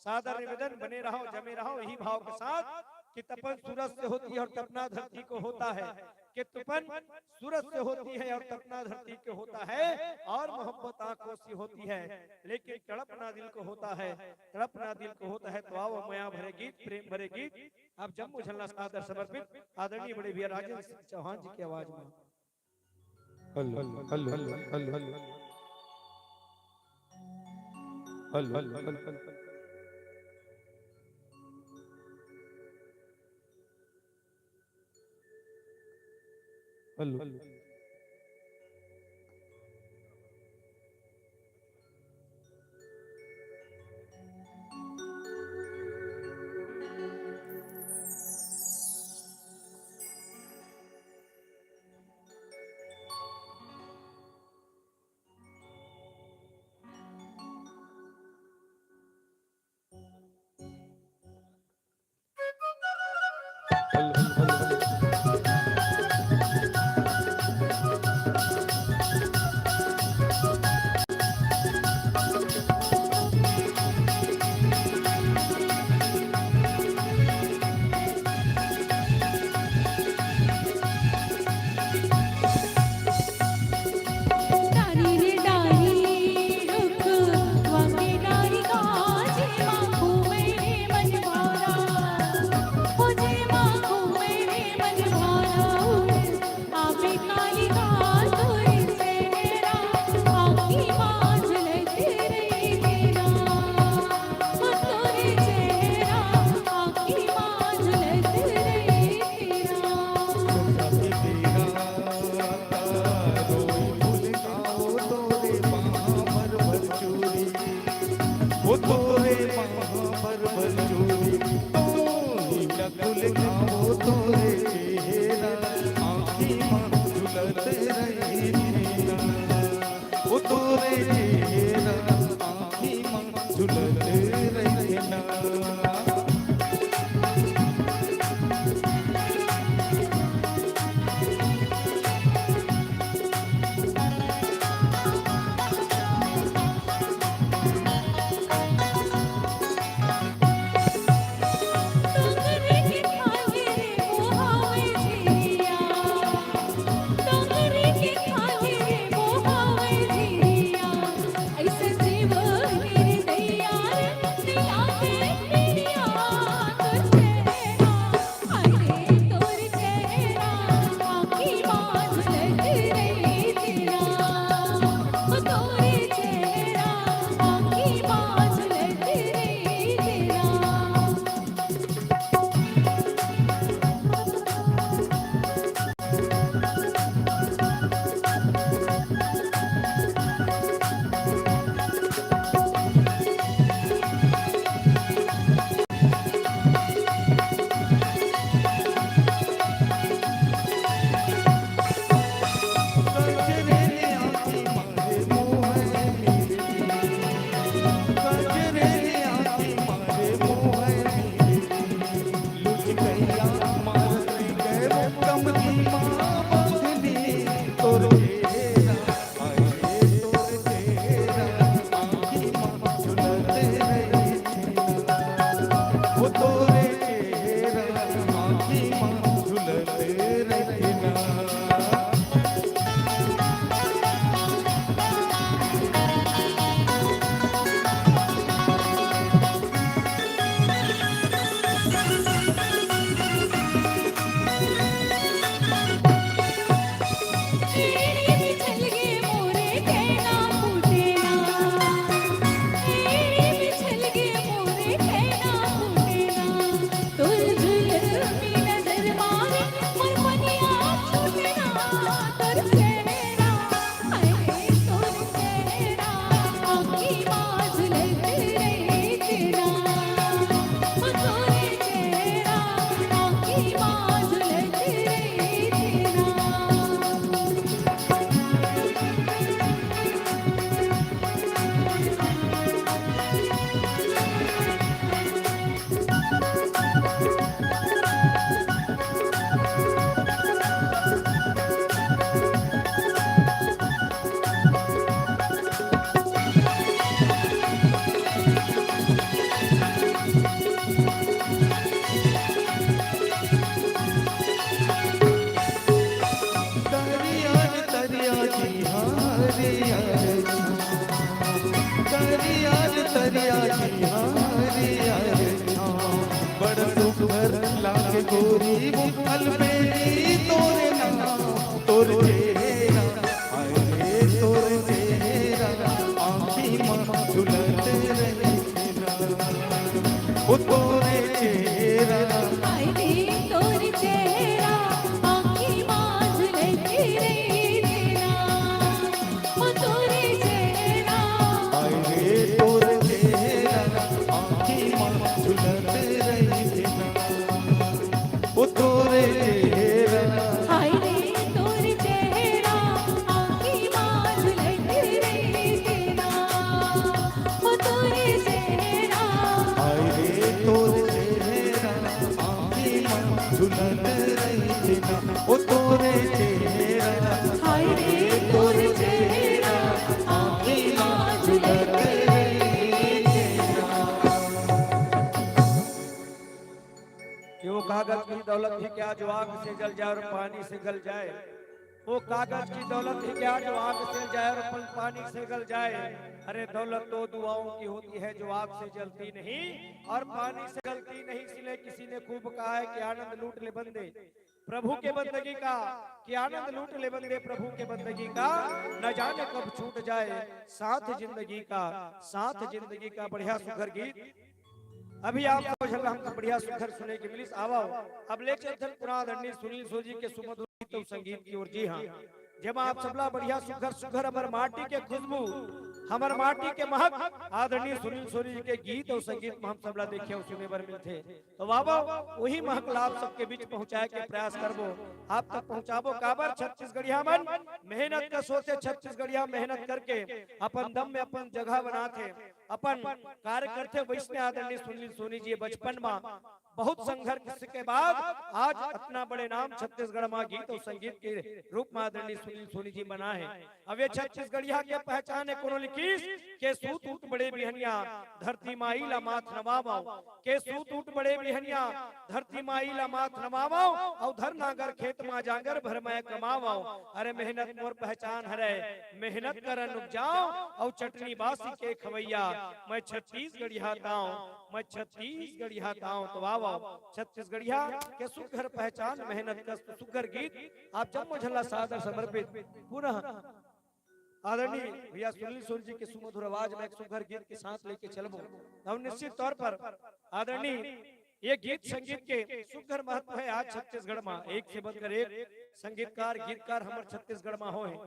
सादर निवेदन, बने रहो, जमे रहो यही भाव के साथ कि तपन सूरज से होती है और तपना धरती को होता है, कि तपन सूरज से होती है और तपना धरती को होता है, और मोहब्बत आंखों से होती है, लेकिन तड़पना दिल को होता है, तड़पना दिल को होता है। तो आओ, मया भरे गीत, प्रेम भरे गीत आप जम्मो झन ला सादर समर्पित आदरणीय बड़े भैया राजेंद्र सिंह चौहान जी की आवाज में। Hello, hello, hello, hello, hello, hello, hello. Hello. चेहरा। हाय रे तोर चेहरा, आँखी मा झलक रहिथे ना। ओ तोर चेहरा। हाय रे तोर चेहरा, आँखी मा झलक रहिथे ना। ओ तोर चेहरा। हाय रे तोर चेहरा, आँखी मा झलक रहिथे ना। ओ तोर चेहरा। हाय रे तोर चेहरा, आँखी मा झलक रहिथे ना। ओ तोर चेहरा। हाय रे तोर चेहरा, आँखी मा झलक रहिथे ना। ये वो कागज की दौलत है क्या, जो आग से जल जाए और पानी से गल जाए? वो कागज की दौलत है क्या, जो आग से जल जाए और पन-, पानी से गल जाए? अरे, दौलत तो दुआओं की होती है, जो आग से जलती नहीं और पानी से गलती नहीं। इसलिए किसी ने खूब कहा है कि आनंद लूट ले बंदे प्रभु के बंदगी का, कि आनंद लूट ले बंदे प्रभु के बंदगी का, न जाने कब छूट जाए साथ जिंदगी का, साथ जिंदगी का। बढ़िया सुघर गीत। अभी आप सब झन ला हमन बढ़िया सुघर सुने के मिलिस। आवव, अब ले चलथन पुनः आदरणीय सुनील सोनी जी के सुमधुर गीत अउ संगीत की ओर। जी हाँ, जेमा आप सबला बढ़िया सुघर सुघर हमर माटी के खुशबू, हमर माटी के महक आदरणीय सुनील सोनी जी के गीत अउ संगीत में हम सबला देखे अउ सुने बर मिलथे। तो आवव, वही महक ला आप सबके बीच पहुंचाए के प्रयास करबो, आप तक पहुंचाबो। काबर छत्तीसगढ़िया मन मेहनत कस होथे, छत्तीसगढ़िया मेहनत करके अपन दम में अपन जगह बनाथे, अपन कार्य करथे। वइसने आदरणीय सुनील सोनी जी बचपन मा बहुत संघर्ष के बाद आज अतना बड़े नाम छत्तीसगढ़ मा गीत अउ संगीत के रूप मा आदरणीय सुनील सोनी जी बना है। अब ये छत्तीसगढ़िया के पहचान है कोनो लिखिस, के सूत उठ बड़े बिहनिया धरती माई ला माथ नवावव, के सूत उठ बड़े बिहनिया धरती माई ला माथ नवावव, अउ धर नांगर खेत मा जांगर भर मैं कमावव। अरे मेहनत मोर पहचान हरे, मेहनत करन उपजाव, अउ चटनी बासी के खवैया, मैं छत्तीसगढ़िया तांव, मैं छत्तीसगढ़िया तांव। तो आवव, छत्तीसगढ़िया के सुघर पहचान, मेहनत कस सुघर गीत, आप जम्मो झन ला सादर समर्पित। पुनः आदरणीय भैया सुनील सोनी जी के सुमधुर आवाज में एक सुघर गीत के साथ लेके चलबो। हम निश्चित तौर पर आदरणीय ये गीत संगीत के सुघर महत्व है आज छत्तीसगढ़ मा, एक से बढ़कर एक संगीतकार, गीतकार हमर छत्तीसगढ़ मा होए,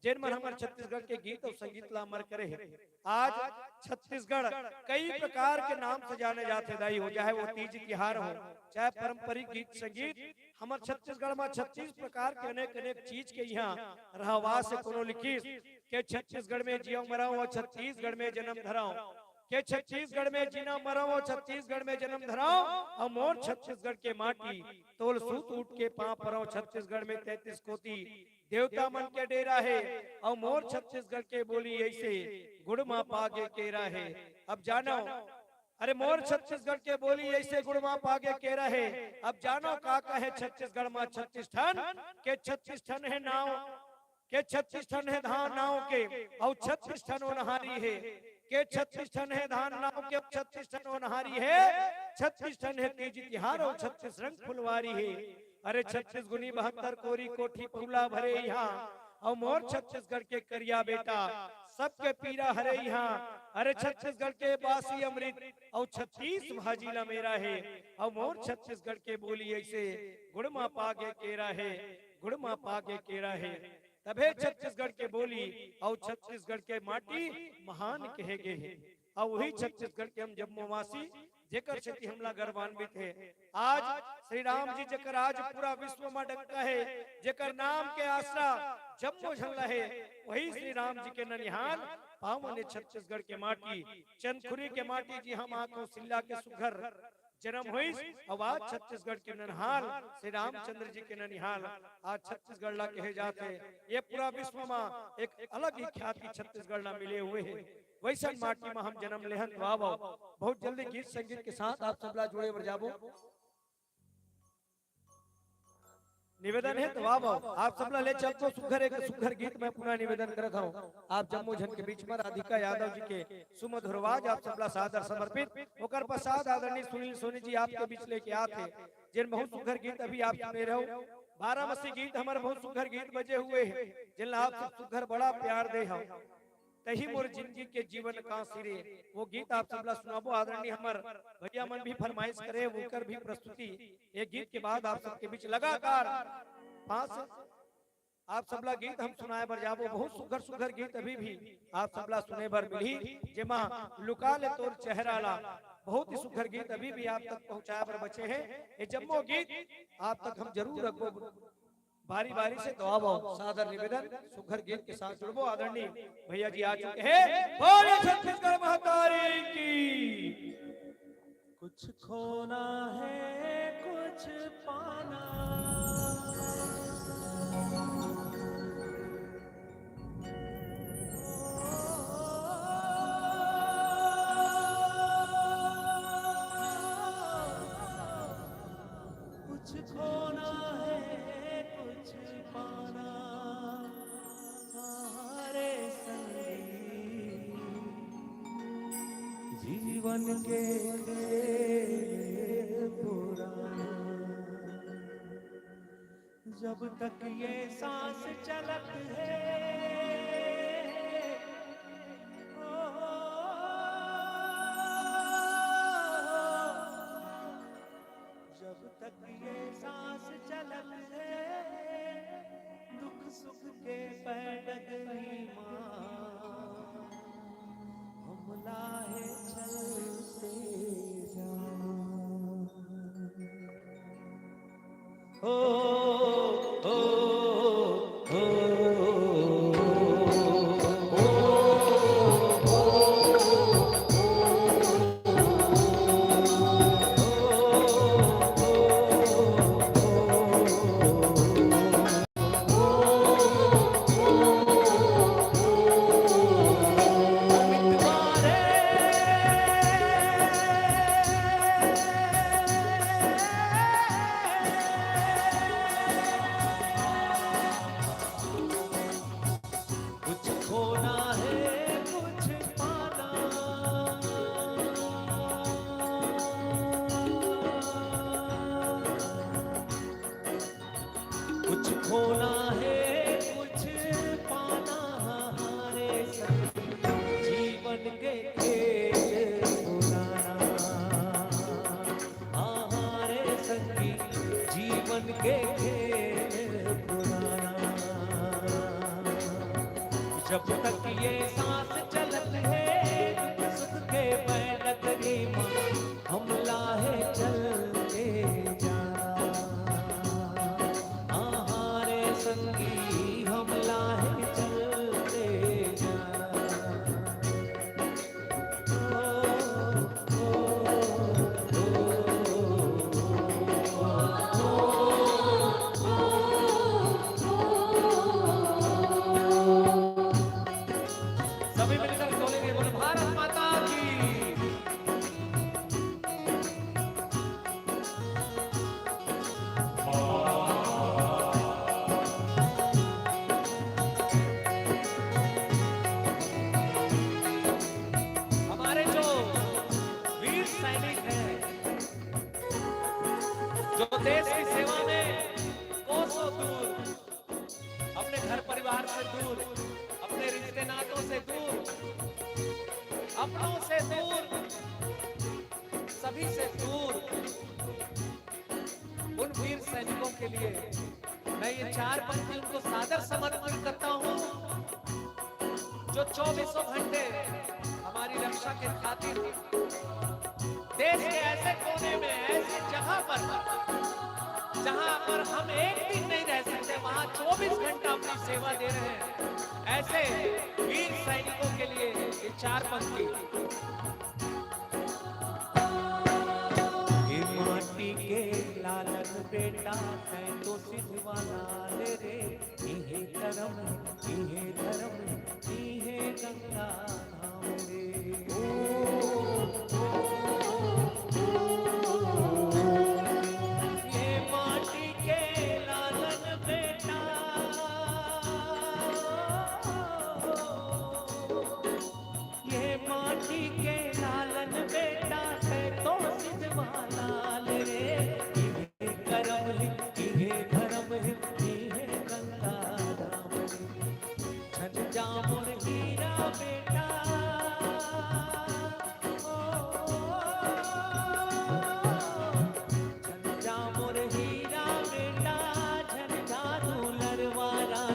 जेन मन हमर छत्तीसगढ़ के गीत अउ संगीत ला अमर करे हे। आज छत्तीसगढ़ कई प्रकार के नाम से जाने जाथे दाई हो, चाहे वो तीज तिहार हो, चाहे पारंपरिक गीत संगीत, हमर छत्तीसगढ़ मा छत्तीस प्रकार के अनेक अनेक चीज के इहाँ रहवास हे। कोनो लिखिस के छत्तीसगढ़ में जियव मरव अउ छत्तीसगढ़ में जनम धरव, के छत्तीसगढ़ में जियव मरव अउ छत्तीसगढ़ में जनम धरव, अउ मोर छत्तीसगढ़ के माटी तोल सूत उठ के पाँव परव। छत्तीसगढ़ में तैंतीस कोती देवता मन के डेरा हे, अउ मोर छत्तीसगढ़ के बोली अइसे गुड़ मा पागे केरा हे। अब जानव, अरे मोर छत्तीसगढ़ के बोली अइसे गुड़ मा पागे केरा हे। अब जानव का का हे छत्तीसगढ़ मा छत्तीस ठन, के छत्तीस ठन हे नाव, के छत्तीस ठन हे धान नाव के, अउ छत्तीस ठन ओनहारी हे, के छत्तीस ठन हे धान नाव के, अउ छत्तीस ठन ओनहारी हे, छत्तीस ठन हे तीज तिहार, अउ छत्तीस रंग फुलवारी हे। अरे छत्तीस गुनी बहत्तर कोरी कोठी पहुला भरे इहाँ, अउ मोर छत्तीसगढ़ के करिया बेटा सबके पीरा हरे इहाँ। अरे छत्तीसगढ़ के बासी अमृत अउ छत्तीस भाजी ला मेरा हे, अउ मोर छत्तीसगढ़ के बोली अइसे गुड़ मा पागे केरा हे, गुड़ मा पागे केरा हे। तभे छत्तीसगढ़ के बोली अउ छत्तीसगढ़ के माटी महान कहे गे हे। अउ वही छत्तीसगढ़ के हम जम्मो वासी, जेकर सेती हमला गर्वान्वित हे। आज श्री राम जी जेकर आज पूरा विश्व मा डंका हे, जेकर नाम के आसरा जम्मो झन ला हे, वही श्री राम जी के ननिहाल पावन हे छत्तीसगढ़ के माटी, चंदखुरी के माटी, जिहाँ माँ कौशल्या के सुघर जनम होइस, अउ आज छत्तीसगढ़ के ननिहाल श्री रामचंद्र जी के ननिहाल आज छत्तीसगढ़ ला कहे जाथे। ये पूरा विश्व मा एक अलग ही ख्याति छत्तीसगढ़ ला मिले हुए हे। वइसन माटी मा हम जनम लेहन तो आवव। बहुत जल्दी गीत संगीत के साथ आप सबला जुड़े बर जाबो। निवेदन हे तो आवव, आप सबला ले चलथों सुघर एक सुघर गीत मैं पुनः निवेदन करत हँव। आप जम्मो झन के बीच मा राधिका यादव जी के सुमधुर आवाज आप सबला सादर समर्पित। ओकर पश्चात आदरणीय सुनील सोनी जी आपके बीच लेके आत हे, जेन बहुत सुघर गीत अभी आप सुने रहो। बारामसी गीत हमर बहुत सुघर गीत बजे हुए हे, जेन ला आप सब सुघर बड़ा प्यार दे हव। तही मोर जिंदगी के जीवन का सिरे। वो गीत आप सबला सुनाबो। आदरणीय हमर भैया मन भी फरमाइश करे, ओकर भी प्रस्तुति। ये गीत के बाद आप सबके बीच लगातार पांच आप सबला गीत हम सुनाए बर जाबो। बहुत सुघर सुघर गीत अभी भी आप सबला सुने बर मिलही, जेमा लुका ले तोर चेहरा ला। बहुत ही सुघर गीत अभी भी आप तक पहुंचाए बर बचे हैं। ये जम्मो गीत आप तक हम जरूर रखबो। बारी बारी से तो आवो, सादर निवेदन, सुघर गीत के साथ जुड़बो। आदरणीय भैया जी आ चुके हैं। बोले छत्तीसगढ़ महतारी की। कुछ खोना है, कुछ पाना। कुछ खोना है, कुछ पाना। हमारे संगी जीवन के खेल पुराना। जब तक ये सांस चलत है, ओ, जब तक ये सांस चलत है, दुख सुख के पैडगरी माँ हमला है चलते जाओ। ओ, ओ, ओ, ओ। कुछ खोना है, कुछ पाना। कुछ खोना है, कुछ पाना। हमारे संग जीवन के खेल पुराना। हमारे संगी जीवन के खेल पुराना। जब तक ये सांस चलत है, दुख सुख के बैठक रे माँ, हमला है चलते जाना। हमारे संगी हमला है चलते जाना। सभी मिलकर बोलेंगे, बोलो भारत माता की। हमारे जो वीर सैनिक हैं, जो देश की सेवा में कोसों दूर, अपने घर परिवार से दूर, अपने रिश्ते नातों से दूर, अपनों से दूर, सभी से दूर, उन वीर सैनिकों के लिए मैं ये चार पंक्ति उनको सादर समर्पित करता हूँ, जो चौबीसों घंटे हमारी रक्षा के खातिर देश के ऐसे कोने में, ऐसी जगह पर, जहां पर हम एक दिन नहीं रह सकते, वहां चौबीस घंटा अपनी सेवा दे रहे हैं, ऐसे वीर सैनिकों के लिए ये चार पंक्ति। हे माटी के लालन बेटा, तैं तो सिधवा लाल रे। इहे करम, इहे धरम, इहे गंगा धाम रे। ओ, ओ, ओ, ओ, ये माटी के लालन बेटा, ये माटी के लालन बेटा, तैं तो सिधवा लाल रे। इहे करम हे, इहे धरम हे, इहे गंगा धाम रे। छन जामुन हीरा बेटा,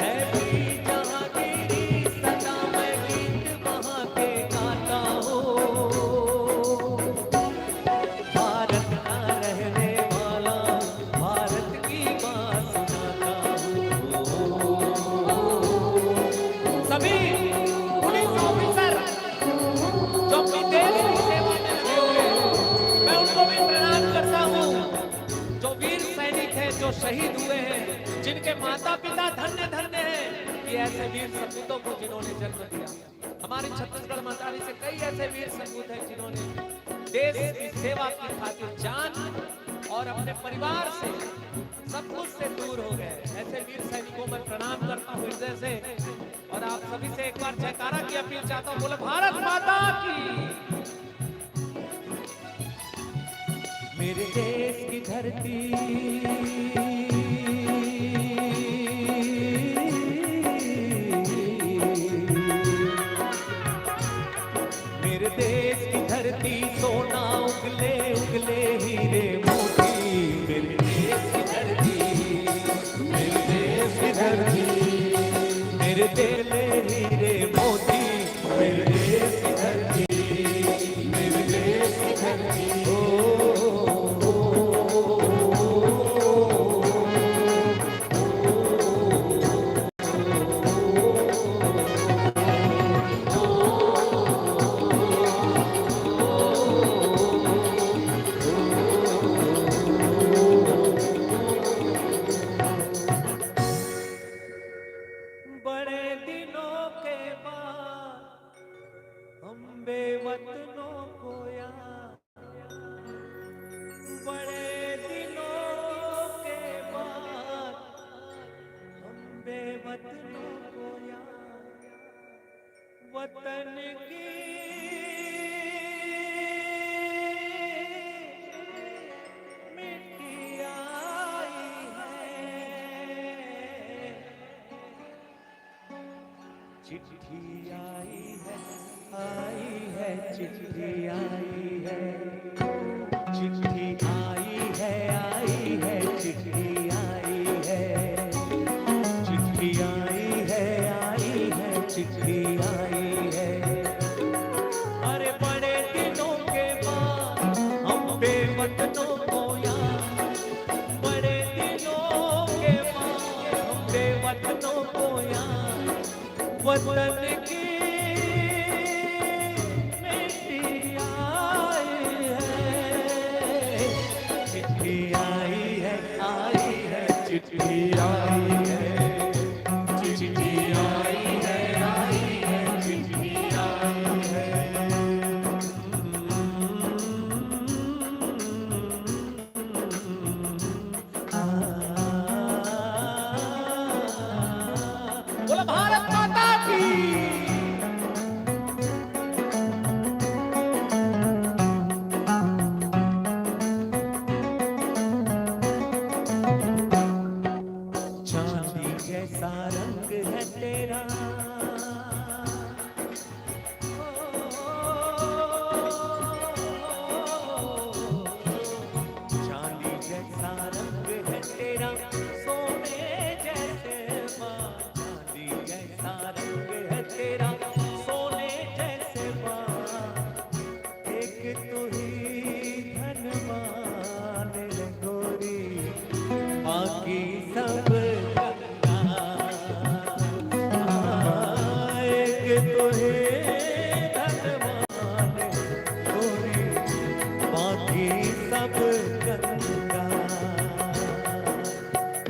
है भी जहांगीरी, सदा मैं गीत वहां के गाता हूँ। भारत का रहने वाला हूँ, भारत की बात सुनाता हूँ। सभी पुलिस ऑफिसर जो अपनी देश की सेवा में लगे हुए हैं, मैं उनको भी प्रणाम करता हूँ। जो वीर सैनिक हैं, जो शहीद हुए हैं, जिनके माता पिता धन्य धन्य हैं कि ऐसे वीर सपूतों को जिन्होंने जन्म दिया। हमारी छत्तीसगढ़ महतारी से कई ऐसे वीर सपूत हैं जिन्होंने देश की सेवा की खातिर जान और अपने परिवार से, सब कुछ से दूर हो गए। ऐसे वीर सैनिकों में प्रणाम करता हूँ हृदय से। और आप सभी से एक बार जयकारा की अपील चाहता हूँ, बोले भारत माता की। मेरे देश की धरती, मेरे देश की धरती, सोना उगले उगले हीरे मोती। मेरे देश की धरती, मेरे देश की धरती, मेरे देश के हीरे मोती। मेरे देश की धरती, मेरे देश की धरती। ओ, ओ, ओ, ओ, ओ, ओ। बड़े दिनों के बाद हम बेवतनों को याद, बड़े दिनों के बाद हम बेवतनों को याद, वतन की मिट्टी आई है। चिट्ठी आई है, आई है, चिट्ठी आई है, चिट्ठी आई है, आई है, चिट्ठी आई है, चिट्ठी आई है, आई है, चिट्ठी आई है। अरे बड़े दिनों के बाद हम बेवतनों को याद, बड़े दिनों के वतन की मिट्टी आई है, चिट्ठी आई है, आई है, चिट्ठी आई है, चिट्ठी आई है, आई है, चिट्ठी आई है। बोला भारत माता की। चांदी जैसा रंग है तेरा, चांदी जैसा रंग है तेरा, सोने जैसे बाल। चांदी जैसा रंग है तेरा, सोने जैसे बाल। एक तू ही धनवान है गोरी, बाकी सब कंगाल। हाँ, एक तू ही धनवान है गोरी, बाकी सब कंगाल।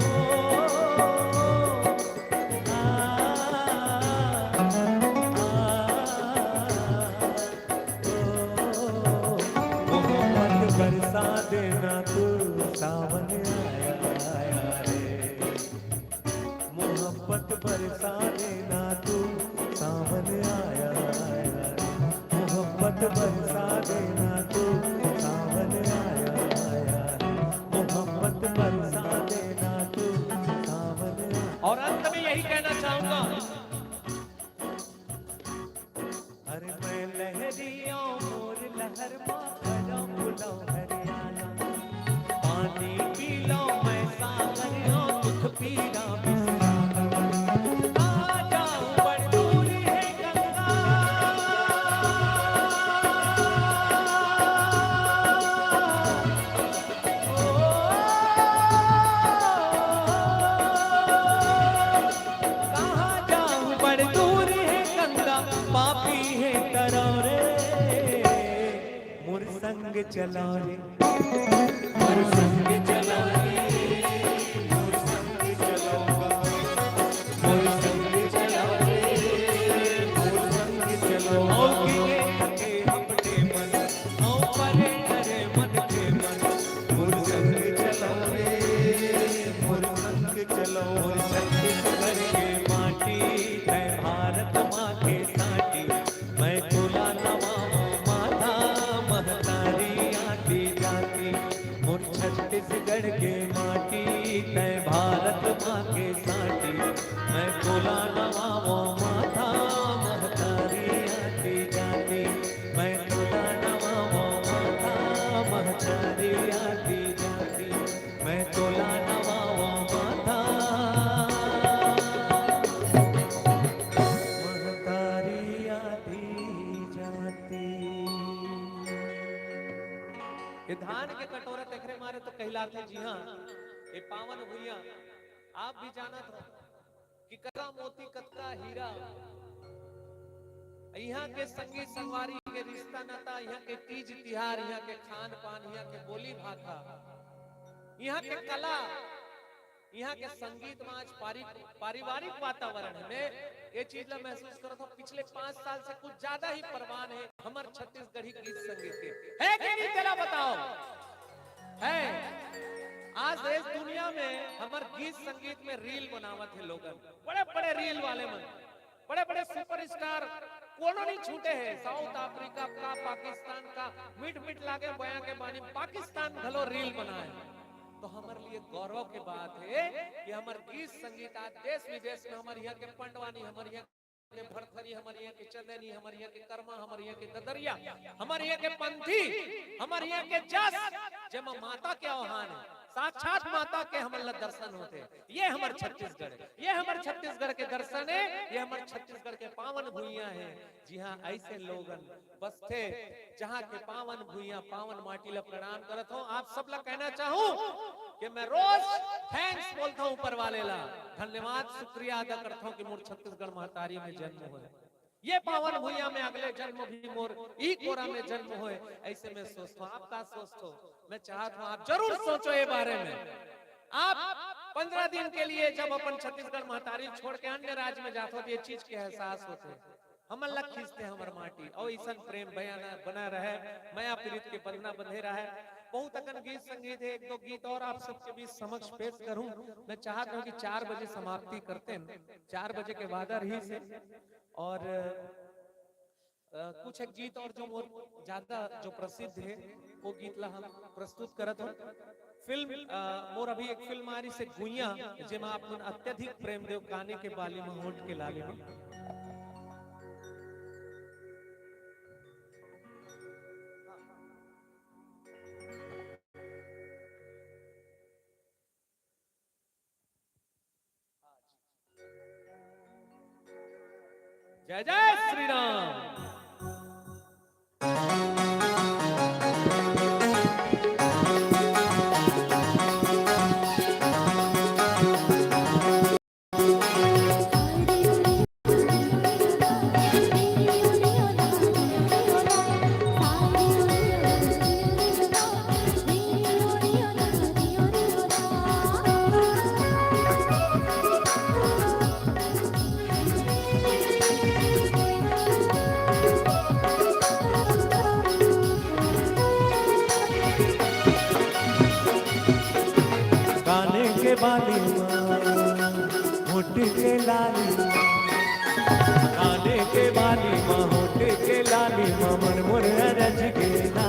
ओ, आ, आ, ओ, मोहब्बत बरसा देना तू, सावन आया, आया रे। मोहब्बत बरसा देना तू, सावन आया, आया रे। मोहब्बत बरसा देना तू, सावन आया, आया रे। मोहब्बत बरसा देना तू, सावन आया। और अंत में यही कहना चाहूंगा, अरे मैं लहरिया मोर लहर मा, भरा बुलाओ हरियाणा। पानी पी लो, मैं सागर लो, दुख पीड़ा बिसरा लो। आ जाओ, बड़ दूर है गंगा। ओ, कहाँ जाऊं, बड़ दूर है गंगा, पापी है तरो रे, मोर संग चलो रे, मोर संग चलो रे, मोर संग चलो, मोर संग चलो रे, मोर संग चलो। आओ के ये थके अपने मन, आओ परे करे मन के मन, मोर संग चलो रे, मोर संग चलो। मोर छत्तीसगढ़ के माटी, तै भारत माँ के साटी, मैं तोला नवावों माथा महतारी आती जाती। मोर छत्तीसगढ़ के माटी, तै भारत माँ के साटी, मैं तोला नवावों माथा महतारी आती जाती। मैं तोला नवावों माथा महतारी आती जाती। मैं तोला नवावों माथा महतारी आती जाती। ये धान के कटोरा तेखरे मारे तो कहलाथे जी हाँ, ये पावन भुइयां। आप भी जानत हो कि कतका मोती, कतका हीरा। इहाँ के संगी संगवारी के रिश्ता नाता, इहाँ के तीज तिहार, इहाँ के खान पान, इहाँ के बोली भाखा, इहाँ के कला, इहाँ के संगीत मा आज पारि-, पारिवारिक वातावरण हे। मैं ये चीज ला महसूस करत हूँ, पिछले पाँच साल से कुछ ज्यादा ही परवान हे हमर छत्तीसगढ़ी गीत संगीत के। हे कि नहीं, तेला बताओ? हे। आज देश दुनिया में हमर गीत संगीत में reel बनावत हे लोगन, बड़े बड़े reel वाले मन, बड़े बड़े superstar कोनो नहीं छूटे हे। South Africa का, पाकिस्तान का, मीठ मीठ लागे बया के बानी, पाकिस्तान घलो reel बनाए। तो हमर लिए गौरव के बात हे कि हमर गीत संगीत आज देश विदेश में, हमर इहाँ के पंडवानी, हमर इहाँ के भरथरी, हमर इहाँ के चंदैनी, हमर इहाँ के कर्मा, हमर इहाँ के ददरिया, हमर इहाँ के पंथी, हमर इहाँ के जस, जेमा माता के आह्वान हे, साक्षात माता के हमन ला दर्शन होथे। ये हमर छत्तीसगढ़ हे, ये हमर छत्तीसगढ़ के दर्शन हे, ये हमर छत्तीसगढ़ के पावन भुइयां हे, जिहाँ अइसे लोगन बसथे, जहाँ के पावन भुइयां, पावन माटी ला प्रणाम करत हूँ। आप सब ला कहना चाहूँ, कि मैं रोज thanks बोलता हूँ ऊपर वाले ला, धन्यवाद, शुक्रिया अदा करता हूँ कि मोर छत्तीसगढ़ महतारी में जन्म होय, ये पावन भुइयां में अगले जन्म भी मोर ई कोरा में जन्म होय। ऐसे मैं सोचता हूँ, आप का सोचते हो? मैं चाहता हूँ आप जरूर सोचो ये बारे में। आप पंद्रह दिन के लिए जब अपन छत्तीसगढ़ महतारी छोड़ के अन्य राज्य में जाते हो तो ये चीज के एहसास होते हैं। हमन ला खींचते हैं हमर माटी, और ऐसन प्रेम बयाना बना रहे, मया प्रीत के बंधना बंधे रहे। बहुत अकन गीत संगीत है, एक दो गीत और आप सबके बीच समक्ष पेश करूं। मैं चाहता हूं कि चार बजे समाप्ति करते हैं, चार बजे के वादा रहिस हे। और अ, कुछ एक गीत और जो मोर ज्यादा जो प्रसिद्ध है, वो गीत ला हम प्रस्तुत करत हन। फिल्म, अ, मोर अभी एक फिल्म आ रही से गुइया, जेमा आप मन अत्यधिक प्रेम देव, काने के बाली में, होठ के लाली में। जय जय श्री राम। काने के बाली मा, होठ के लाली, काने के बाली मा, होठ के लाली मा, मन मोर अरज के ना।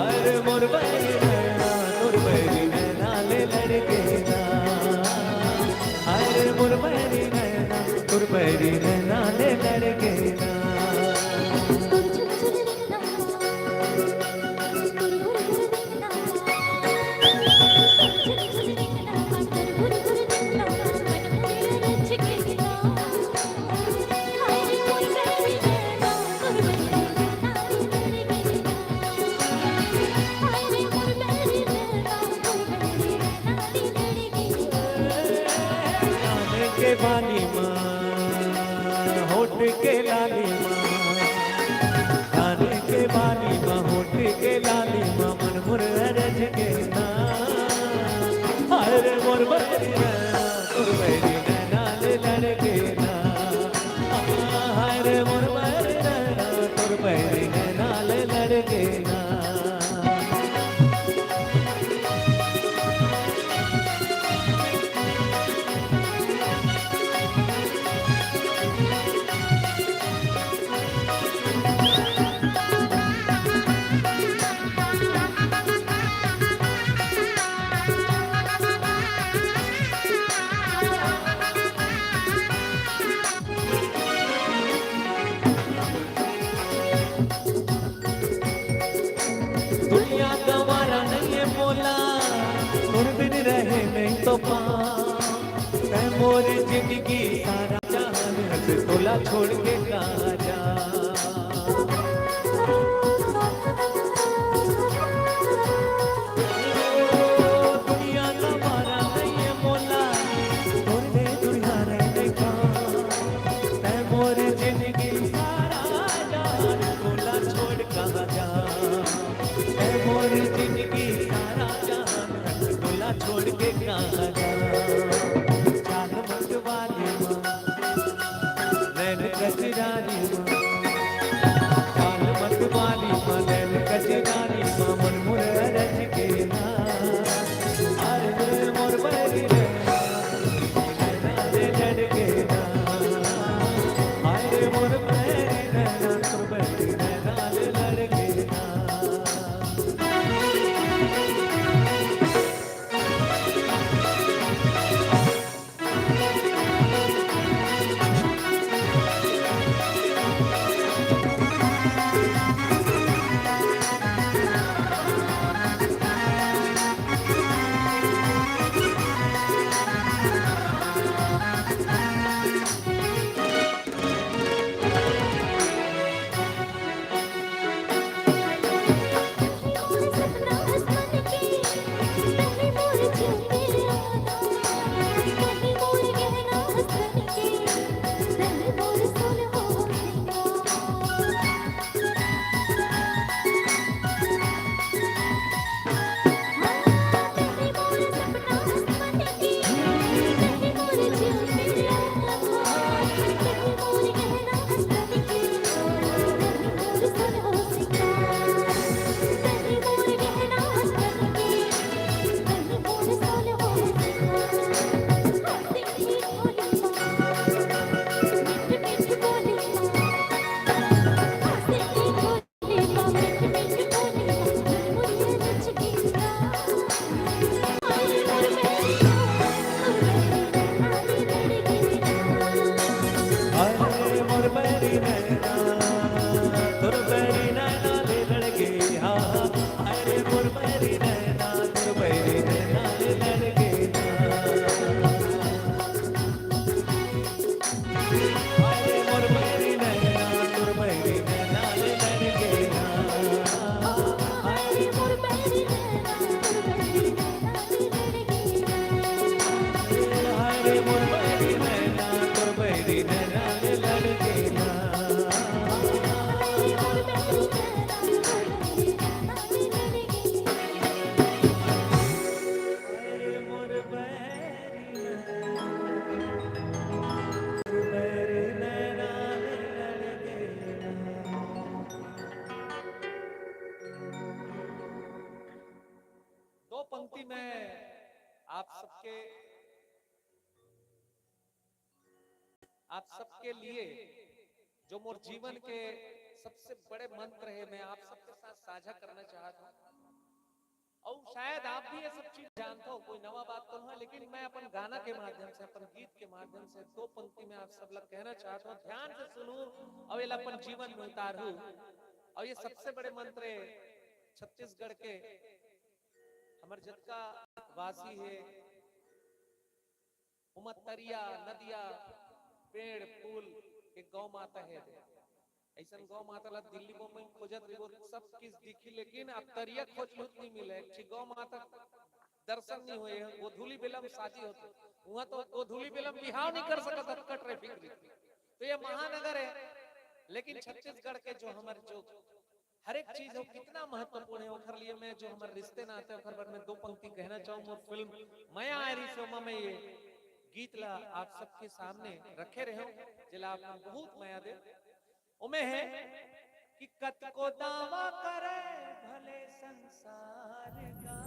अरे मोर बैरी नैना, तोर बैरी नैना ले लड़के ना। अरे मोर बैरी नैना, तोर बैरी नैना ले लड़के ना। काने के बाली मा, होठ के लाली मा, काने के बाली मा, होठ के लाली मा, मन मोर अरज के ना। हाय रे मोर बैरी नैना, तोर बैरी नैना ले लड़के ना। हाय रे मोर बैरी नैना, तोर बैरी नैना ले लड़के ना। दुनिया गवारा नइये मोला, तोर बिन रहे नइ तो पाँव। तैं मोर जिंदगी सारा जहान हस, तोला छोड़ के कहाँ जाँव। दुनिया गवारा नइये मोला, तोर ले दुरिहा रहे नइ पाँव। तैं मोर जिंदगी सारा जहान, तोला छोड़ कहाँ जाँव। तैं मोर जिंदगी सारा जहान, तोला छोड़ के कहाँ जाँव। चाल मत वाली माँ, नैन कजरारी माँ, चाल मत वाली माँ, नैन कजरारी माँ, मन मोर अरज के ना। अरे मोर बैरी नैना, नैना ले लड़के ना। अरे मोर बैरी नैना, तोर बैरी नैना ले लड़के ना। आप सबके आप सबके लिए जो मोर जीवन के सबसे बड़े मंत्र है, मैं आप सबके साथ साझा करना चाहत हूँ। और शायद आप भी ये सब चीज जानते हो, कोई नवा बात तो नहीं है, लेकिन मैं अपन गाना के माध्यम से, अपन गीत के माध्यम से दो पंक्ति में आप सब लोग कहना चाहत हूँ। ध्यान से सुनू और ये अपन जीवन में उतारू। और ये सबसे बड़े मंत्र है छत्तीसगढ़ के, हमर जतका वासी है, उमा तरिया, नदिया, पेड़, फूल के गौ माता है। ऐसन गौ माता ला दिल्ली बम्बई में खोजत रहिबो, सब किस दिखी, लेकिन अब तरिया खोज लूत नहीं मिले, एक ठी गौ माता दर्शन नहीं होए। गोधूली बेलम शादी होते, वहाँ तो गोधूली बेलम बिहाव नहीं कर सकत, अतका ट्रैफिक रही। तो ये महानगर है, लेकिन छत्तीसगढ़ के जो हमारे जो हर एक चीज हो कितना महत्वपूर्ण है, ओखर लिए मैं जो हमारे रिश्ते नाते ओखर बर मैं दो पंक्ति कहना चाहूँ। मोर फिल्म मया आरी सोमा में ये गीत ला आप सबके सामने रखे रहे हो, जेला आप मन बहुत मया दे। ओमे है कि कतको दावा करे भले संसार का,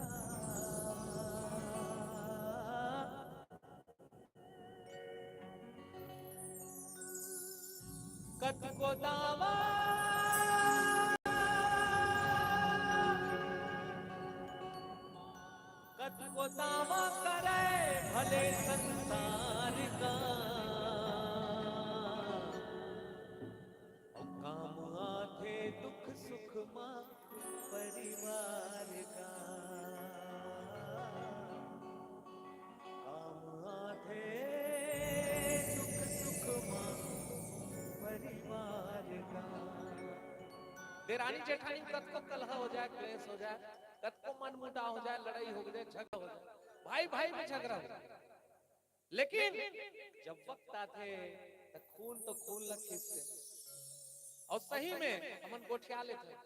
कतको दावा, कतको दावा करे भले संसार का, अउ काम आथे दुख सुख मा परिवार का। काम आथे दुख सुख मा परिवार का। देरानी जेठानी कतको कलह हो जाए, क्लेश हो जाए, कतको मन मुटाव हो जाए, लड़ाई हो जाए, झगड़ा हो जाए, भाई भाई में झगड़ा हो जाए, लेकिन जब वक्त आथे त खून तो खून ला खींचथे। और सही में हमन गोठिया लेथन,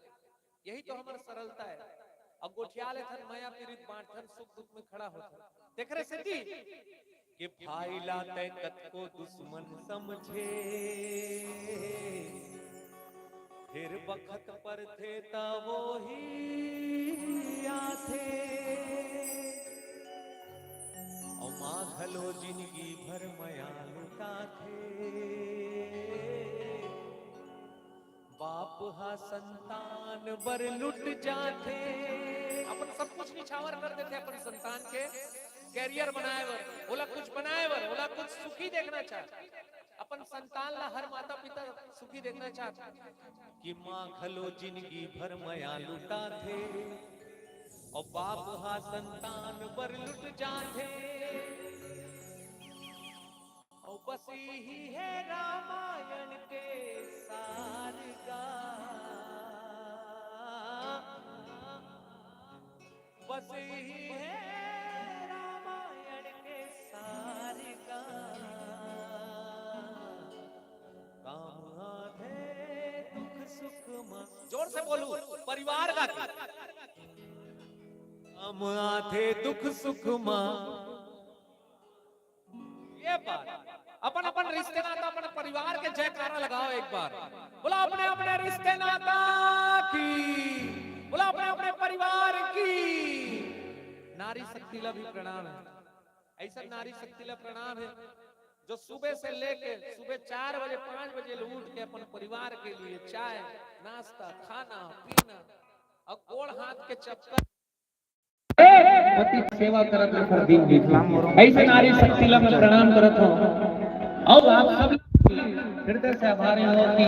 यही तो हमर सरलता है। अब गोठिया लेथन, मया पीरित बांटथन, सुख दुख में खड़ा होथन। तेखरे सेती के भाई ला तय कतको दुश्मन समझे, फिर बखत परथे त वोही आथे। अउ माँ घलो जिनगी भर मया लुटाथे। बाप हा संतान बर लुट जाथे। अपन सब कुछ निछावर कर देथे अपन संतान के कैरियर बनाए बर, ओला कुछ बनाए बर, ओला कुछ सुखी देखना चाहथे, अपन संतान ला हर माता पिता सुखी देखना चाहथे। कि माँ घलो जिनगी भर मया लुटाथे, अउ बाप हा संतान बर लुट जाथे। अउ बस इही है रामायण के सार गा। बस इही है रामायण के सार गा। काम आथे दुख सुख मा। जोर से बोलू, परिवार गा। काम आथे दुख सुख मा। ये बात, अपन अपन रिश्ते नाता, अपन परिवार के जयकारा लगाओ एक बार। बोला अपने अपने रिश्ते नाता की, बोला अपने अपने परिवार की। नारी शक्ति ला भी प्रणाम है। ऐसा नारी शक्ति ला प्रणाम है जो सुबह से लेके सुबह चार बजे, पाँच बजे ले उठ के अपन परिवार के लिए चाय, नाश्ता, खाना पीना और गोड़ हाथ के चक्कर पति सेवा करत ओकर दिन बीत गे। ऐसे नारी शक्ति ला मैं प्रणाम करत हूँ। अउ आप सब हृदय से आभारी हूँ कि